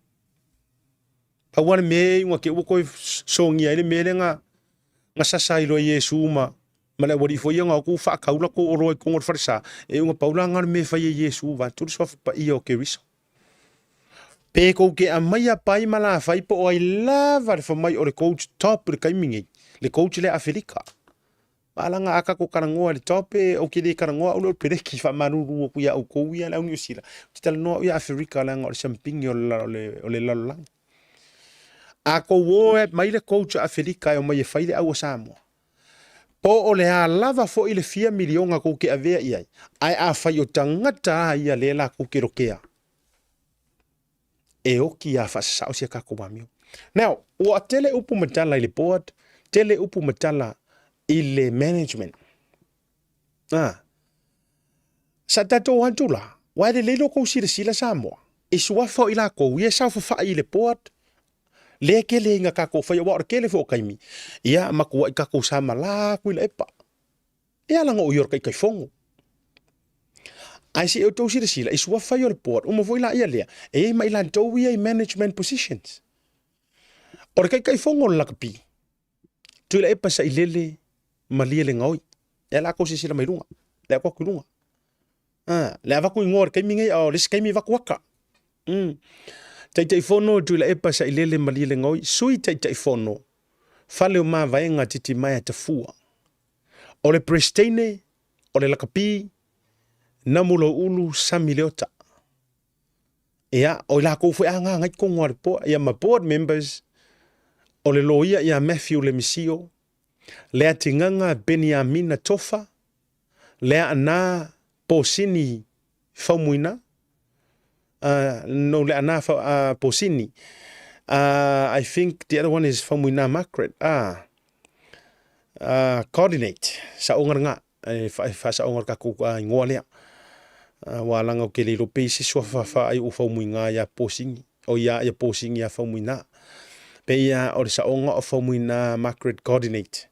Pau lava le mea e iuga te ua toe sogia ai le mea lea na, na sasa ai loa Iesu ma, ma le aualii foi ia na o atu faatau latou oloa i totonu o le falesa, e iuga pau la na o le mea e fai e Iesu vaeatu le suafa paia o Keriso. Pe tou te aumaia pai ma lafai po o ai lava le fai mai o le coach top i le taimi nei, le coach lea Afelika. Maalaga a tatou talanoa i le top e ou te le talanoa au lea o le peleki faamalulu atu ia outou ia le au Niu Sila. Ou te talanoa au ia Aferika leaga o le siamupini o le, o le lalolagi. A tou o e mai le coach a Aferika e omai e fai le au a Samoa, po o le a lava foi le fia miliona tou te avea i ai, ae afai o tagata a ia lea latou te lokea, e oti a faasasao si a tatou amio. Now, ua tele upu ma tala i le board, tele upu ma tala i le management. Ah. Sa tatou atu la, ua e lelei lo kou silasila Samoa, i suafa o i lakou ia e saofafai i le board, lea e kele ai na tatou faia, aua o le kele foi o taimi, ia matuai tatou samala atu i Laepa. E ala na o ia o le Taitaifono. Ae se i outou silasila, i suafa ia o le board, uma foi laia lea, e i ai ma i latou ia i management positions. O le Taitaifono o le lakapi, Tuilaepa Sailele Malie Legaoi. E ala kou silasila mai luga, le aku atu i luga. Ah, le avatu ingoa o le taimi nei, a o le isi taimi avatu aka. Taitaifono Tuilaepa Sailele Malie Legaoi, Sui Taitaifono, Fale o Mavaega Titimaea Tafua. O le Peresiteine o le Lakapi, Namuloulu Sami Leota. Ia, o i lakou foi a gagai totonu o le board, ia ma board members, o le loia ia Matthew Lemisio, Leatigaga Beniamina Tofa, Leaana Posini Faumuina, no Leaana Posini, I think the other one is Faumuina Margaret, coordinate, saoga lena, e faasaoga o le tatou igoa lea. Ua alaga ou te le iloa pe i se suafa faaiu Faumuina ia Posini, o ia ia Posini ia Faumuina. Pe ia o le saoga o Faumuina Margaret coordinate.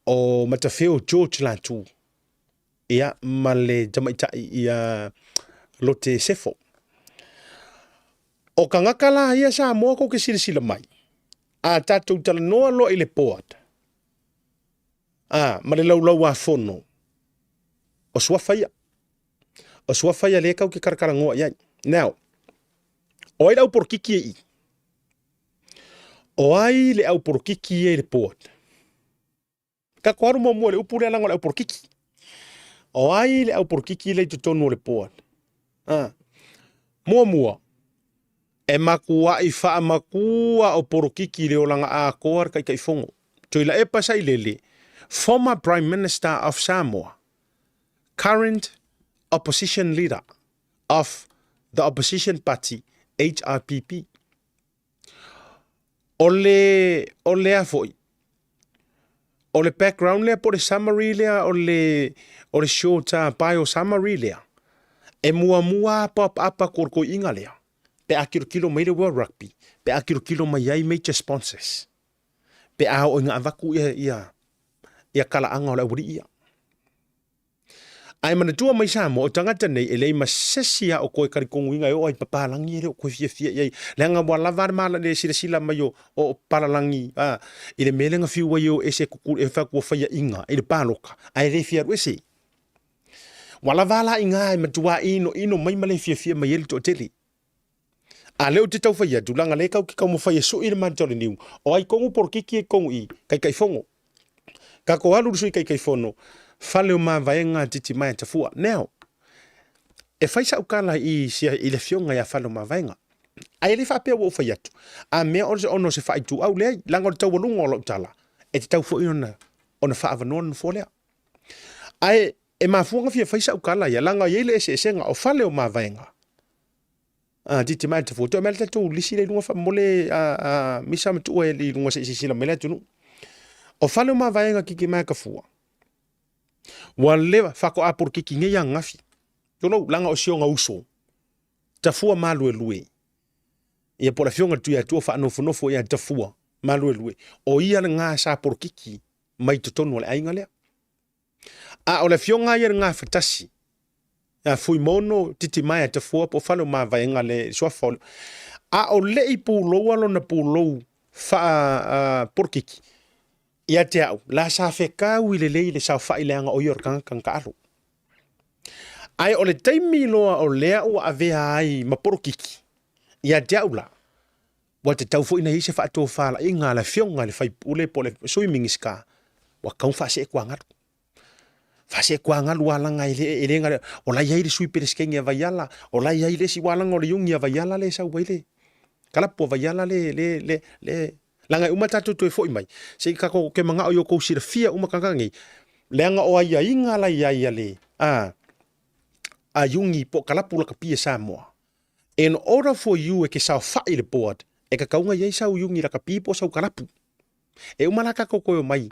O Matafeo George Latu, ia ma le tamaitai ia Lote Sefo. O tagata la ia Samoa kou te silasila mai, a tatou talanoa loa i le board, a, ma le laulauafono, o suafa ia. O suafa ia lea kau ke karakaranoa i ai. Now, o ai le au porokiki e i? O ai le au porokiki ia i le board? Tatou alu muamua i le upu lea leaga o le au polokiki. O ai le au polokiki lea i totonu o le board? A. Muamua, e makuaʻi faamakua o polokiki i le olaga atoa le Taitaifono. Tuilaepa Sailele, former Prime Minister of Samoa, current opposition leader of the opposition party HRPP. O le, o lea foi, o le background lea po o le summary lea o le, o le short bio summary lea, e muamua apaapa kolokoiiga lea, pe a kilokilo mai le World Rugby, pe a kilokilo mai ai major sponsors, pe a oo ina avatu ia, ia, ia kalaaga o le aualii ia. Ae manatua mai Samoa, o tagata nei e leai ma sesi a o koe talitonuina e oo ai papalagi e le o koe fiafia i ai. Leaga ua lava le mala le silasila mai o, o palalagi a, i le mea lea na fiu ai o ese kuku e fai atu ua faiaina i le paloka, ae le fia alu ese. Ua lava la iga e matua inoino mai ma le fiafia mai ai le toatele. A lea ou te tau fai atu, leaga lea kau ke taumafai e sui le matou le niu, o ai kogu polokiki e kogu i Taitaifono. Kako alu le sui Taitaifono, fale o mavaega Titimaea Tafua. Now, e fai sau tala i, i le afioga ia Fale o Mavaega. Ae le faapea ua ou fai atu, a mea o ona o se faaituau, leai, leaga o le taualuga o lau tala, e tatau foi ona, ona faaavanoa le nofoa lea. Ae e mafua ona fia fai sau tala ia, leaga e i ai le eseesega o Fale o Mavaega, a Titimaea Tafua, toe aumai le tatou lisi lea i luga faamolemole a, a Misa Matua e i luga se i silasila mai le atunuu. O Fale o Mavaega Titimaea Tafua, ua leva faatoa polokiki nei ananafi. Tulou, leaga o si ona uso, Tafua Maluelue, ia po o le afioga i le Tuiatua faanofonofo ia Tafua Maluelue, o ia lena sa polokiki mai totonu o le aiga lea. A o le afioga ia le Gafatasi, ia Fuimono Titimaea Tafua po o Fale o Mavaega le suafa o le... A o le i puloua lona pulou faa polokiki, ia te au, la sa fetaui lelei le saofai leaga o ia o le tagata na taalo. Ae o le taimi loa o lea ua avea ai ma polokiki, ia te au la, ua tatau foi ona i ai se faatofalaiga a le afioga i le faipule po o le sui Minisita, ua tatau ona faaseetuagalu. Faaseetuagalu lava leaga e le, e le gale, o la e i ai le sui Peresetene a Vaiala, o la e i ai le isi, aua leaga o le iuni a Vaiala lea e sau ai le kalapu a Vaiala le, le, le, le, leaga e uma tatou toe foi mai, se i tatou, ou te manao ia outou silafia uma tagata nei, leaga o aiaiga la e i ai a le, a, a iuni po o kalapu lakapi a Samoa, In order for you e ke saofai i le board, e tatau ona i ai sau iuni lakapi po o sau kalapu. E uma la tatou toe omai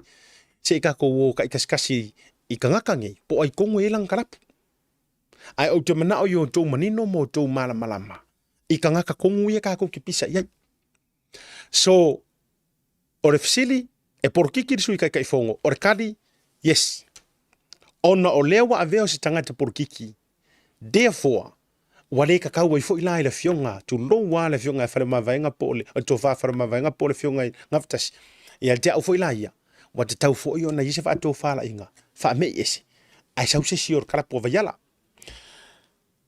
se i tatou o taitasikasi i tagata nei, po o ai tonu e i ai lana kalapu. Ae ou te manao i outou manino ma outou malamalama i tagata tonu ia tatou te pisa i ai. So, o le fesili, e polokiki le sui Taitaifono, o le tali, yes. Ona o lea ua avea o se tagata polokiki, therefore, ua le tatau ai foi la i le afioga, tulou lava le afioga ia Faleomavaega po o le Tofa Faleomavaega po o le afioga i Gafatasi, ia te au foi la ia, ua tatau foi ona i ai se faatofalaiga faamei ese, ae sau se isi o le kalapu o Vaiala.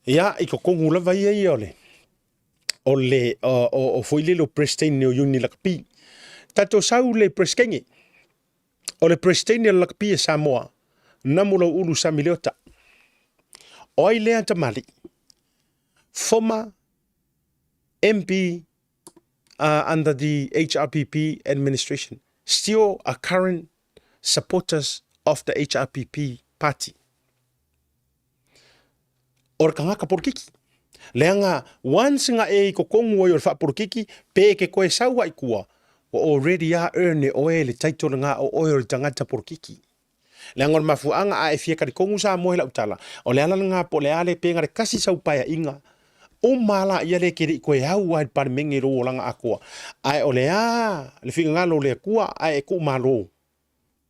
Ia, i totonu lava ia ia o le o le o, o foi lele o President o Iuni Lakapi. Tatou sau le President. O le President o le Lakapi e Samoa, Namulauulu Sami Leota. O ai lea tamalii? Former MP under the HRPP administration. Still a current supporters of the HRPP party. O le tagata polokiki. Leaga once na e i totonu ai o le faapolokiki, pe e ke koe sau ai tua, ua already a earn e oe le title lena o oe o le tagata polokiki. Leaga o le mafuaaga a e fia talitonu Samoa i lau tala, o le ala lena po o le a le pe na le kasi sau paeaiga, uma lava laia lea e te le i toe au lava i le Palemene i lou olaga atoa. Ae o le a le finagalo o le Atua ae e tuumalo,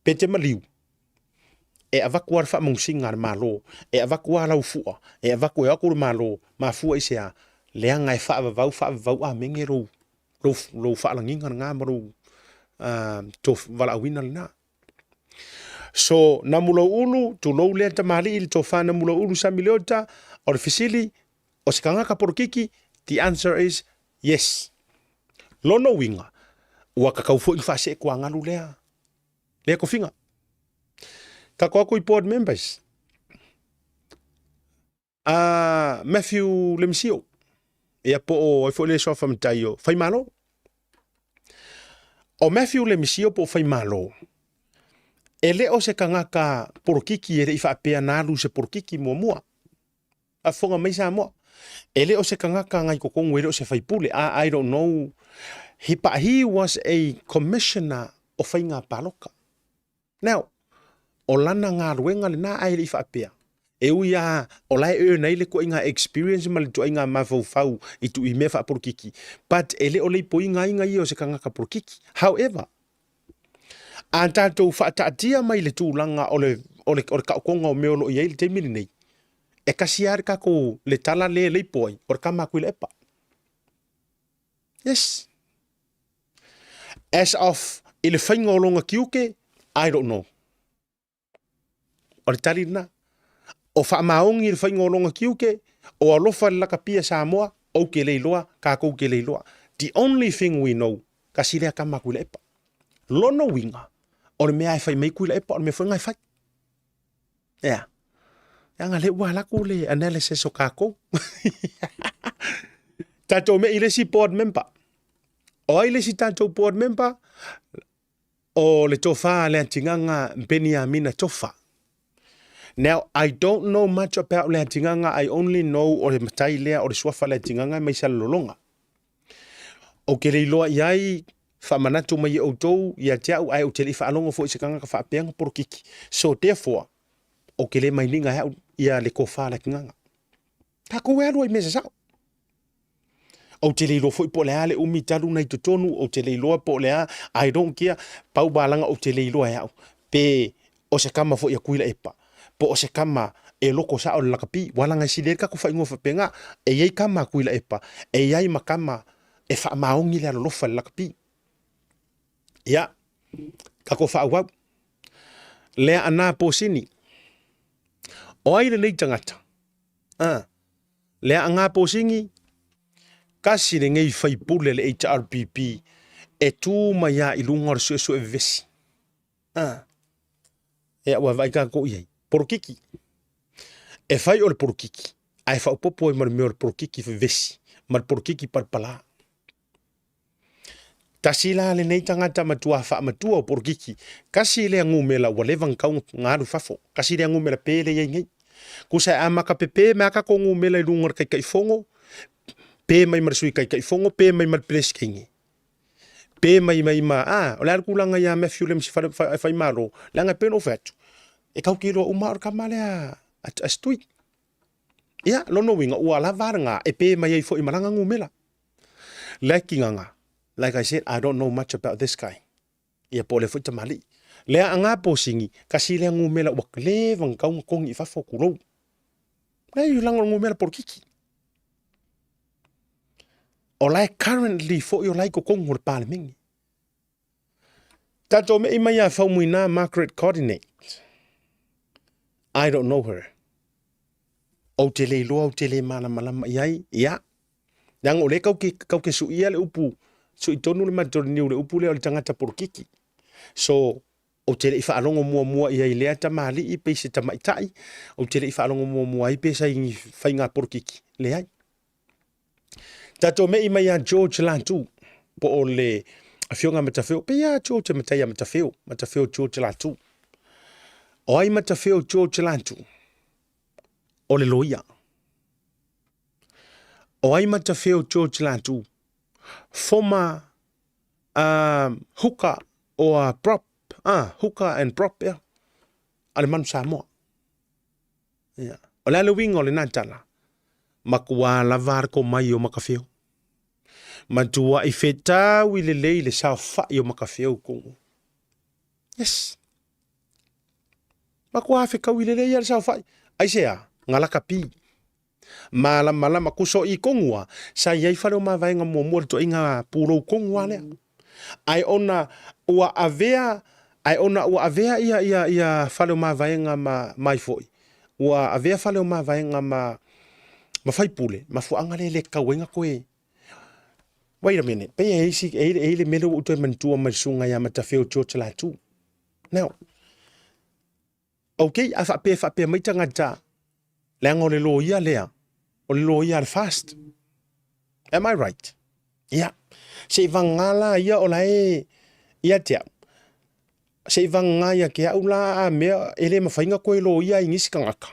pe te maliu, e avatu lava le faamanusiga a le Malo, e avatu lava lau fua, e avatu e o atu le Malo, mafua i se a? Leaga e faavavau faavavau amene lou, lou, lou faalagiga lena ma lou uh, valaauina lena. So, Namulauulu, tulou lea tamalii le tofa Namulauulu Sami Leota, o le fesili, o se tagata polokiki, the answer is yes. Lona uiga, ua tatau foi ona faaseetuagalu lea, lea tofiga. Tatou atu i board members. A Matthew Lemisio, ia po o ai foi le suafa matai o Faimalo. O Matthew Lemisio po o Faimalo, e le o se tagata polokiki e le i faapea na alu i se polokiki muamua. Faafofoga mai Samoa, e le o se tagata ngai totonu e le o se faipule. I don't know, he, but he was a commissioner o faiga palota. Now, o lana galuega lena ae le i faapea, e ui lava o la e earn ai le ituaiga experience ma le ituaiga mafaufau i i mea faapolokiki, but e le o le ipoiga ia o se tagata polokiki. However, a tatou faataatia mai le tulaga o le, o le, o le taotoga o mea o lo o i ai le taimi lenei, e tasi lava le tatou, le tala lea e leipo ai, o le tama a Tuilaepa. Yes. As of i le faiga o lona tiute, I don't know. O le tali lena. O faamaoni i le faiga o lona tiute, o alofa i le lakapia Samoa, ou te le iloa, tatou te le iloa. The only thing we know, tasi lea tama a Tuilaepa. Lona uiga, o le mea e fai mai Tuilaepa, o le mea foi lena e fai. Ea. Leaga lea ua alu atu le analysis o tatou. Tatou mei i le isi board member. O ai le isi tatou board member? O le tofa a Leatigaga Peniamina Tofa. Now, I don't know much about Leatigaga, I only know o le matai lea o le suafa Leatigaga mai Salelologa. Ou te le iloa i ai, faamanatu mai e outou ia te au, ae ou te le i faalogo foi i se tagata faapea na polokiki. So therefore, ou te le mainiga e au ia le tofa Leatigaga. Tatou e alu ai i mea sasao. Ou te le iloa foi po o le a le umi talu na i totonu, ou te le iloa po o le a, I don't care, pau malaga ou te le iloa e au, pe o se tama foi a Tuilaepa, po o se tama e loko sao le lakapi, ua laga e sili ai le tatou faaigoa faapena, e i ai tama a Tuilaepa, e i ai ma tama e faamaoni le alolofa i le lakapi. Ia, tatou faaauau. Lea ana posini. O ai lenei tagata? Ah. Le aga posini, tasi lenei faipule le HRPP e tu mai a i luga o le suesue vevesi. Ah. Ea ua vaai tatou i ai. Polokiki. E fai o le polokiki, ae faaopoopo ai ma le mea o le polokiki vevesi ma le polokiki palapala. Tasi la lenei tagata matua faamatua o polokiki, tasi lea numera ua leva ona tatau ona alu i fafo, tasi lea numera pe lea e i ai nei. Tusa e amata pepe mai lava tatou numera i luga o le Taitaifono, pe mai ma le Sui Taitaifono, pe mai ma le Peresetene, pe mai mai ma, a, o le a le tulaga ia Matthew Lemsi Faimalo, leaga e pei ona ou fai atu, e tatou te iloa uma lava o le tama lea a Setui. Ia, lona uiga ua lava lena e pe mai ai foi ma lana numera. Leakingaga, like I said, I don't know much about this guy. Ia po o lea foi tamalii. Lea aga posini, kasi lea numera ua leva ona tatau ona togi i fafo tulou. Leai leaga o le numera polokiki. O la e currently foi o la e i totonu o le Palemene. Tatou mei mai ia Faumuina Margaret Codinate. I don't know her. Ou te le iloa, ou te le malamalama i ai, ia. Leaga o lea kau ke, kau ke suia le upu, sui tonu le matoriniu le upu lea o le tagata polokiki. So, ou te le i faalogo muamua i ai i lea tamalii pe i se tamaitai, ou te le i faalogo muamua ai pe sa i ni faiga polokiki. Leai. Tatou mei mai ia George Latu, po o le Afioga Matafeo, pe ia George e matai ia Matafeo, Matafeo George Latu. O ai Matafeo George Latu? O le loia. O ai Matafeo George Latu? Former hooker o a prop, hooker and prop, yeah, a le Manu Samoa. Ia. O le a le uiga o lena tala? Matua lava le komai o Makawheo. Matuai fetaui lelei le saofai o Makawheo kogo. Yes. Matua fetaui lelei le saofai. Aisea, nga lakapi. Malamalama kuso i kongua, sa i ai fale o mavaega muamua le toaiga pulou kongua lea. Ae ona ua avea, ae ona ua avea ia, ia, ia fale o mavaega ma mai foi. Ua avea fale o mavaega ma, ma faipule, mafuaaga lea e le tatau ai ona toe. Wait a minute, pei e isi, e i le mea lea ua ou toe manatua mai le susuga ia Matafeo George Latu. Now, okay, a faapea faapea mai tagata, leaga o le loia lea, o le loia a le FAST. Am I right? Ia, se i vagana la ia o la e, Ia te au, se i vagana ia ke au la a mea e le mafai ona koe loia ai nisi tagata.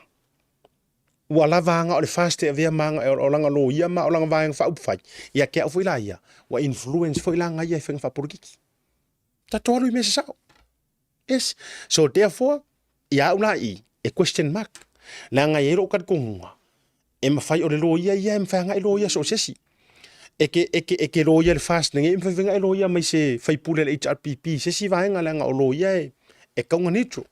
Ua lava aga o le FAST e avea ma aga o lana loia ma o lana vaega faaupufai, ia te au foi la ia, ua influence foi la ia i faiga faapolokiki. Tatou alu i mea sasao. Yes. So therefore, ia au la i, e question mark. Leaga e i ai lou talitonuga, e mafai o le loia ia e mafai agai loia so o se isi. E ke, e ke, e ke loia le FAST nei, e mafai foi ona e loia mai se faipule a le HRPP i se isi vaega leaga o loia e, e tau ona neutral.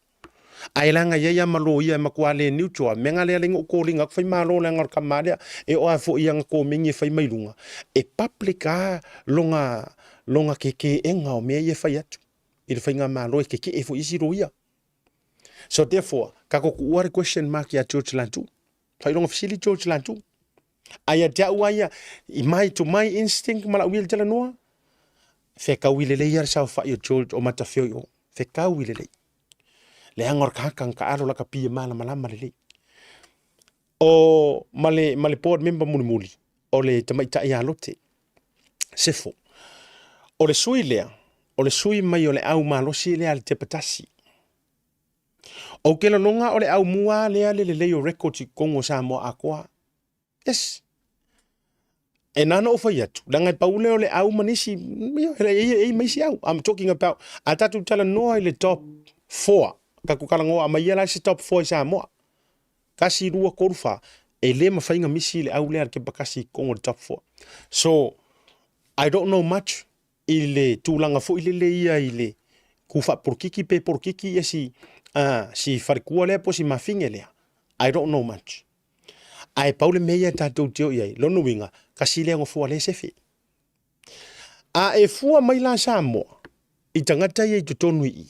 Ae leaga e i ai lava ma loia e matua le neutral lava. O le mea lena lea na ou koliga atu Faimalo leaga o le tama lea e oo lava foi i ana komeni e fai mai luga, e public lava lona, lona kekeega o mea ia e fai atu i le faigamalo e kekee foi isi loia. So therefore, tatou tuua le question mark ia George Latu. Faailoga fesili George Latu. Ae ia te au lava ia, i my, to my instinct ma lau ia i le talanoa, fetaui lelei lava le saofai o George o Matafeo i o. Fetaui lelei. Leaga o le tagata na taalo lakapi e malamalama lelei. O ma le, ma le board member mulimuli, o le tamaitai ia Lote, Sefo. O le sui lea, o le sui mai o le au malosi lea a le Tepatasi. Ou te lagona o le au mua lea le lelei o records i totonu o Samoa atoa. Yes. E na ona ou fai atu, leaga e pau lea o le au ma nisi, ia, e i ai ma isi au. I'm talking about, a tatou talanoa i le top 4, tatou talanoa mai ia la se top 4 i Samoa. 1, 2, 3, 4, e le mafai ona misi le au lea a le Kepakasi i totonu o le top 4. So, I don't know much i le tulaga foi lele ia i le ku faapolokiki pe polokiki ia si, si faletua lea po o si mafine lea. I don't know much. Ae pau le mea ia tatou te o i ai, lona uiga, tasi lea nofoa lea e sefe. A e fua mai la Samoa i tagata ia i totonu i i,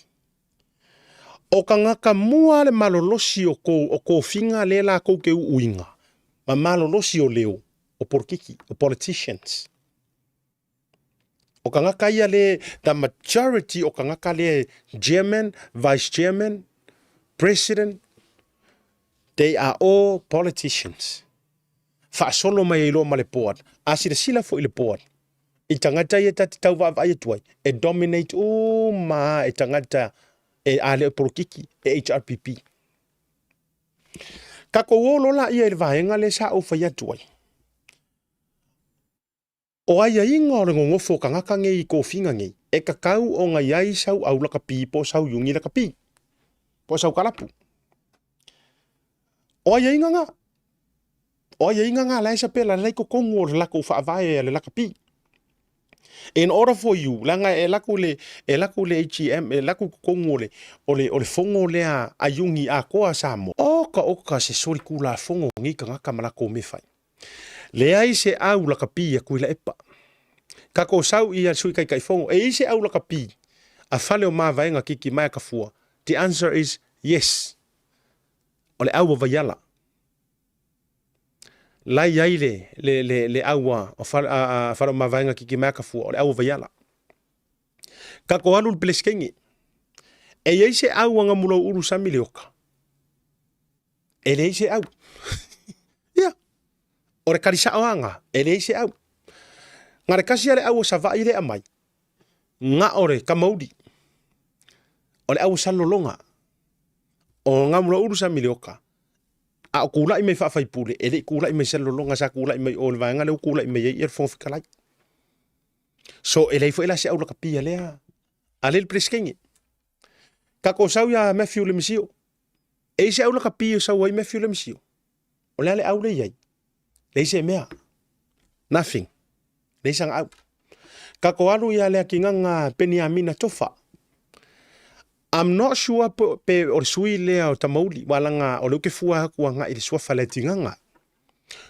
o tagata mua le malolosi o ko, o kofiga lea latou te uuina, ma malolosi o leo, o polokiki, o politicians. O tagata ia le, the majority o tagata le chairman, vice chairman, president, they are all politicians. Faasolo mai ai loa ma le board. A silasila foi le board, i tagata ia ta te tau vaavaai atu ai, e dominate uma e tagata e a le o polokiki, e HRPP. Takou o loa laia i le vaega lea sa ou fai atu ai. O aiaiga o le nonofo o tagata nei i tofiga nei, e tatau ona i ai sau au lakapi po o sau iuni lakapi, po o sau kalapu. O aiaiga na, o aiaiga na la e sapela la i totonu o le latou faavae a le lakapi. In order for you, leaga e alu atu le, e alu atu le AGM, e alu atu i totonu o le, o le, o le fono lea a iuni atoa a Samoa. Oka oka se solitulafono o nei tagata ma latou mea fai. Leai se au lakapi a Tuilaepa. Kako sau ia Sui Taitaifono, e i se au lakapi a Fale o Mavaega Kiki Maea Kafua? The answer is yes. O le au a Vaiala. La i ai le, le, le, le au a, a, a, a Fale o Mavaega Kiki Maea Kafua, o le au a Vaiala. Kako alu le Pelesikeine. E i ai se au a Gamulauulu Sami Leoka? E leai se au. Ia, o le kali sao lava e leai se au. Na le kasi a le au o Savaii lea aumai, na o le Tamauli, o le au o Salelologa, o Gamulaulu Samilioka, a o tulai mai faafaipule, e le i tulai mai Salelologa, sa tulai mai o le vaega lea ua tulai mai ai le Fofoga Fetalai. So e leai foi la se au lakapi a lea a lea le Peresetene. Tatou sau ia Matthew Lemisio. E i se au lakapi e sau ai Matthew Lemisio. O le a le au le i ai. Leai se mea. Nothing. Leai sana au. Tatou alu ia Leatigaga Peniamina Tofa. I'm not sure pe, pe o le sui lea o Tamauli, wa langa o le uke fua atu agai i le suafa Leatigaga.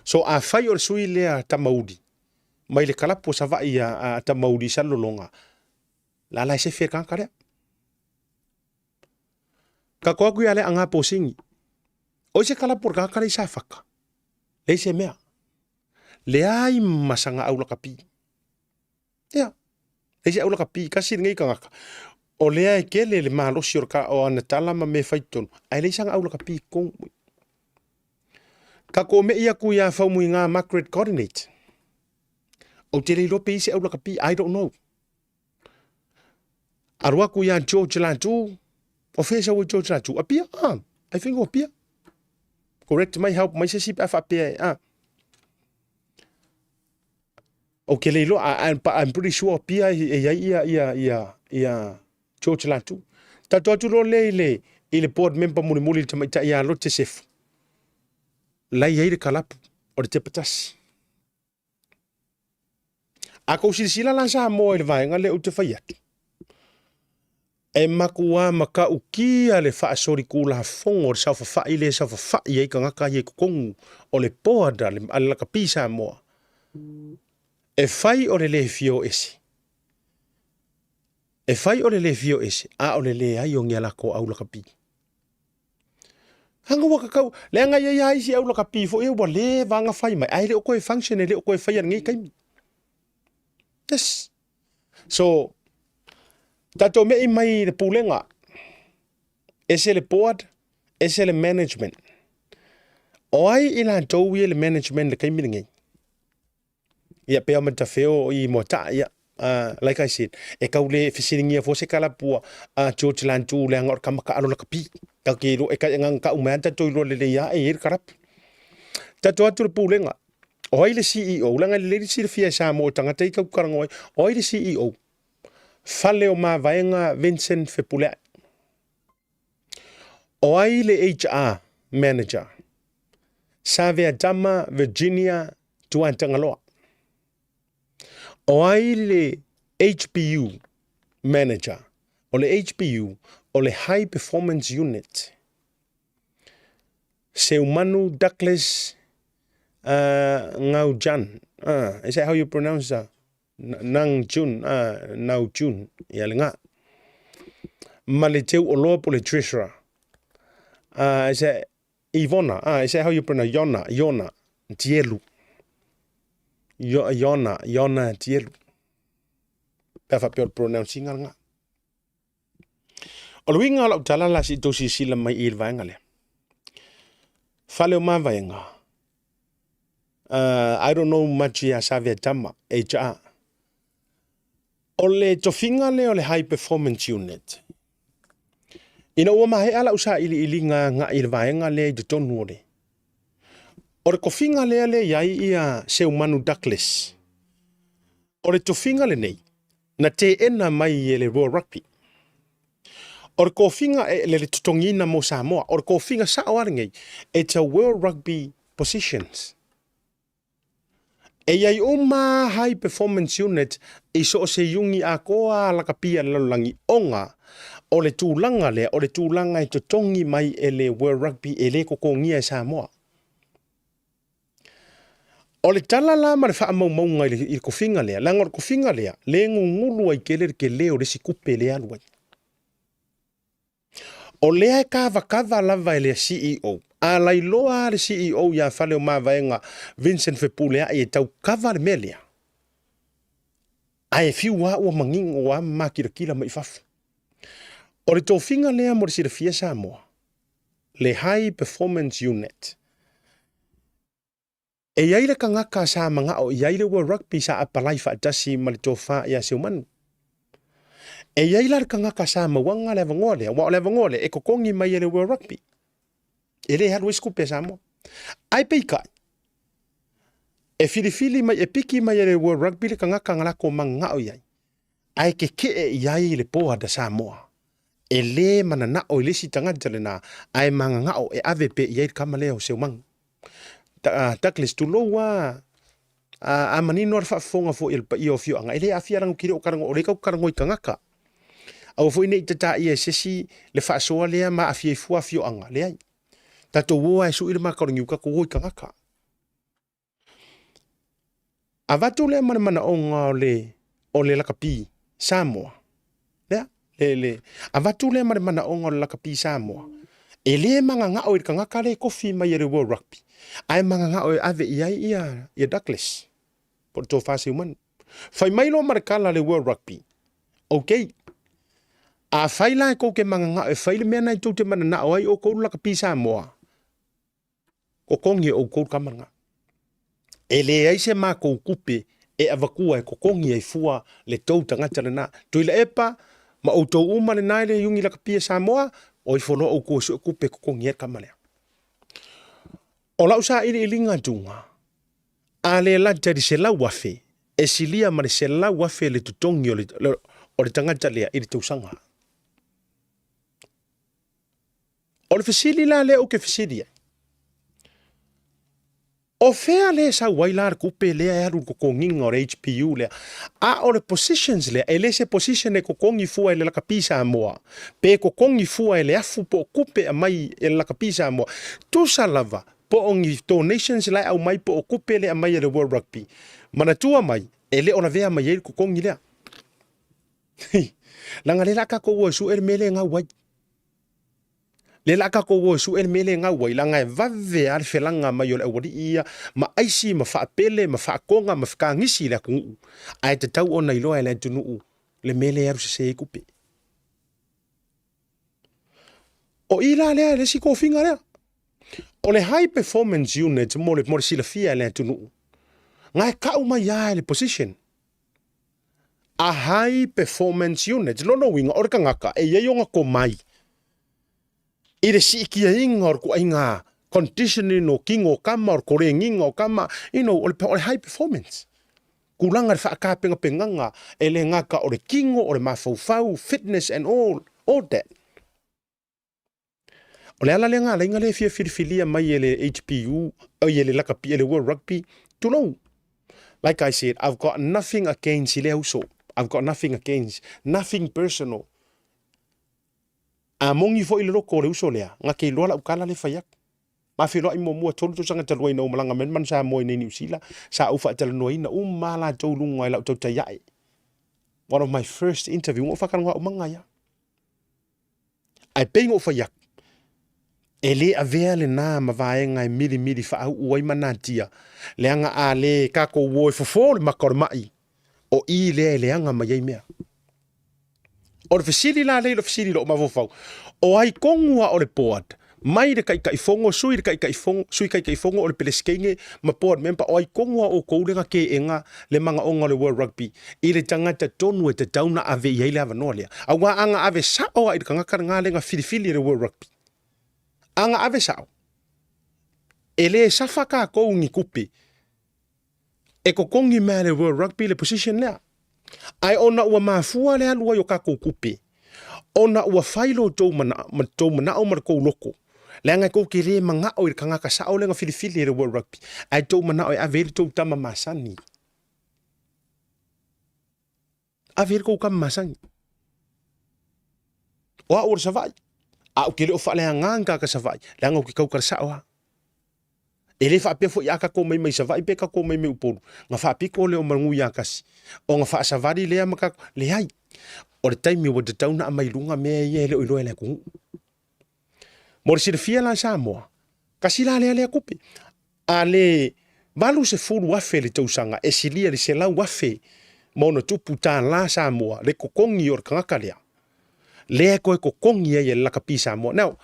So afai o le sui lea Tamauli, mai le kalapu o Savaii a, a Tamauli i Salelologa, la la e sefe le tagata lea. Tatou atu ia lea aga posini. O i se kalapu o le tagata lea i Safata. Leai se mea. Leai ma sana au lakapi. Ia. Leai se au lakapi. Kasi lenei tagata. O lea e tele le malosi o, le ka, o ana tala ma mea e fai totonu. Ae leai sana au lakapi i totonu. Tatou me'i atu ia Faumuiga Margaret Coordinate. Ou te le iloa pe i se au lakapi. I don't know. Alu atu ia George Latu, o fea sau ai George Latu? Apia? Ah, I think o Apia. Correct mai, help mai se isi pe a faapea e, ah. Ou te le iloa, I'm pretty sure o Apia e i ai ia, ia, ia, ia George Latu. Tatou atu loa lea i le, i le board member mulimuli le tamaitai ia Lote Sefu. La i ai le kalapu o le tepatasi. A kou silasila la Samoa i le vaega lea ou te fai atu, e makuā matautia le faasolikulafono o le saofafai lea e saofafai ai tagata ia i totonu o le board a le lakapi Samoa, e fai o le le fia o ese, e fai o le le fia o ese, a o le leai o ni a latou au lakapi. Hanga ua kakau, leaga e i ai lava isi au lakapi foi ia ua leva ona fai mai, ae le o toe function, e le o toe faia i lenei taimi. Yes. So, tatou me'i mai i le pulega, ese le board, ese le management. O ai i latou ia i le management i le taimi lenei? Ia pea ma tafeo i Moataa, ia. Like I said, e tau le fesiligia fua se kalapua a George Lantu leaga o le tama taalo lakapi. Tatou te iloa, e tai agaga tau mai lava tatou iloa lelei lava e i ai le kalapu. Tatou atu i le pulega, o ai le CEO? Leaga e lelei le silafia e Samoa o tagata ia tatou te talanoa ai. O ai le CEO? Fale o Mavaega Vincent Fepuleai. O ai le HR Manager? Saveatama Virginia Tuatagaloa. O ai le HPU Manager? O le HPU, o le High Performance Unit. Seumanu Douglas Ngau Jan. Is that how you pronounce that? Nang Jun, Nau Jun, ia le nga. Ma le teu oloa po le treasurer. Is that Ivona, is that how you pronounce Yona, Yona, Tielu. Yona, Yona Tielu. Pe a faapea o le pronouncing le nga. O le uiga o lau tala la se i tou silasila mai i le vaega lea. Fale o Mavaega, I don't know much ia Saveatama, HR. O le tofiga lea o le High Performance Unit, ina ua maea lau sailiiliga agai i le vaega lea i totonu o le O le tofiga lea lea i ai ia Seumanu Douglas, o le tofiga lenei na teena mai e le World Rugby. O le tofiga e le totogiina mo Samoa, o le tofiga sao lava lenei, it's a World Rugby positions. E i ai uma High Performance Unit i so o se iugi atoa lakapi a le lalolagi ona o le tulaga lea, o le tulaga e totogi mai e le World Rugby e le totogia e Samoa. O le tala la ma le faamaumauga i le tofiga lea, leaga o le tofiga lea, le gugulu ai tele le tele o le isi tupe lea e alu ai. O lea e kavakava lava e le CEO. A lailoa le CEO ia Fale o Mavaega Vincent Fepuleai e tau kava le mea lea. Ae fiu lava ua manino lava ma makilatila mai fafo. O le tofiga lea mo le silafia Samoa, le High Performance Unit. E i ai le tagata sa manao i ai le World Rugby sa apalai faatasi ma le tofa ia Seumanu. E i ai la le tagata sa mauaga le avanoa lea, aua o le avanoa lea e totogi mai e le World Rugby. E le alu ai se tupe a Samoa. Ae peitai, e filifili mai, e piki mai e le World Rugby le tagata na latou mananao i ai, ae keke'e i ai le board a Samoa. E le mananao i le isi tagata lena, ae mananao e ave pea i ai le tama lea o Seumanu. Douglas, tulou a, a, a manino a le faafofoga foi a le paia o afioaga, e le aafia lana tele o talanoa, o lea tatou te talanoa i tagata. Aua foi ne i tataia e se isi le faasoa lea ma aafia ai fua afioaga, leai. Tatou o lava e sui le maka o le niu, tatou o i tagata. Avatu lea ma le manaoga o le, o le lakapi Samoa. Lea, le, le, avatu lea ma le manaoga o le lakapi Samoa. E le magagao i le tagata lea e kofi mai e le World Rugby, ae magagao e ave i ai ia, ia Douglas, po o le tofa Seumanu. Fai mai loa ma le tala a le World Rugby, okay, afai la e tou te magagao e fai le mea na e tou te mananao ai outou le lakapi Samoa, Totogi e outou le tama lena. E leai se matou tupe e avatua e totogi ai fua le tou tagata lena. Tuilaepa Ma outou uma lena e le iugi lakapi e Samoa, o ifo loa oukou e sue kupe e totogi ai le tama lea. O lau sailiiliga atuga, a le lata i le 100,000, e silia ma le 100,000 le totogi o le, o le tagata lea i le tausaga. O le fesili la lea ou te fesili ai, o fea lea e sau ai la le tupe lea e alu i le totogiga o le HPU lea? A o le positions lea, e le se position e totogi fua e le lakapi Samoa, pe totogi fua e le afu po o tupe e aumai e le lakapi Samoa. Tusa lava po o ni donations la e aumai po o tupe lea e aumai e le World Rugby. Manatua mai, e le o lavea mai ai le totogi lea. Leaga lea la a tatou o e sue le mea lea e gau ai. Lea la a tatou o e sue le mea lea e gau ai, leaga e vave lava le felaga mai o le aualii ia ma aisi ma faapele ma faatoga ma fetagisi i le atunuu, ae tatau ona iloa e le atunuu le mea lea e alu sese ai tupe. O i la lea le isi tofiga lea. O le High Performance Unit mo le, mo le silafia e le atunuu, na e tau mai lava e le position. A High Performance Unit, lona uiga o le tagata e i ai ona tomai i le siitiaina o le tuaiga conditioning o tino o tama, o le koleniga o tama, you know, o le, o le high performance. Tulaga i le faatapenapenaga e le gata o le tino, o le mafaufau, fitness and all, all that. O le ala lea na ala ai na le fia filifilia mai e le HPU, oi e le lakapi, e le World Rugby, tulou. Like I said, I've got nothing against i lea uso. I've got nothing against, nothing personal. A moni foi le loko o le uso lea, na te iloa lau tala le fai atu. Ma feiloai muamua 3 tausaga talu ai na ou malaga mai ai le Samoa i nei Niu Sila, sa ou faatalanoaina uma lava latou luga i lau tautai ae. One of my first interview, na ou faatalanoa uma ai lava. Ae pei ona ou fai atu, e le avea lena ma vaega e milimili faauu ai ma natia, leaga a le tatou o e fofo le maka o le mai, o i lea e leaga mai ai mea. O le fesili la lea i lou fesili i lou mafaufau, o ai tonu lava o le board, mai le Taitaifono, Sui le Taitaifono, Sui Taitaifono o le Pelesikeine ma board member, o ai tonu lava o outou lea na teena le manaoga o le World Rugby i le tagata tonu e tatau ona ave i ai le avanoa lea. Aua a na ave sao lava i le tagata lena lea na filifili e le World Rugby, a na ave sao, e le safa tatou ni tupe e totogi mai e le World Rugby le position lea. Ae ona ua mafua le alu ai o tatou tupe, ona ua fai lo tou manao ma le tou loto, leaga e tou te le manao i le tagata sao lea na filifili e le World Rugby, ae tou manao e ave i ai le tou tama masani. Ave i ai le tou tama masani. O au o le Savaii, a ou te le o faaleaga ni tagata Savaii, leaga ou te tautala sao lava. E le faapea foi a tatou omai mai Savaii pe tatou omai mai Upolu, na faapito lea o manu ia tasi, ona faasavali lea ma tatou, leai. O le taimi ua tatau ona aumai i luga mea ia e le o iloa e le atunuu. Mo le silafia la Samoa, kasi la lea lea tupe. A le 80,000 le tausaga e silia i le 100,000 ma ona tupu tālā Samoa le totogi o le tagata lea, lea e toe totogi ai e le lakapi Samoa. Now,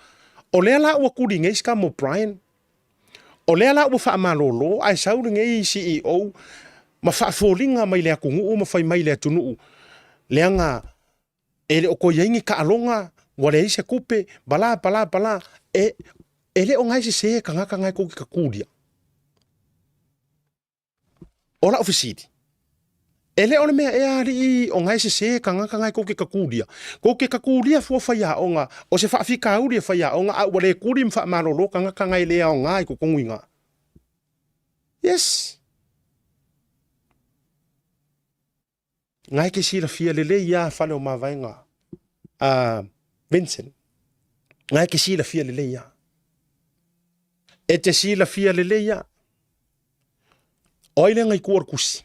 o lea la ua tuli nei si tama o Brian, o lea la ua faamalolo ae sau lenei CEO ma faafoliga mai le atunuu ma fai mai le atunuu, leaga e le o toe i ai ni taaloga, ua leai se tupe, bala bala bala, e, e le o na e sese tagata na e tou te tatulia. O lau fesili, e le o le mea ea alii o na e sese tagata na e tou te tatulia? Tou te tatulia fua faiaoga, o se faafitauli e faiaoga, a ua le tuli ma faamalolo tagata na e le aoga i totonu i ina. Yes. Nga e te silafia lelei lava fale o mavaega a Vincent. Nga e te silafia lelei lava. E te silafia lelei lava. O ai lea na i tua o le tusi?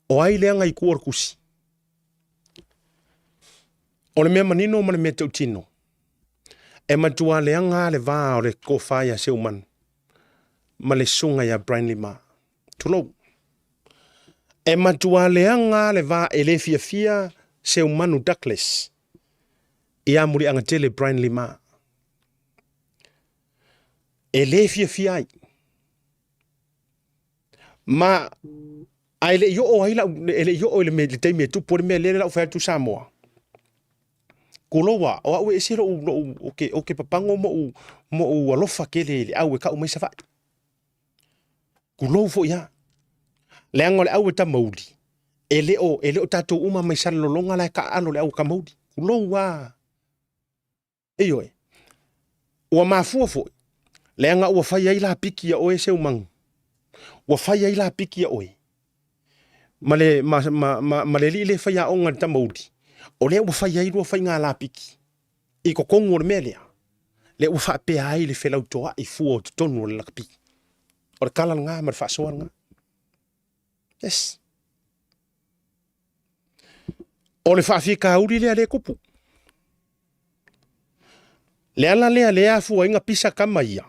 O ai lea na i tua o le tusi? O le mea manino ma le mea tautino, e matua leaga lava le va o le tofa ia Seumanu ma le susuga ia Brian Lima. Tulou. E matua leaga le va e le fiafia Seumanu Douglas ia Muliagatele Brian Lima. E le fiafia ai. Ma Ae le i oo ai lau, e le i oo i le, le taimi e tupu ai le mea lea lau fai atu Samoa. Kulou a, o au e ese lou, lou, o ke, o ke papago moʻu, moʻu alofa tele i le au e kau mai Savaii. Kulou foi a. Leaga o le au e tamauli, e le o, e le o tatou uma mai Salelologa la e taaalo le au e tamauli. Kulou a. Ioe. Ua mafua foi, leaga ua fai ai lapiki ia oe Seumagu. Ua fai ai lapiki ia oe. Ma le, ma, ma, ma, ma le alii le faiaoga le tamauli, o lea ua fai ai lua faiga lapiki i totonu o le mea lea, lea ua faapea ai le felautoa'i fua o totonu o le lakapi. O le tala lena ma le faasoa lena. Yes. O le faafitauli lea lea e tupu. Le ala lea lea afua ai na pisa tama ia.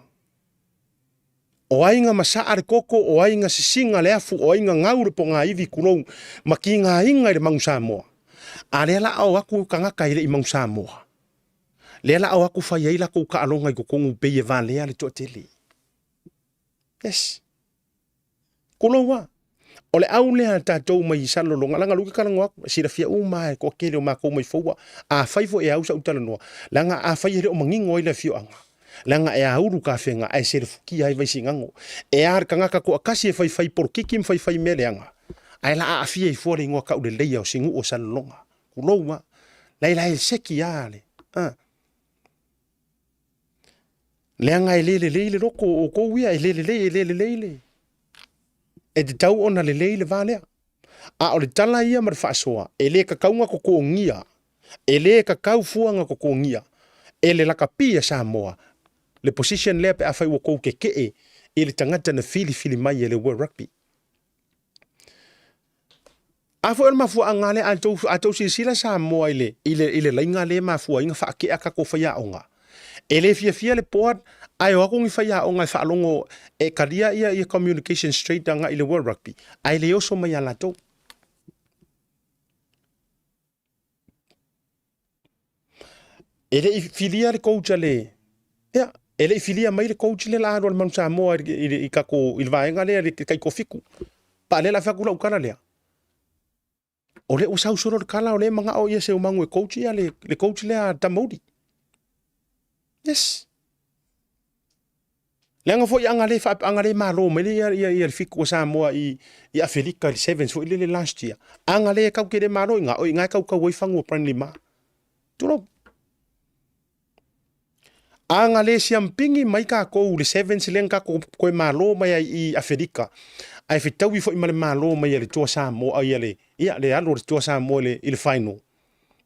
O ai na masaa le toto, o ai na sisiga le afu, o ai na gau le pogaivi tulou ma tigaina i le Manu Samoa. A lea la o atu tagata e le i Manu Samoa. Lea la o atu fai ai latou taaloga i totonu pei e valea le toatele. Yes. Kulou a. O le au lea a tatou mai i Salelologa, leaga o lea ou te talanoa atu, e silafia uma lava e toatele o matou mai Foua. Afai foi e au sau talanoa, leaga afai e le o manino ai le afioaga, leaga e aulu tafega ae selefutia ai Vaisigano. E a le tagata toatasi e faifai polokiki ma faifai mea leaga, ae la aafia ai fua le igoa tauleleia o Sinu'u o Salelologa. Kulou a. Laila e seki a le, a. Leaga e le lelei le loto o outou ia, e le lelei, e le lelei le... E tatau ona lelei le va lea. A o le tala ia ma le faasoa, e le tatau ona totogia, e le tatau fua ona totogia e le lakapi a Samoa le position lea pe afai ua tou tetee i le tagata na filifili mai e le World Rugby. A foi o le mafuaaga lea, a tou, a tou silasila Samoa i le, i le, i le laiga lea e mafua ai ona faatea tatou faiaoga, e le fiafia le board ae o atu ni faiaoga e faalogo e talia ia, ia communication straight agai i le World Rugby, ae le oso mai ia latou. E le i filia le coach a le, ia, e le i filia mai le coach lea la alu a le Manu Samoa i, i, i, tatou, i le vaega lea, le taitofitu. Pa lea la fai atu lau tala lea. O lea ua sau solo le tala, o lea e manao ia Seumagu e coach ia le, le coach lea a Tamauli. Yes. Leaga foi a le fa a le malo mai le ia ia ia le fitu o Samoa i i Afelika i le sevens foi lele last year. A le kau ke le malo i ngā oi ngā kau kau ai fangu o Brandley Ma. Tulou. A nga le siampingi mai kākou le sevens le nga ko koe malo mai ai i Afelika. Ai fetaui foi ma le malo mai a le toa Samoa ai le ia le alu o le toa Samoa i le i le final.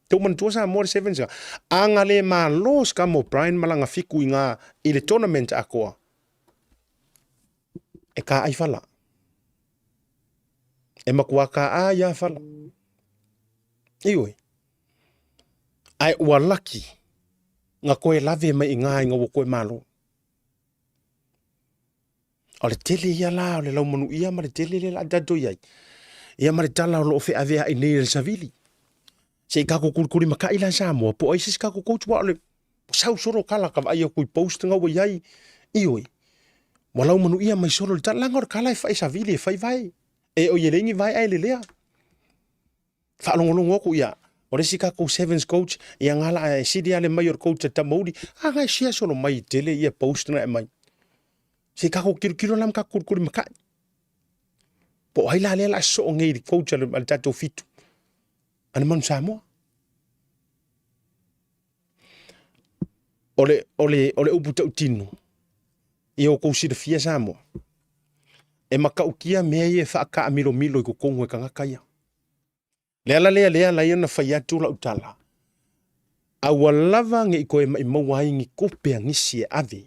Tou manatua Samoa le sevens a. A nga le malo Scum O'Brien ma langa fiku i nga i le tournament akoa. E ka ai fala. E matua ka a ia fala. Ioe. Ae ua laki nga koe lave mai i nga i nga ua koe malo. O le tele ia la o le laumanuia ma le tele lea la tatou i ai. Ia ma le tala o lo o feaveai nei e le savili. Se i kako kulikuli makai la Samoa, po o ai se isi kako coach wa o le sau solo kala ka vaai aku i post nga ua i ai. Ioe. Ua laumanuia mai solo le tala, leaga o le kala e fai e savili e fai vae. E oi e leai ni vae ae lelea. Faalogologo atu ia, o le isi tatou sevens coach, ia nga la e sili ale mai o le coach a Tamauli, a nga e share solo mai tele ia post na e mai. Se i tatou tilotilo la ma tatou kulikuli makai. Po o ai la lea la soo nei i le coach a le, a le tatou fitu. A le Manu Samoa. O le, o le, o le upu tautino, ia outou silafia Samoa, e matautia mea ia e faataamilomilo i totonu e tagata ia. Le ala lea lea ala ai ona fai atu lau tala, aua lava ne i toe maimau ai ni tupe a nisi e ave,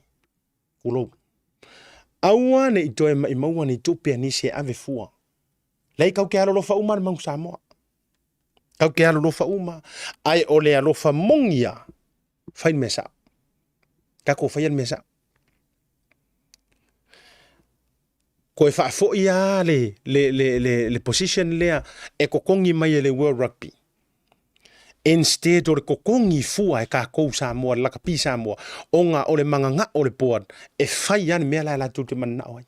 tulou. Aua ne i toe maimaua ni tupe a nisi e ave fua. Leai kau ke alolofa uma le Manu Samoa. Kau ke alolofa uma, ae o le alofa moni ia, fai le mea sao. Tatou faia le mea sao. Koe faafoi lava le, le, le, le, le position lea e totogi mai e le World Rugby. Instead o le totogi fua e tatou Samoa, le lakapi Samoa, ona o le magagao o le board e fai lava le mea la e latou te mananao ai.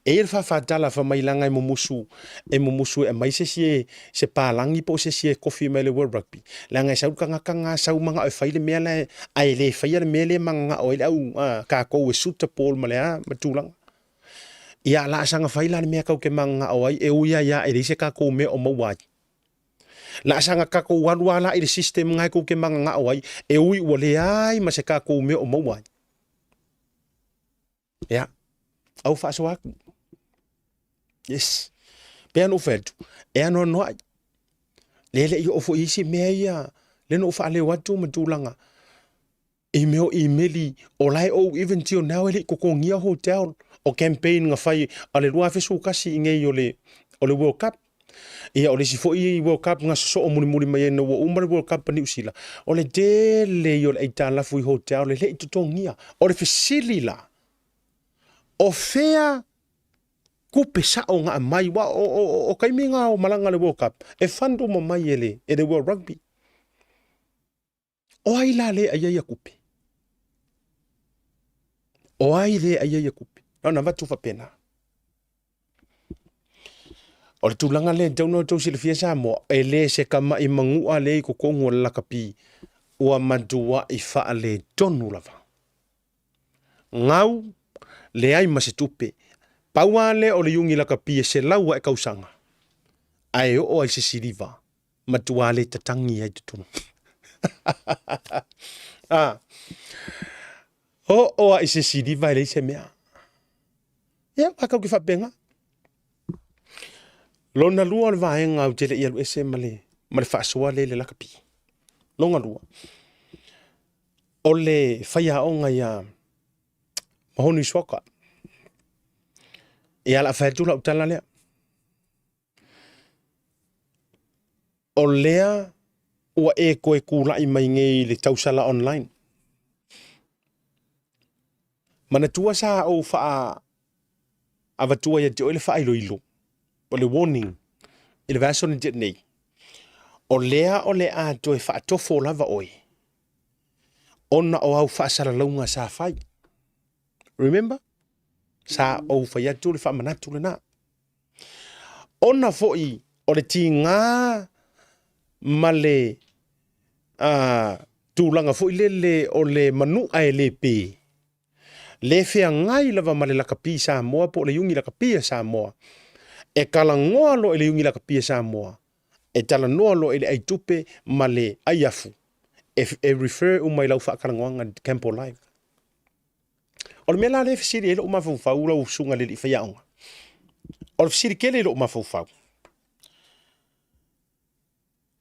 E i ai le faafatala fai mai leaga e mumusu, e mumusu e aumai se isi e, se palagi po o se isi e kofi mai le World Rugby. Leaga e sau le tagata lena sau manao e fai le mea lea, ae le faia le mea lea e mananao ai le au tatou e suitable ma le a ma tulaga. Ia, la a saga fai la le mea tatou te mananao ai, e ui lava ia e leai se tatou mea o maua ai. La a saga tatou alu lava la i le system lena tou te mananao ai, e ui ua leai ma se tatou mea o maua ai. Ia, au faasoa atu. Yes. Pei ona ou fai atu, e anoanoai. Le le i oo foi i isi mea ia, lea na ou faaleo atu ma tulaga i mea o imeli, o la e ou even till now e le i totogia hotel o campaign na fai a le 2011 i nei o le, o le World Cup. Ia o le isi foi World Cup na sosoo mulimuli mai ai ina ua uma le World Cup a Niu Sila, o le tele ia o le aitalafu i hotel e le i totogia. O le fesili la, o fea tupe sao na aumai? Aua o, o, o, o taimi na o malaga le World Cup, e fund uma mai e le, e le World Rugby. O ai la le aia ia tupe? O ai le aia ia tupe? Na ona avatu faapena. O le tulaga lea e tatau ona outou silafia Samoa, e le se tama'i manua lea i totonu o le lakapi, ua matua'i faaletonu lava. Gau, leai ma se tupe. Pau lava lea o le iugi lakapi e 100 ae tausaga, ae oo ai se siliva, matua le tatagi ai totonu. Ah, oo ai se siliva e leai se mea. Ia, ua kau ke faapena. Lona lua o le vaega ou te le i alu ese ma le, ma le faasoa lea i le lakapi. Lona lua, o le faiaoga ia Mahonu Suaka. Ia, la fai atu lau tala lea. O lea ua e toe tulai mai nei i le tausala online. Manatua sa ou faa avatua ia te oe le faailoilo, o le warning i le vaiaso na tea nei. O lea o le a toe faatofo lava oe ona o au faasalalauga sa fai. Remember? Sa ou fai atu le faamanatu lena. Ona foi o le tiga ma le tulaga foi lele o le manua e le pe, le feagai lava ma le lakapi Samoa po o le iugi lakapi a Samoa. E talanoa loa i le iugi lakapi a Samoa, e talanoa loa i le aitupe ma le aiafu, e, e refer uma i lau faatalanoaga i le Campo Live. O le mea la lea e fesili ai lou mafaufau lau susuga i le alii faiaoga, o le fesili tele i lou mafaufau,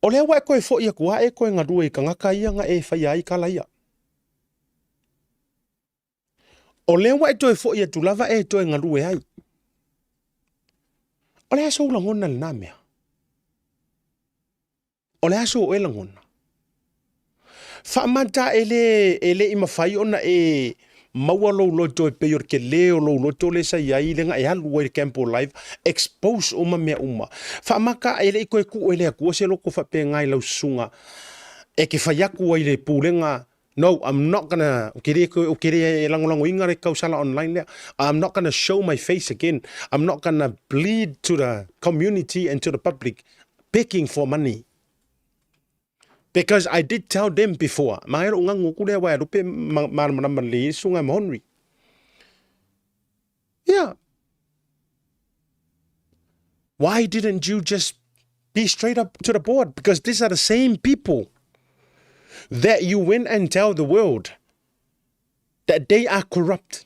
o lea ua e toe foi atu lava e toe galue i tagata ia na e faia ai tala ia. O lea ua e toe foi atu lava e toe galue ai. O le a sou lagona i lena mea? O le a sou oe lagona? Faamata e le, e le i mafai ona e maua lou loto e pei o le tele o lou loto lea sa i ai lea na e alu ai i le Camp o Life, expose uma mea uma. Faamata e le i toe tuu e le Atua se loto faapena i lau susuga e te fai atu ai i le pulega No, I'm not gonna, ou te le, ou te le lagolagoina le tausala online lea. I'm not gonna show my face again. I'm not gonna plead to the community and to the public begging for money. Because I did tell them before. Ma e lou gagu aku lea wa e lupe malamalama lelei ai le susuga ma Henry. Yeah. Why didn't you just be straight up to the board? Because these are the same people that you went and tell the world that they are corrupt,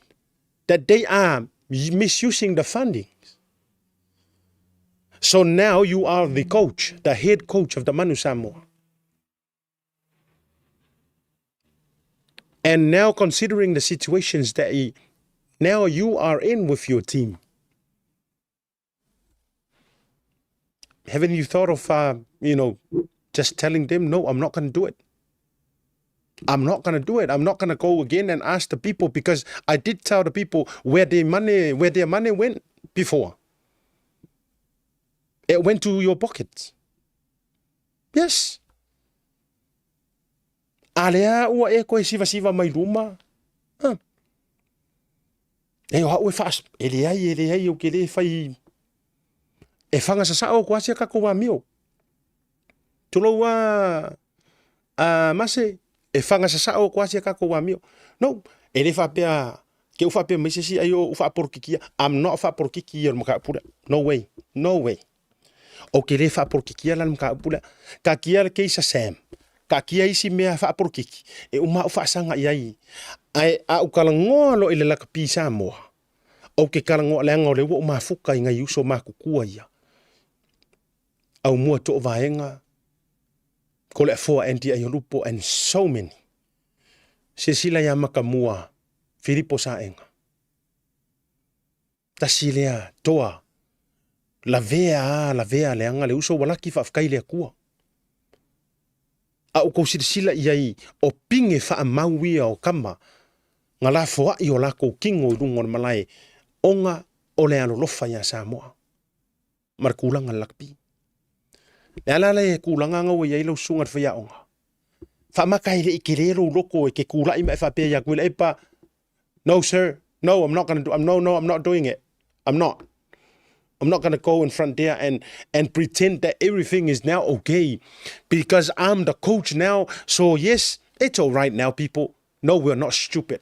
that they are misusing the funding. So now you are the coach, the head coach of the Manu Samoa. And now considering the situations that you, now you are in with your team, haven't you thought of, you know, just telling them, no, I'm not going to do it? I'm not going to do it. I'm not going to go again and ask the people because I did tell the people where their money, where their money went before. It went to your pockets. Yes. A lea ua e koe sivasiva mai luma. Huh. E o au e faas, e leai, e leai, ou te le fai, e faga sasao atu lava si a tatou amio. Tulou lava a Mase, e faga sasao atu lava si a tatou amio. No, e le faapea, te i ua faapea mai se isi ai o ou faapolokiki, I'm not faapolokiki ia o le mataupu lea. No way, no way. Ou te le faapolokikia la le mataupu lea. Taatia le case a Sam, taatia isi mea faapolokiki, e uma au faasaga i ai. Ae a ou talanoa loa i le lakapi Samoa, ou te talanoa leaga o lea ua ou mafuta i nai uso matutua ia. Aumua Toovaega, Koleafoa Andy Aiolupo and so many. Silasila ia Matamua Filipo Saega. Tasi lea toa lavea a lavea leaga le uso ua laki faafetai i le Atua. A ua tou silasila i ai o pine faamau ia o tama na lafoai o latou tino i luga o le malae ona o le alolofa ia Samoa ma le tulaga le lakapi. Le a la le tulaga na ua i ai lau susuga i le faiaoga? Faamata e le i tele lou loto e te tulai ma e faapea ia Tuilaepa, No sir, no I'm not gonna do, I'm no no I'm not doing it. I'm not. I'm not gonna go in front there and and pretend that everything is now okay because I'm the coach now. So yes, it's all right now, people. No, we're not stupid.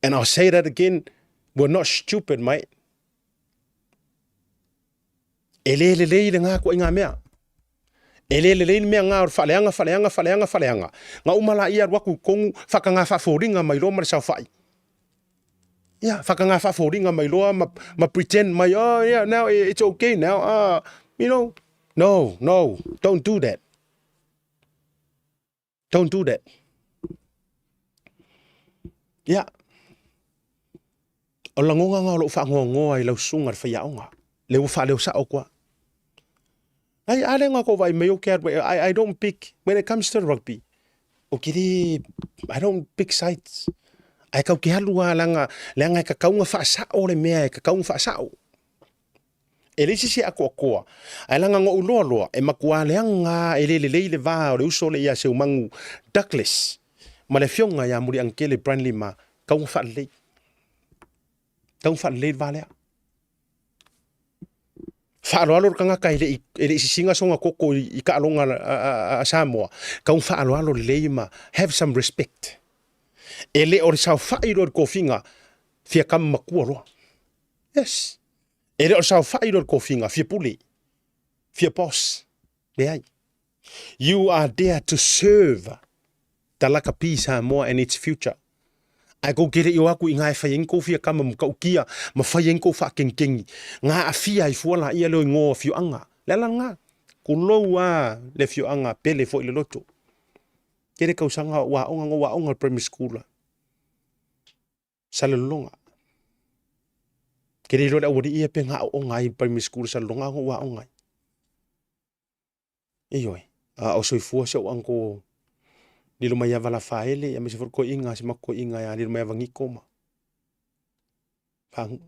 And I'll say that again, we're not stupid, mate. E le lelei le ngā koa i ngā mea. E le lelei le mea ngā o le whaleanga, whaleanga, whaleanga, whaleanga. Ngā uma la ia ruaku kongu, whakangā whafōringa mai loa ma le saofai. Ia, whakangā whafōringa mai loa ma, ma pretend mai, oh yeah, now it's okay now, you know. No, no, don't do that. Don't do that. Ia. O lagoga nga o lou faanoanoa i lau susuga i le faiaoga, lea ua faaleo sao atu lava. Ai, a lea na kou vaai mai ou te alu I, I don't pick, when it comes to rugby, ou te le, I don't pick sides. Ae tatou te alu lava leaga, leaga e tatau ona faasao le mea e tatau ona faasao. E leai se isi e atoatoa, ae leaga na ou iloa loa, e matua leaga lava, e le lelei le va o le uso lea ia Seumagu Douglas ma le afioga ia Muliagatele Brandley ma tau na faalelei. Tau na faalelei le va lea. Faaaloalo le tagata e le i, e le i sisiga sona koko i, i taaloga a, a, a Samoa, tau na faaaloalo lelei ma have some respect. E le o le saofai loa i le tofiga, fia tama matua loa. Yes. E le o le saofai loa i le tofiga, fia pule, fia boss. Leai. You are there to serve the lakapi Samoa and its future. Ae kou te le i o aku i ngā e whai ai ni kou fia kama ma kau kia, ma whai ai ni kou whaakenkengi. Ngā awhia i fua la ia leo i ngō afioanga. Le ala ngā. Ko lou a le afioanga pele foi le loto. Tele kausaga o aoga ngō aoga le primary school. Salelologa. Ke le iloa le aualii ia pe nga aoaoga ai i primary school i Salelologa a ua aoga ai. Ioe, a o soifua si ou uncle Lilomaiava Lafaele aemaise foi le toeaina si matou toeaina ia Lilomaiava Niko ma Fagu.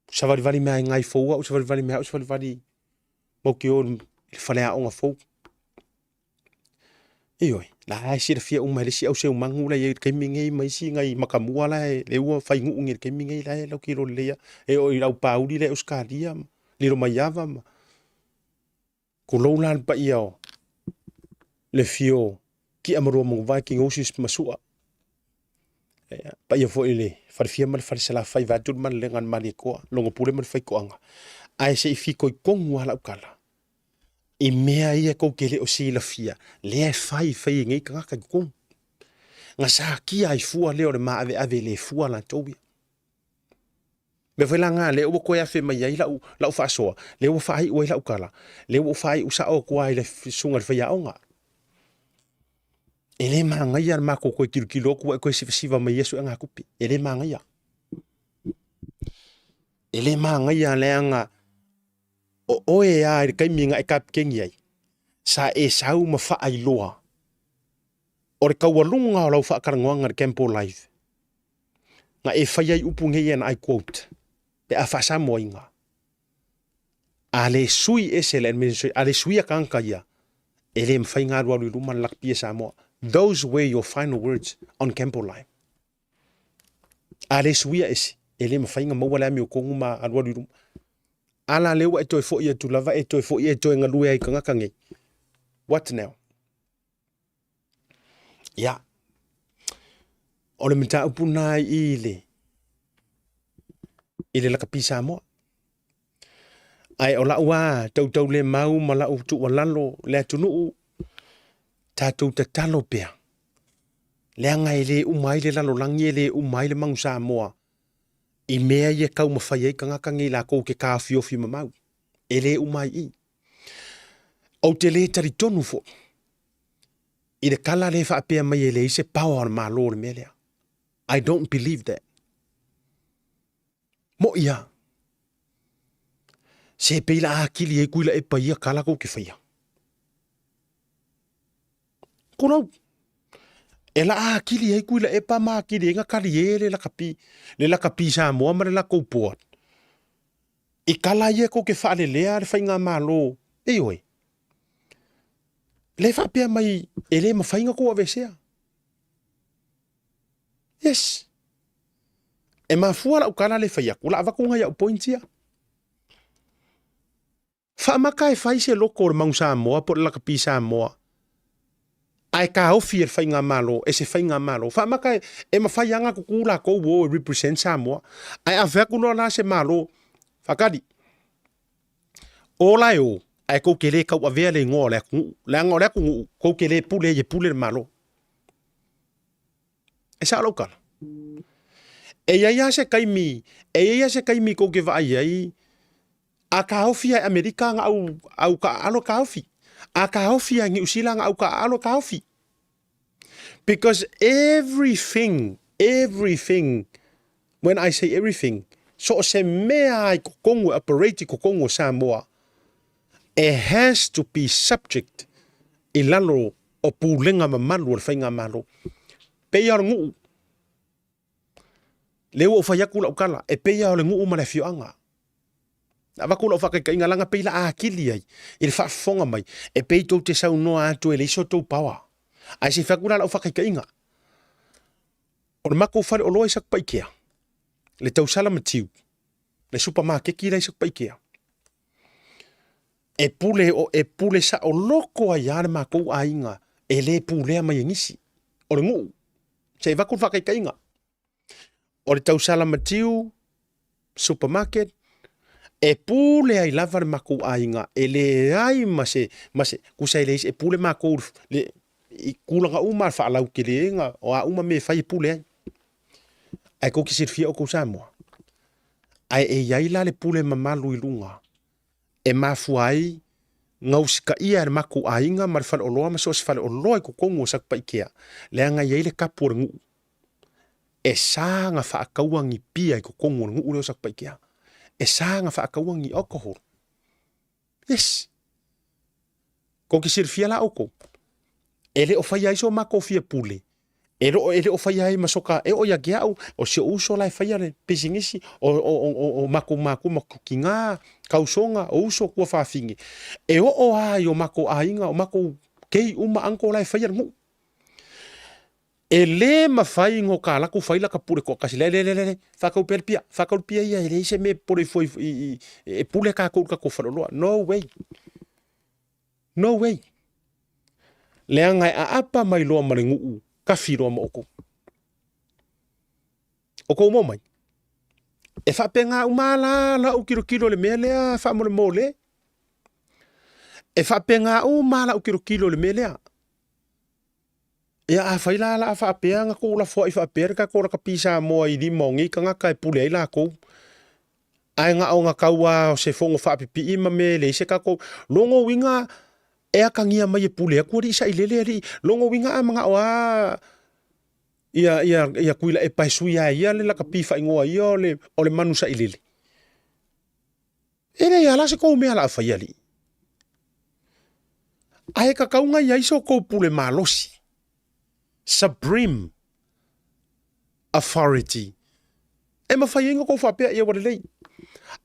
Savalivali mai lava i nai fou au, savalivali mai au, savalivali matou te o i le faleaoga fou. Ioe, la e silafia uma e le isi au seumagu la e i ai i le taimi lenei ma isi nai matamua la e lea ua faiguu nei i le taimi lenei la e latou te iloa lelei lava. E oo i le aupāuli la e i Ausetalia ma Lilomaiava ma tulou la le paia o le afio o Tiamalua Manuvae, Kinosis ma Sua. Ia, paia foi i le Falefia ma le Falesalafai vaeatu le Malelega a le Malietoa, Logopule ma le Faitoaga. Ae se i fitoitonu lava lau tala i mea ia tou te le o silafia, lea e fai e fai e nei tagata i totonu. Na satia ai fua lea o le maaveave le fua latou ia. Mea foi la na lea ua toe afe mai ai lau, lau faasoa, lea ua faaiu ai lau tala, lea ua ou faaiu sao atu lava i le susuga i le faiaoga. E le manaia le matou toe tilotilo atu ua e toe sivasiva mai ia suegatupe. E le manaia. E le manaia leaga o oe lava i le taimi na e kapikeni ai, sa e sau ma faailoa o le taualuga o lau faatalanoaga i le Camp Live, na e fai ai upu nei and I quote, pe a faasamoaina, a le sui ese le administration, a le suia tagata ia, e le mafai ona alualu i luma le lakapi a Samoa. Those were your final words on Camp Live. A le suia ese, e le mafai ona maua le amiotonu ma alualu i luma. A la lea ua e toe foi atu lava, e toe foi e toe galue ai i tagata nei. What now? Ia, o le mataupu lena i le, i le lakapi Samoa. Ae o lau a tautaulemau ma lau tuualalo le atunuu, tatou tatalo pea. Leaga e le uma ai le lalolagi, e le uma ai le Manu Samoa i mea ia e taumafai ai tagata nei latou te taofiofi mamau. E le uma ai i. Ou te le talitonu foi i le tala lea e faapea mai e leai se power o le Malo o le mea lea. I don't believe that. Moʻi a. Se pei la atili ai Tuilaepa ia tala tou te faia. Tulou. E la atili ai Tuilaepa ma atili ai na talie le lakapi, le lakapi Samoa ma le latou board. I tala ia tou te faalelea le faigamalo, ioe. Le faapea mai e le mafai na tou aveesea. Yes. E mafua lau tala le fai atu, o le a avatu nai au points ia. Faamata e fai se loko o le Manu Samoa po o le Lakapi Samoa ae taofi e le faigamalo, e se faigamalo. Faamata e, e mafai lava ona tutu latou o e represent Samoa. Ae ave atu loa la se malo, faatali, o la e o, ae tou te le tauavea le igoa o le atunuu. Leaga o le atunuu, tou te le pule ai e pule le Malo. E sao lau tala? E i ai lava se taimi, e i ai lava se taimi tou te vaai ai, a taofi lava e Amerika ana au, au taaalo e taofi. A taofi lava e Niu Sila ana au taaalo e taofi. Because everything, everything, when I say everything, so o se mea lava i totonu e operate i totonu o Samoa, it has to be subject i lalo o pulega mamalu o le faigamalo. Pei lava o le nuu, lea ua ou fai atu lau tala, e pei lava o le nuu ma le afioaga. Na avatu lau faataitaiga leaga pei la atili ai i le faafofoga mai, e pei tou te saunoa atu e leai so outou power. Ae se i fai atu la lau faataitaiga, o le matou faleoloa i Satupaitea, le tausala matiu, le supamakeki la i Satupaitea, E pule o e pule saoloko ai lava le matou aiga e le pulea mai e nisi. O le nuu, se i avatu le faataitaiga, o le tausala matiu, supermarket, e pule ai lava le matou aiga e leai ma se, ma se, tusa e leai se, e pule matou le, i tulaga uma le faalauteleina o a uma mea e fai e pule ai. Ae tou te silafia outou Samoa, ae e i ai la le pule mamalu i luga e mafua ai na usitaia e le matou aiga ma le faleoloa ma so o se faleoloa i totonu o Satupaitea, leaga e i ai le tapu o le nuu e sa na faataua ni pia i totonu o le nuu lea o Satupaitea. E sa na faataua ni alcohol. Yes. Kou te silafia la oukou, e le o faia ai so matou fia pule, e le o, e le o faia ai ma soka, e oo ia te au, o si ou uso la e faia le pisinisi, o, o, o, o, o makou makua ma kina, kausoga, o uso kua fafine. E oo lava i o makou aiga, o makou kei uma uncle la e faia le nuu. E le mafai ona ka latou fai laka pule toatasi, le, le, le, le, faatau pea le pia, faatau le pia ia, e leai se mea e popole ifo i, i, e pule tatou i le tatou faleoloa. No way. No way. Leaga e aapa mai loa ma le nuu, tafi loa ma outou. O kou mo mai. E faapena uma la lau tilotilo i le mea lea faamolemole. E faapena uma lau tilotilo i le mea lea. Ia afai la la faapea na tuulafoai faapea le tatou lakapi Samoa i lima o nei tagata e pule ai latou, ae na ona tau lava o se fono faapipii ma mea e leai se tatou lona uiga e atagia mai e pule atu alii sailele alii. Lona uiga a manao lava ia ia ia Tuilaepa e sui lava e ia le lakapi faaigoa ia o le o le manu sailele. E leai lava la se tou mea o le a fai alii. Ae tatau ona i ai so tou pule malosi, supreme authority, e mafai ai ona tou faapea, ia ua lelei.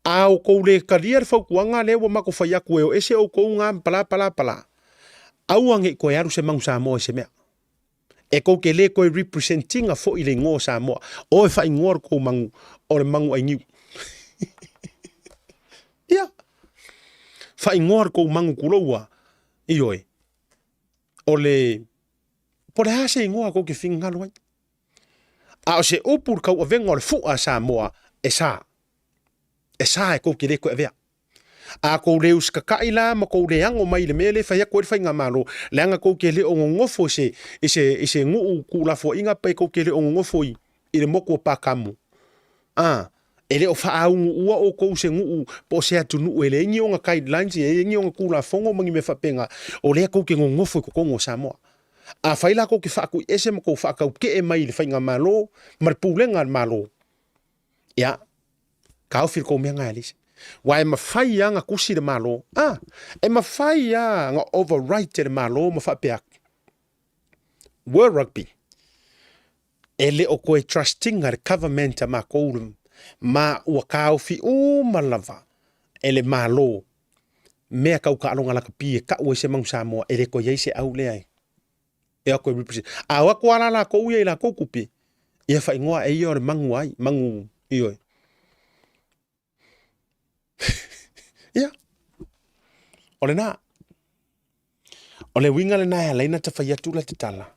A outou le talia le fautuaga lea ua matou fai atu e o ese outou ga pala pala pala, aua ne i toe alu se manu Samoa i se mea. E kou te le toe represent ina foʻi le igoa o Samoa. Oe faaigoa lo tou magu o le magu ainiu. Ia. Faaigoa lo tou magu tulou a. Ioe. O le po o le a se igoa tou te finagalo ai. A o se upu i le tauavega o le fua a Samoa, e sa. E sa e tou te le toe avea. A tou le usitatai la ma tou le ago mai i le mea lea e fai atu ai le faigamalo, leaga tou te le o nonofo i se, i se, i se nuu tuulafoaiga pe tou te le o nonofo i, i le motu o Pakamu, a, e le o faaunuua outou i se nuu po o se atunuu e leai ni ona guidelines, e leai ni ona tulafono ma ni mea faapena, o lea tou te nonofo i totonu o Samoa. Afai la tou te faatuiese ma tou faatautee mai i le faigamalo ma le pulega a le Malo, ia, taofi le tou mea na e alii. Aua e mafai lava ona tusi le Malo, a, e mafai lava ona overwrite e le Malo ma faapea atu, World Rugby, e le o toe trust ina le government a matou ma ua taofi uma lava e le Malo mea tau taaloga lakapi e tau ai se manu Samoa, e le toe i ai se au lea e o atu e represent. A o atu lava la latou ia i latou tupe, ia faaigoa e ia o le manu ai, manu, ioe. Ia, o lena. O le uiga lena e ala ai ona ta fai atu la te tala.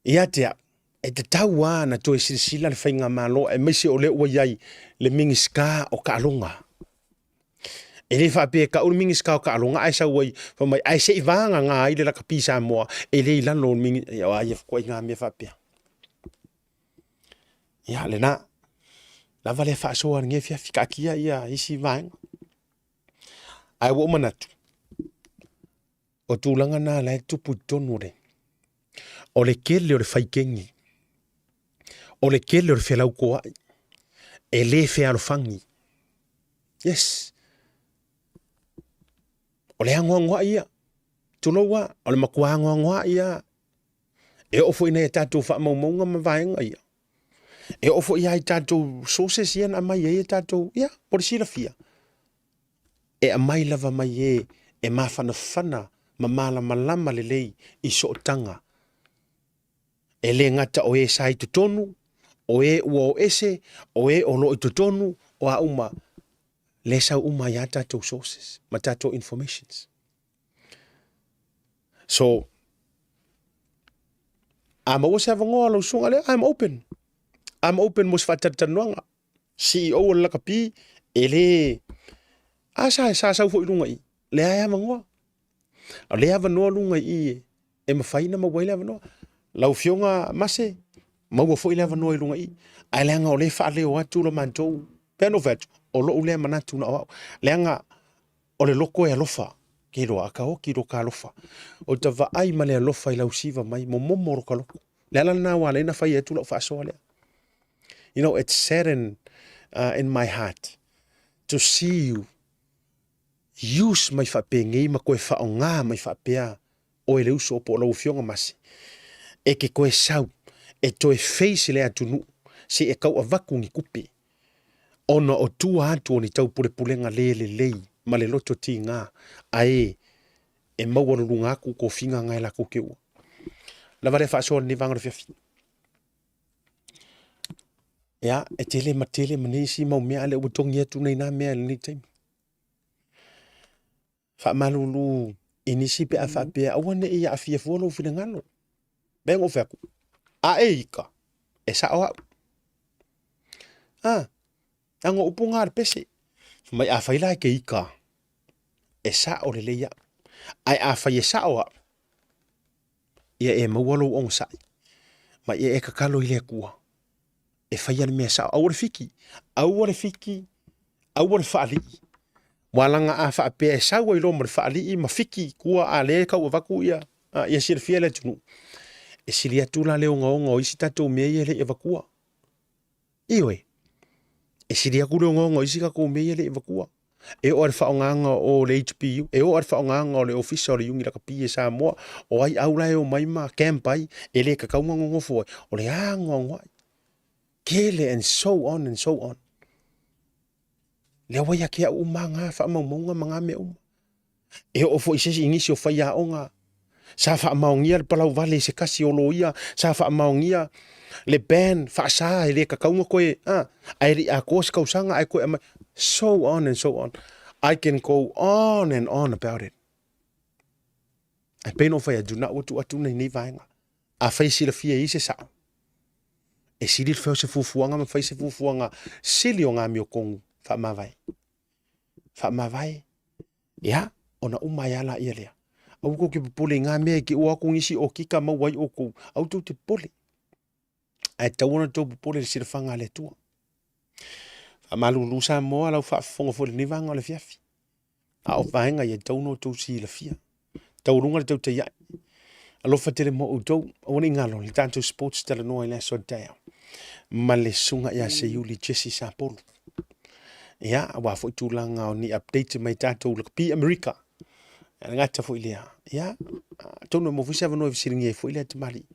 Ia te au, e tatau lava ona toe silasila le faigamalo aemaise o lea ua i ai le Minisita o Taaloga. E le faapea e tau le Minisita o Taaloga ae sau ai fai mai ae se i vagana ai le lakapi Samoa e le i lalo o le Minisita. Ia, ai e ituaiga mea faapea. Ia, lena. Lava lea faasoa i lenei afiafi, taatia ia isi vaega. Ae ua ou manatu, o tulaga na la e tupu i totonu o le, o le tele o le faikeni, o le tele o le felautoaʻi, e le fealofani. Yes. O le anoanoai ia, tulou lava, o le matua anoanoai lava. E oo foi i nai a tatou faamaumauga ma vaega ia, e oo foi lava i tatou sources ia na aumai ai a tatou, ia, mo le silafia, e aumai lava mai e e mafanafana ma malamalama lelei i sootaga. E le gata o e sa i totonu, o e ua o ese, o e o lo o i totonu, o a uma, lea e sau uma ai lava tatou sources ma tatou informations. So, a maua se avanoa lau susuga lea, I'm open. I'm open mo se faatalatalanoaga. CEO o le lakapi, e le... A sa, sa sau foi i luga i i. Lea e avanoa. O lea e avanoa luga i i e mafai ona maua ai le avanoa. Lau Afioga Mase, maua foi le avanoa i luga i i. Ae leaga o lea e faaleo atu lo matou, pei ona ou fai atu, o lou lea manatu na o au. Leaga O le loko e alofa, ke iloa a ka oki lo ka alofa. O ta vaai ma le alofa i lau siva mai, momomo lo ka loko. Le ala lena ua ala ai ona fai atu lau faasoa lea. You know, it sadden in my heart to see you use mai faapenei ma toe faaaoga mai faapea oe le uso po o lau Afioga Masi, e ke toe sau e toe face le atunuu se i e tau avatu ni tupe ona o tua atu o ni taupulepulega le lelei ma le loto tiga ae e maualuluga atu tofiga na e latou te ua. Lava lea faasoa lenei vaega o le afiafi. Ia, e tele ma tele ma nisi mau mea a lea ua togi atu nei na mea i lenei taimi. Faamalulu i nisi pe a faapea aua ne i aafia fua lou finagalo. Mea na ou fai atu, a e ika, e sao au. A, leaga o upu na a le pese. Fai mai afai la e te ika, e sao lelei au. Ae afai e sao au, ia e maua lou onosai, ma ia e tatalo i le Atua e faia le mea sao. Aua le fiki, aua le fiki, aua le faalii. Ua laga a faapea e sau ai loa ma le faalii ma fiki i tua a lea e tau avatu ia, ia silafia e le atunuu. E sili atu la le ogaoga o isi tatou mea ia e le i avatua. Ioe, e sili atu le ogaoga o isi tatou mea ia e le i avatua. E oo lava i le faaaogaina o le HPU, e oo lava i le faaaogaina o le Ofisa o le Iuni Lakapi e Samoa, o ai au la e omai ma camp ai, e le tatau ona nonofo ai, o le anoanoai, tele and so on and so on. Lea ua ia te au uma na faamaumauga ma na mea uma. E oo foi i se isi i nisi o faiaoga. Sa faamaonia le palauvale i se kasi o loia, sa faamaonia le ban faasa e le tatau ona toe, a, ae le i atoa se tausaga ae toe aumai, so on and so on. I can go on and on about it. Ae pei ona ou fai atu, na ua tuu atu nei vaega. Afai e silafia e i se sao, e sili le fai o se fuafuaga ma fai se fuafuaga sili o gamiotonu faamavae. Faamavae, ia, ona uma ai lava laia lea. Aua tou te popole i ngā mea e te o atu nisi okika maua ai outou. Aua tou te popole. Ae tatau ona tou popole i le silafaga a le Atua. Faamalulu Samoa lau faafofoga foi i lenei vaega o le afiafi. A o vaega ia e tatau ona outou silafia. Taualuga le tautai ae. Alofa tele mo outou. Aua ne i galo le tatou sports talanoa i le aso a taeao. Ma le susuga ia Seiuli Jesse Sapolu. Ia, aua foi tulaga o ni update mai tatou lakapi Amerika. E le gata foi lea. Ia, atonu e maua foi se avanoa e fesiligia ai foi lea tamalii.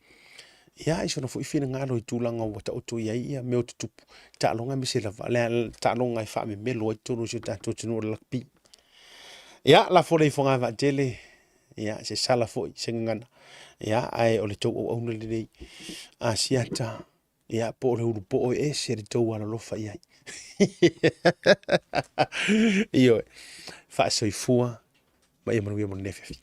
Ia, i sona foi finagalo i tulaga ua taoto i ai ia mea o tutupu taaloga aemaise lava le taaloga e faamemelo ai totonu o si o tatou atunuu o le lakapi. Ia, lafo le ifoga vaatele, ia, se sala foi, se gagana, ia, ae o le tou auauna lenei Asiata, ia, po o le ulupoo e ese le tou alolofa i ai. Ioe, faasoifua ma ia manuia mo lenei afiafi.